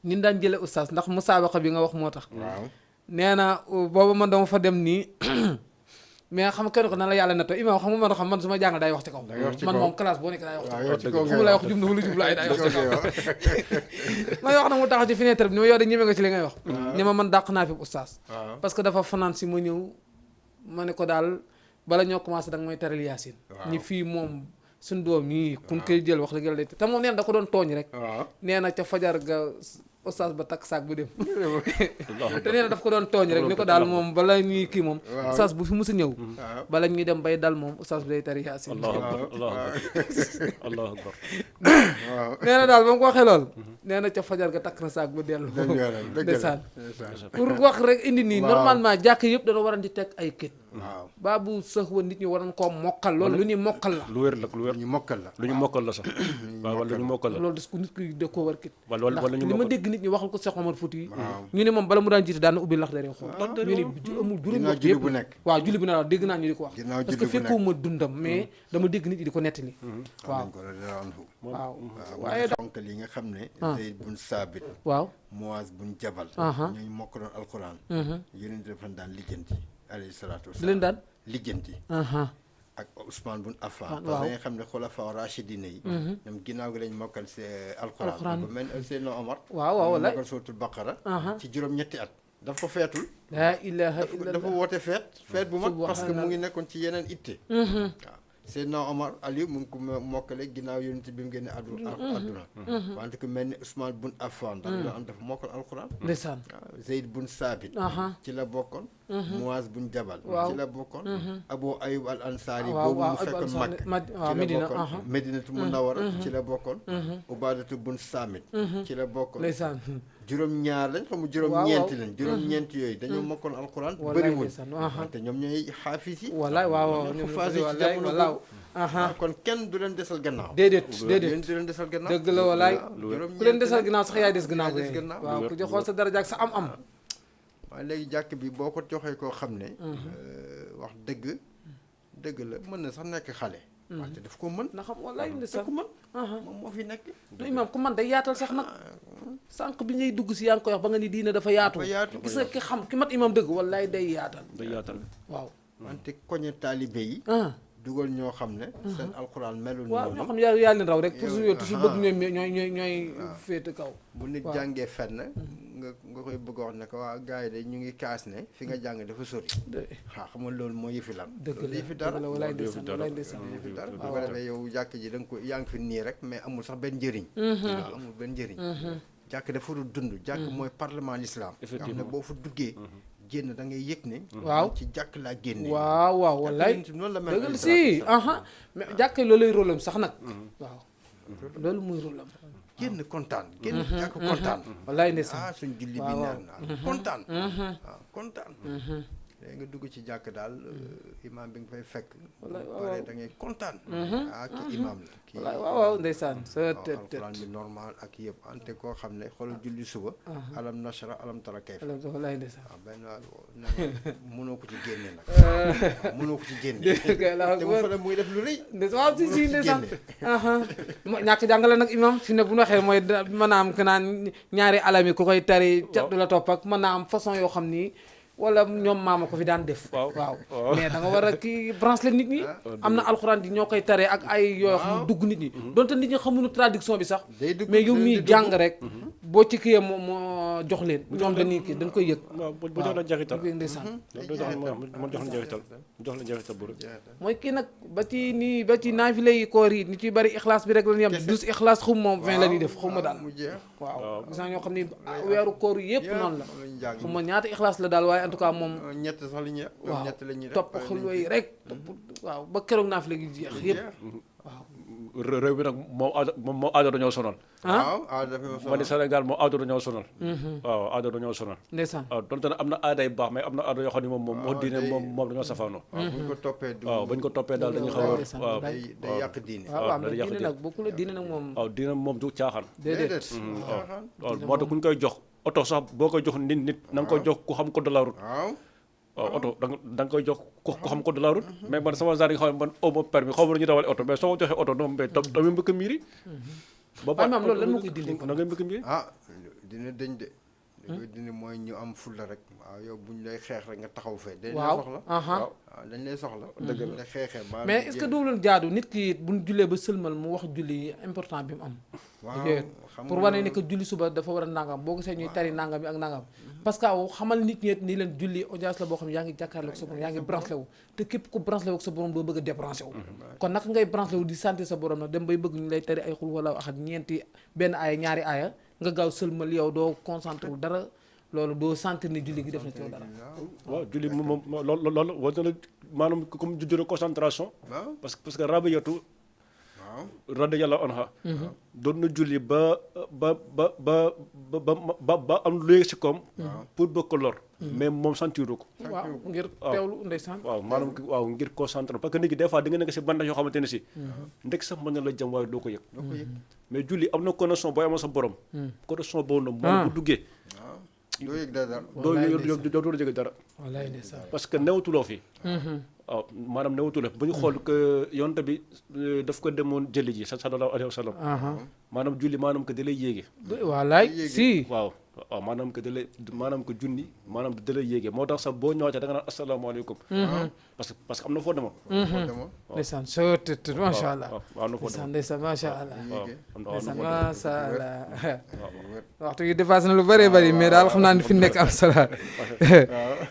nin daan jële oustaz ndax musaabaqa bi nga wax moo tax waaw nee na booba man dama fa dem nii mais xam kenn ko nan la yàlla na to imam xam nga man xam man su ma jàngal day wax ci kaw man moom classe boo nekk day wax ci kaw xam lay wax jub na wala jub la ay day wax ci kaw may wax na mu taxaw ci fenêtre bi ni ma yow de ñeme nga ci li ngay wax ni ma man dàq naa fi oustaz parce que dafa fanaan si ma ñëw ma ne ko daal bala ñoo commencé da nga may teral yaasin ñi fii moom suñ doom yi kun koy jël wax dëgg yàlla te moom nee na da ko doon tooñ rek nee na ca fajar ga oustaz ba takk saak bu dem te nee na daf ko doon tooñ rek ni ko daal moom bala ñuy kii moom oustaz bu fi musa ñëw bala ñuy dem bay dal moom oustaz bi day tari yaasin allahu akbar nee na daal ba mu ko waxee lool nee na ca fajar ga takk na saak bu dellu ndeysaan pour wax rek indi nii normalement jàkk yëpp dana waran di teg ay kit baabu sax wa nit ñi waroon koo mokkal loolu lu ñuy mokkal la lu wér la lu wér ñu mokkal la lu ñu mokkal la sax waaw wala lu ñu mokkal la loolu des ko nit ki da koo war kit wala li ma dégg nit ñi waxal ko Cheikh Omar Fouti ñu ne moom bala mu daan jiite daan na ubbi lax dare xool ñu ne amul juróom waxtu yëpp waaw julli bu ne dégg naa ñu di ko wax parce que fekkuma dundam mais dama dégg nit ñi di ko nettali waaw waaye fonk li nga xam ne Zayd bun Saabit waaw Muaz bun Jabal ñooy mokkaloon alquran yéen dafa daan lijjanti alayhi salaatu wasalaam leen daan lijjanti ak Ousmane bun Affan parce que nga xam ne xulafa rachidina yi ñoom ginnaaw gi lañ mokkal si alquran bu mel Seydina Omar waaw wallaay mokkal suratul Baqara ci juróom-ñetti at daf ko feetul laa ilaha illallah dafa woote feet bu mag parce que mu ngi nekkoon ci yeneen itte waaw Seydina Omar Aliou mu ngi ko mokkale ginnaaw yonent bi mu génne àdduna wante ku mel ni Ousmane bun Affan ndax loo am dafa mokkal alquran ndeysaan waaw Zayd bun Saabit ci la bokkoon Muaz bun Jabal ci la bokkoon Abu Ayub al Ansari boobu mu fekkoon mag ci la bokkoon Medinatu Munawara ci la bokkoon Ubadatu bun Samit ci la bokkoon ndeysaan juróom-ñaar lañ xam juróom-ñeenti lañ juróom-ñeent yooyu dañoo mokkoon alquran bëriwul wante ñoom ñooy xaafis yi wallaay waaw ñoom phase yi ci jamono kon kenn du leen desal gannaaw. déedéet kenn du leen desal gannaaw. dëgg la walaay ku leen desal gannaaw sax yaay des gannaaw des gannaaw. waaw ku jox xool sa daraja ak sa am-am. waaye léegi jàkk bi boo ko joxee koo xam ne. wax dëgg la mën na sax nekk xale. wante daf ko mën. na xam walaay ndeysaan ko mën. moom moo fi nekk. imaam ku man day yaatal sax nag. sànq bi ngay dugg si yaa ngi koy wax ba nga ni diine dafa yaatu. gis nga ki xam ki mat imaam dëgg walaay day yaatal. waaw. wante koñe taalibe yi. dugal ñoo xam ne. seen alxuraan melul waaw noonu. ñoo xam ne yaa leen raw rek toujours bëgg ñooy féete kaw. bu nit jàngee fenn nga koy bëgg a wax ne ko waa gars yi de ñu ngi kaas ne fi nga jàng dafa sori. xam nga loolu moo yëfi lan. dëgg la yëfi dara walaay ndeysaan walaay ndeysaan. yëfi dara bu ko defee yow jàkk ji da nga ko yaa ngi fi nii rek mais amul sax benn njëriñ. amul benn njëriñ. jàkk dafa du dund. jàkk mooy parlement l'islam. nga xam ne boo fa duggee. génn da ngay yëg ne. waaw ci jàkk laa génne. waaw wallaay noonu la mel. dëgg si mais jàkk looluy rôle am sax nag. waaw loolu muy rôle am. génn kontaan. génn jàkk kontaan. wallaay ndeysaan suñ julli bi naan kontaan. waaw kontaan. léegi nga dugg ci jàkk daal imaam bi nga fay fekk. wallaay da ngay kontaan. kii imaam la. kii waaw ndeysaan. alxuraan bi normal ak yëpp ante koo xam ne xoolal julli suba. alam nashra alam tara kayfa. wallaay ndeysaan. waaw benn mënoo ko ci génne nag. mënoo ko ci génne. te bu fa muy def lu rëy. waaw si ndeysaan. ñàkk jàngale nag imaam fi ne bu ñu waxee mooy mën naa am que naan ñaari alami ku koy tari cat du la topp ak mën naa am façon yoo xam ni. wala ñoom maama ko fi daan def. waaw mais da nga war a kii branche nit ñi. am na alxuraan di ñoo koy taree ak ay yoo xam dugg nit ñi. donte nit ñi xamuñu traduction bi sax. mais yow miy jàng rek. boo ci kiyee moo jox leen. ñoom dañuy kii dañ koy yëg. waaw bu jox la njeexital. ndeysaan. mu jox la njeexital jox la njeexital bu rek. mooy kii nag ba ci naafile yi koor yi ni ciy bari ixlaas bi rek la ñuy am 12 ixlaas xum moom 20 la ñuy def xuma daal. waaw gis naa ñoo xam ni weeru koor yëpp noonu la. xuma ñaata ixlaas la daal waaye en tout cas moom. ñett sax la ñuy ñett la ñuy def topp xulwa yi rek. waaw ba keroog naafile gi jeex yëpp waaw. réew bi nag moom aada dañoo sonal. waaw aada dañoo sonal ma ni Sénégal moom aada dañoo sonal. waaw aada dañoo sonal. ndeysaan waaw donte ne am na aada yu baax mais am na aada yoo xam ne moom moo diine moom dañoo safaanoo. waaw bu ñu ko toppee du waaw bu ñu ko toppee daal dañuy xaw a waaw day yàq diine. waaw am na diine nag bokkul la diine nag moom. waaw diine moom du caaxaan. déedéet waaw moo tax ku ñu koy jox oto sax boo koy jox nit na nga koy jox ku xam ko de la route. waaw oto da nga koy jox ku xam ko de la route. mais man sama genre yi nga xam ne man aw ma permis xaw ma nu ñuy dawale oto mais soo ma joxee oto noonu mais tamit mbëkk miir yi. waaye maam loolu lan moo koy dindi. da ngay mbëkk miir yi. dina dañ de. li koy dindi mooy ñu am fulla rek. waaw yow buñ lay xeex rek nga taxaw fee. dañ lay soxla waaw dañ lay soxla. dëgg la xeexee mais est-ce que doo leen jaadu nit ki buñ jullee ba sëlmal mu wax julli important bi mu am. waaw pour wane ne que julli suba dafa war a nangam boo gisee ñuy tari nangam bi ak nangam. parce que xamal nit ñi ni leen julli audience la boo xam ne yaa ngi jàkkaarloo ak sa borom yaa ngi branché wu te képp ku branché wu ak sa borom doo bëgg a débranché wu. kon naka ngay branché wu di sentir sa borom nag dem bay bëgg ñu lay tari ay xul wala axat ñeenti benn aaya ñaari aaya nga gaaw sëlmal yow doo concentré wu dara loolu doo sentir ni julli gi def na ci yow dara. waaw julli moom loolu war na la maanaam comme jujjure concentration. parce que rabiyatu radi yàlla anha doon na julli ba am lu yëg si koom pour bëgg ko lor mais moom sentiru ko waaw ngir teewlu ndeysaan waaw maanaam waaw ngir concentré parce que nit ki des fois di nga nekk si bandax yoo xamante ne si ndek sax mën na la jëm waaye doo ko yëg mais julli am na connexion booy amoon sa borom connexion boobu noonu moom bu duggee doo yëg dara doo yëg dara wallaay ndeysaan parce que newtuloo fi waaw maanaam newutule bu ñu xool que yonte bi daf ko demoon jëli ji sallallahu alayhi wa sallam maanaam julli maanaam que da lay yéege wallaay si waaw maanaam que da lay maanaam que junni maanaam da lay yéege moo tax sax boo ñëwaatee da nga naan asalaamaaleykum parce que am na foo demoon ndeysaan soo tët macha allah am na foo demoon ndeysaan macha allah ndeysaan macha allah waxtu yi dépassé na lu bëree bëri mais daal xam naa ne fi nekk am solo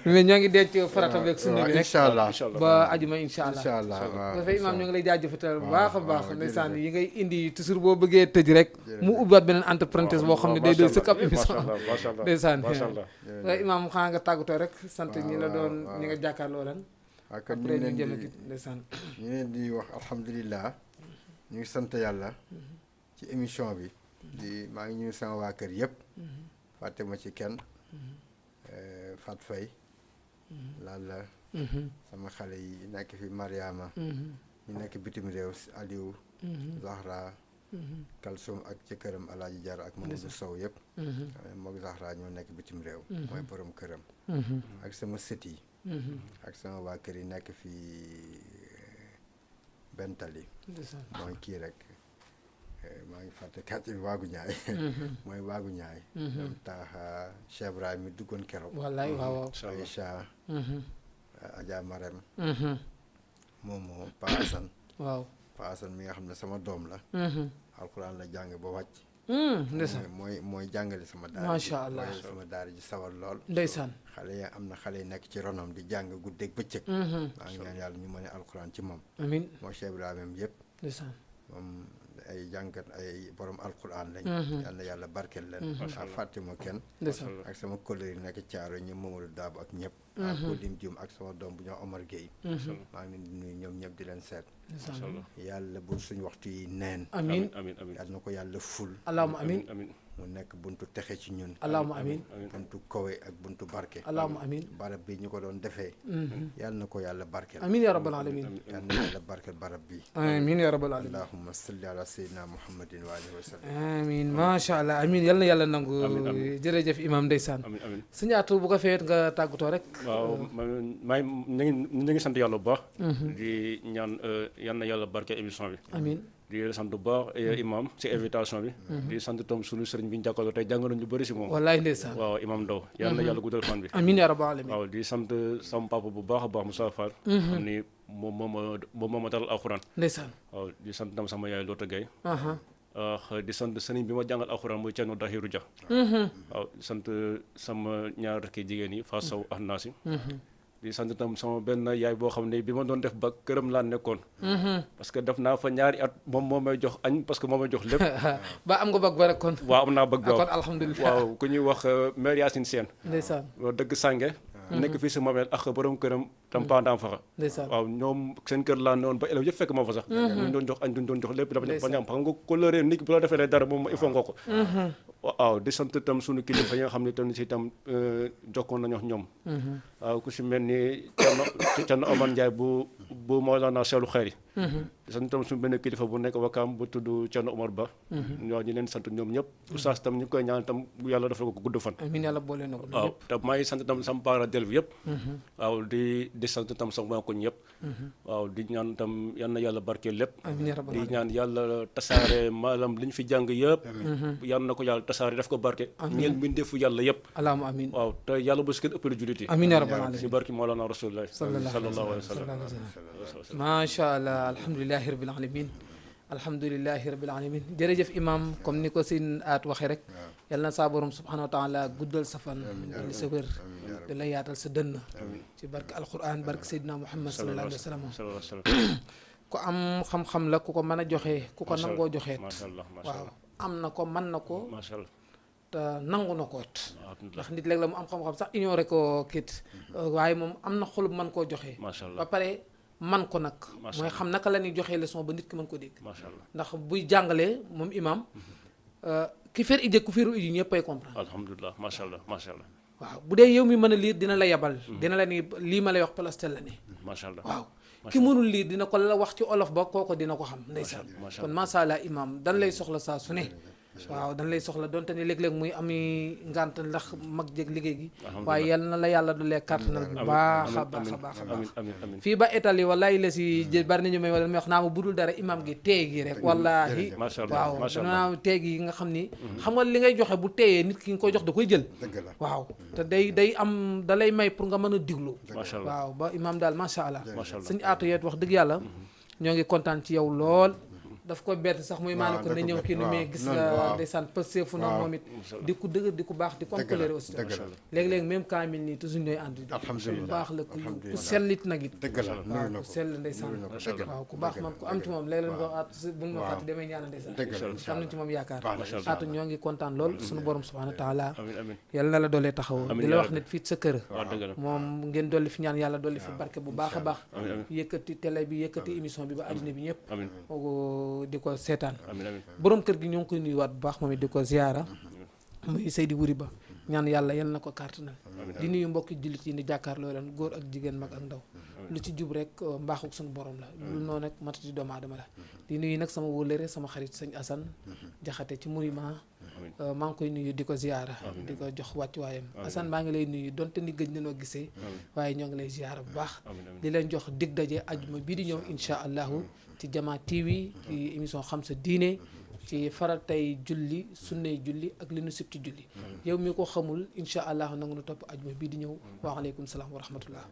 mais ñoo ngi denc farata beeg sunna bi rek incha allah ba ajuma incha allah waaw dafay imaam ñoo ngi lay jaajëfatal bu baax a baax ndeysaan yi ngay indi toujours boo bëggee tëj rek mu ubbiwaat beneen entreprise boo xam ne day doon sëkk ab émission ndeysaan waaye imaam xanaa nga tàggatoo rek sant ñi la doon ñi nga jàkkaarloo lan kon après ñu jël gi ndeysaan ñu leen di wax alhamdulilah ñu ngi sant yàlla ci émission bi di maa ngi ñëw sama waa kër yëpp fàtte ma ci kenn Fat Faye Lalla sama xale yi nekk fi Mariama ñu nekk bitim réew Aliou Zahra Kalsoum ak jëkkëram Alaaji Jar ak Mamadou Sow yëpp mook Zahra ñoo nekk bitim réew mooy borom këram ak sama sët yi ak sama waa kër yi nekk fii Bentali mooy kii rek maa ngi fàtte quartier bi waagu ñaay mooy waagu ñaay ñoom tax Cheikh Ibrahima mi duggoon keroog wallaay waaw Aïcha Adja Marème moomoo Paasan waaw Paasan mi nga xam ne sama doom la alxuraan la jàng ba wàcc ndeysaan mooy jàngale sama daara macha allah sama daara ji sawar lool ndeysaan xale ya am na xale yi nekk ci ronam di jàng guddeeg bëccëg maa ngi ñaan yàlla ñu mën a alxuraan ci moom amiin moo Cheikh Ibrahima yëpp ndeysaan moom ay jàngat ay borom alxuraan lañ yal na yàlla barkeel leen ak fàttuma kenn ak sama collègue yi nekk Caaro ñoom Mamadou Daabu ak ñëpp ak ko lim jum ak sama doom bu ñoo Omar Gueye maa ngi leen di nuyu ñoom ñëpp di leen seet yàlla bu suñu waxtu yi neen amiin yàlla na ko yàlla ful allahumma amiin mu nekk buntu texe ci ñun allahumma amiin buntu kowe ak buntu barke allahumma amiin barab bi ñu ko doon defee yàlla na ko yàlla barkeel amiin ya rabbal alamin yàlla na yàlla barkeel barab bi amiin ya rabbal alamin allahumma salli ala sayyidina muhammadin wa alihi wa sallam amiin macha allah amiin yal na yàlla nangu jërëjëf imam ndeysaan suñu atu bu ko feet nga tàggatoo rek waaw maa ñu ngi sant yàlla bu baax di ñaan yal na yàlla barkeel émission bi amiin di sant bu baax imam si invitation bi di sant tam sunu sëriñ bi ñu jàkkaarloo tey jàngal nañu bëri si moom wallaay ndeysaan waaw imam Ndaw yal na yàlla guddal fan bi amiin ya rabbal alamin waaw di sant sama papa bu baax a baax Moussa Fall xam ni moom moo ma dalal alxuraan ndeysaan waaw di sant tam sama yaay Loota Gaye di sant sëriñ bi ma jàngal alxuraan muy Thierno Dahiru Dia waaw di sant sama ñaar rakki jigéen yi Fatou Sow ak Naasi di sant tam sama benn yaay boo xam ne bi ma doon def ba këram laa nekkoon parce que def naa fa ñaari at moom moo may jox añ parce que moo may jox lépp ba am nga bëgg ba rek kon waaw am naa bëgg kon alhamdulilah waaw ku ñuy wax maire Yacine Sène ndeysaan dëgg Sànge nekk fii si Mamel ak borom këram tam pendant faxa ndeysaan waaw ñoom seen kër laa newoon ba élèves yëpp fekk ma fa sax duñ doon jox añ duñ doon jox lépp dafa ñam xam nga coloré nit bu la defee dara moom il faut nga ko waaw di sant tam suñu kilifa yi nga xam ne tam si itam jokkoon nañu wax ñoom waaw ku si mel ni Thierno Omar Ndiaye bu Mawlana Seelu Xayri di sant tam suñu benn kilifa bu nekk Wakaam bu tudd Thierno Omar Ba ñoo ñu leen sant ñoom ñëpp oustaz tam ñu koy ñaan tam bu yàlla defal ko gudd fan amiin yàlla boole na ko waaw te maa ngi sant tam sama parents d'élèves yëpp waaw di sant tam sama koñ yëpp waaw di ñaan tam yal na yàlla barkeel lépp di ñaan yàlla tasaare maalam li ñu fi jàng yëpp yal na ko yàlla tasaare def ko barke ñeel mbindeefu yàlla yëpp allahumma amiin waaw te yàlla bu si kenn ëppale jullit yi amiin ya rabbal alamin si barki Mawlana Rasulullah sallallahu alayhi wa sallam macha allah alhamdulilahi rabbil alamin alhamdulilahi rabbil alamin jërëjëf imam comme ni ko sin aat waxee rek yàlla na saa borom subhanahu wa taala guddal sa fan li sa wér di la yaatal sa dënn ci barke alquran barke seydina muhammad sallallahu alayhi wa sallam ku am xam-xam la ku ko mën a joxe ku ko nangoo joxeet waaw am na ko mën na ko te nangu na ko it ndax nit léeg la mu am xam-xam sax ignoré ko kit waaye moom am na xolub mën koo joxe ba pare man ko nag mooy xam naka la ñuy joxee leçon ba nit ki mën ko dégg ndax buy jàngalee moom imam ki fer ije ku feru iji ñëpp ay comprendre alhamdulilah macha allah waaw bu dee yow mi mën a liir dina la yebal dina la ni lii ma lay wax palastel la ne macha allah waaw ki mënul liir dina ko la wax ci olof ba kooko dina ko xam ndeysaan kon macha allah imam dan lay soxla saa su ne waaw dañ lay soxla donte ni léeg-léeg muy ami ngànt ndax mag jég liggéey gi waaye yal na la yàlla dolee kàttanal bu baax a baax a baax a baax fii ba Italie wallahi la si bari nañu may wala may wax naa ma budul dara imam gi teey gi rek wallahi waaw danaa teey gi nga xam ni xam nga li ngay joxe bu teeyee nit ki nga koy jox da koy jël waaw te day am da lay may pour nga mën a diglu waaw ba imam daal macha allah suñu aatu yeet wax dëgg yàlla ñoo ngi kontaan ci yow lool daf ko bett sax muy maa ne ko na ñëw kii ni mais gis nga ndeysaan pëste fu noonu moom it di ko dëgër di ko baax di ko colère aussi léeg-léeg même kaamil nii toujours ñooy ànd di bu baax la ku sellit nag it waaw ku sell ndeysaan waaw ku baax man ku am ci moom léeg-léeg ko at bu ma fàtte demee ñaana ndeysaan am nañ ci moom yaakaar aatu ñoo ngi kontaan lool suñu borom subhanahu wa taala yàlla na la doolee taxaw di la wax ne fii sa kër moom ngeen dolli fi ñaan yàlla dolli fi barke bu baax a baax yëkkati télé bi yëkkati émission bi ba àddina bi ñëpp di ko seetaan borom kër gi ñoo ngi koy nuyuwaat bu baax moom it di ko ziyaara muy Seydi Wuri Ba ñaan yàlla yal na ko kàttanal di nuyu mbokki jullit yi ni jàkkaarloo leen góor ak jigéen mag ak ndaw lu ci jub rek mbaaxuk suñu borom la lu noonu nag matati doomu aadama la di nuyu nag sama wóllëre sama xarit sëñ Assane Jaxate ci Mourima maa ngi koy nuyu di ko ziyaara di ko jox wàccuwaayam Assane maa ngi lay nuyu donte ni gëj nañoo gisee waaye ñoo ngi lay ziyaara bu baax di leen jox dig daje ajuma bii di ñëw insha allahu ci Jama TV ci émission xam sa diine ci faratay julli sunnay julli ak li nu sib ci julli yow mi ko xamul insha allahu nangu nu topp ajuma bii di ñëw wa aleykum salaam wa rahmatullah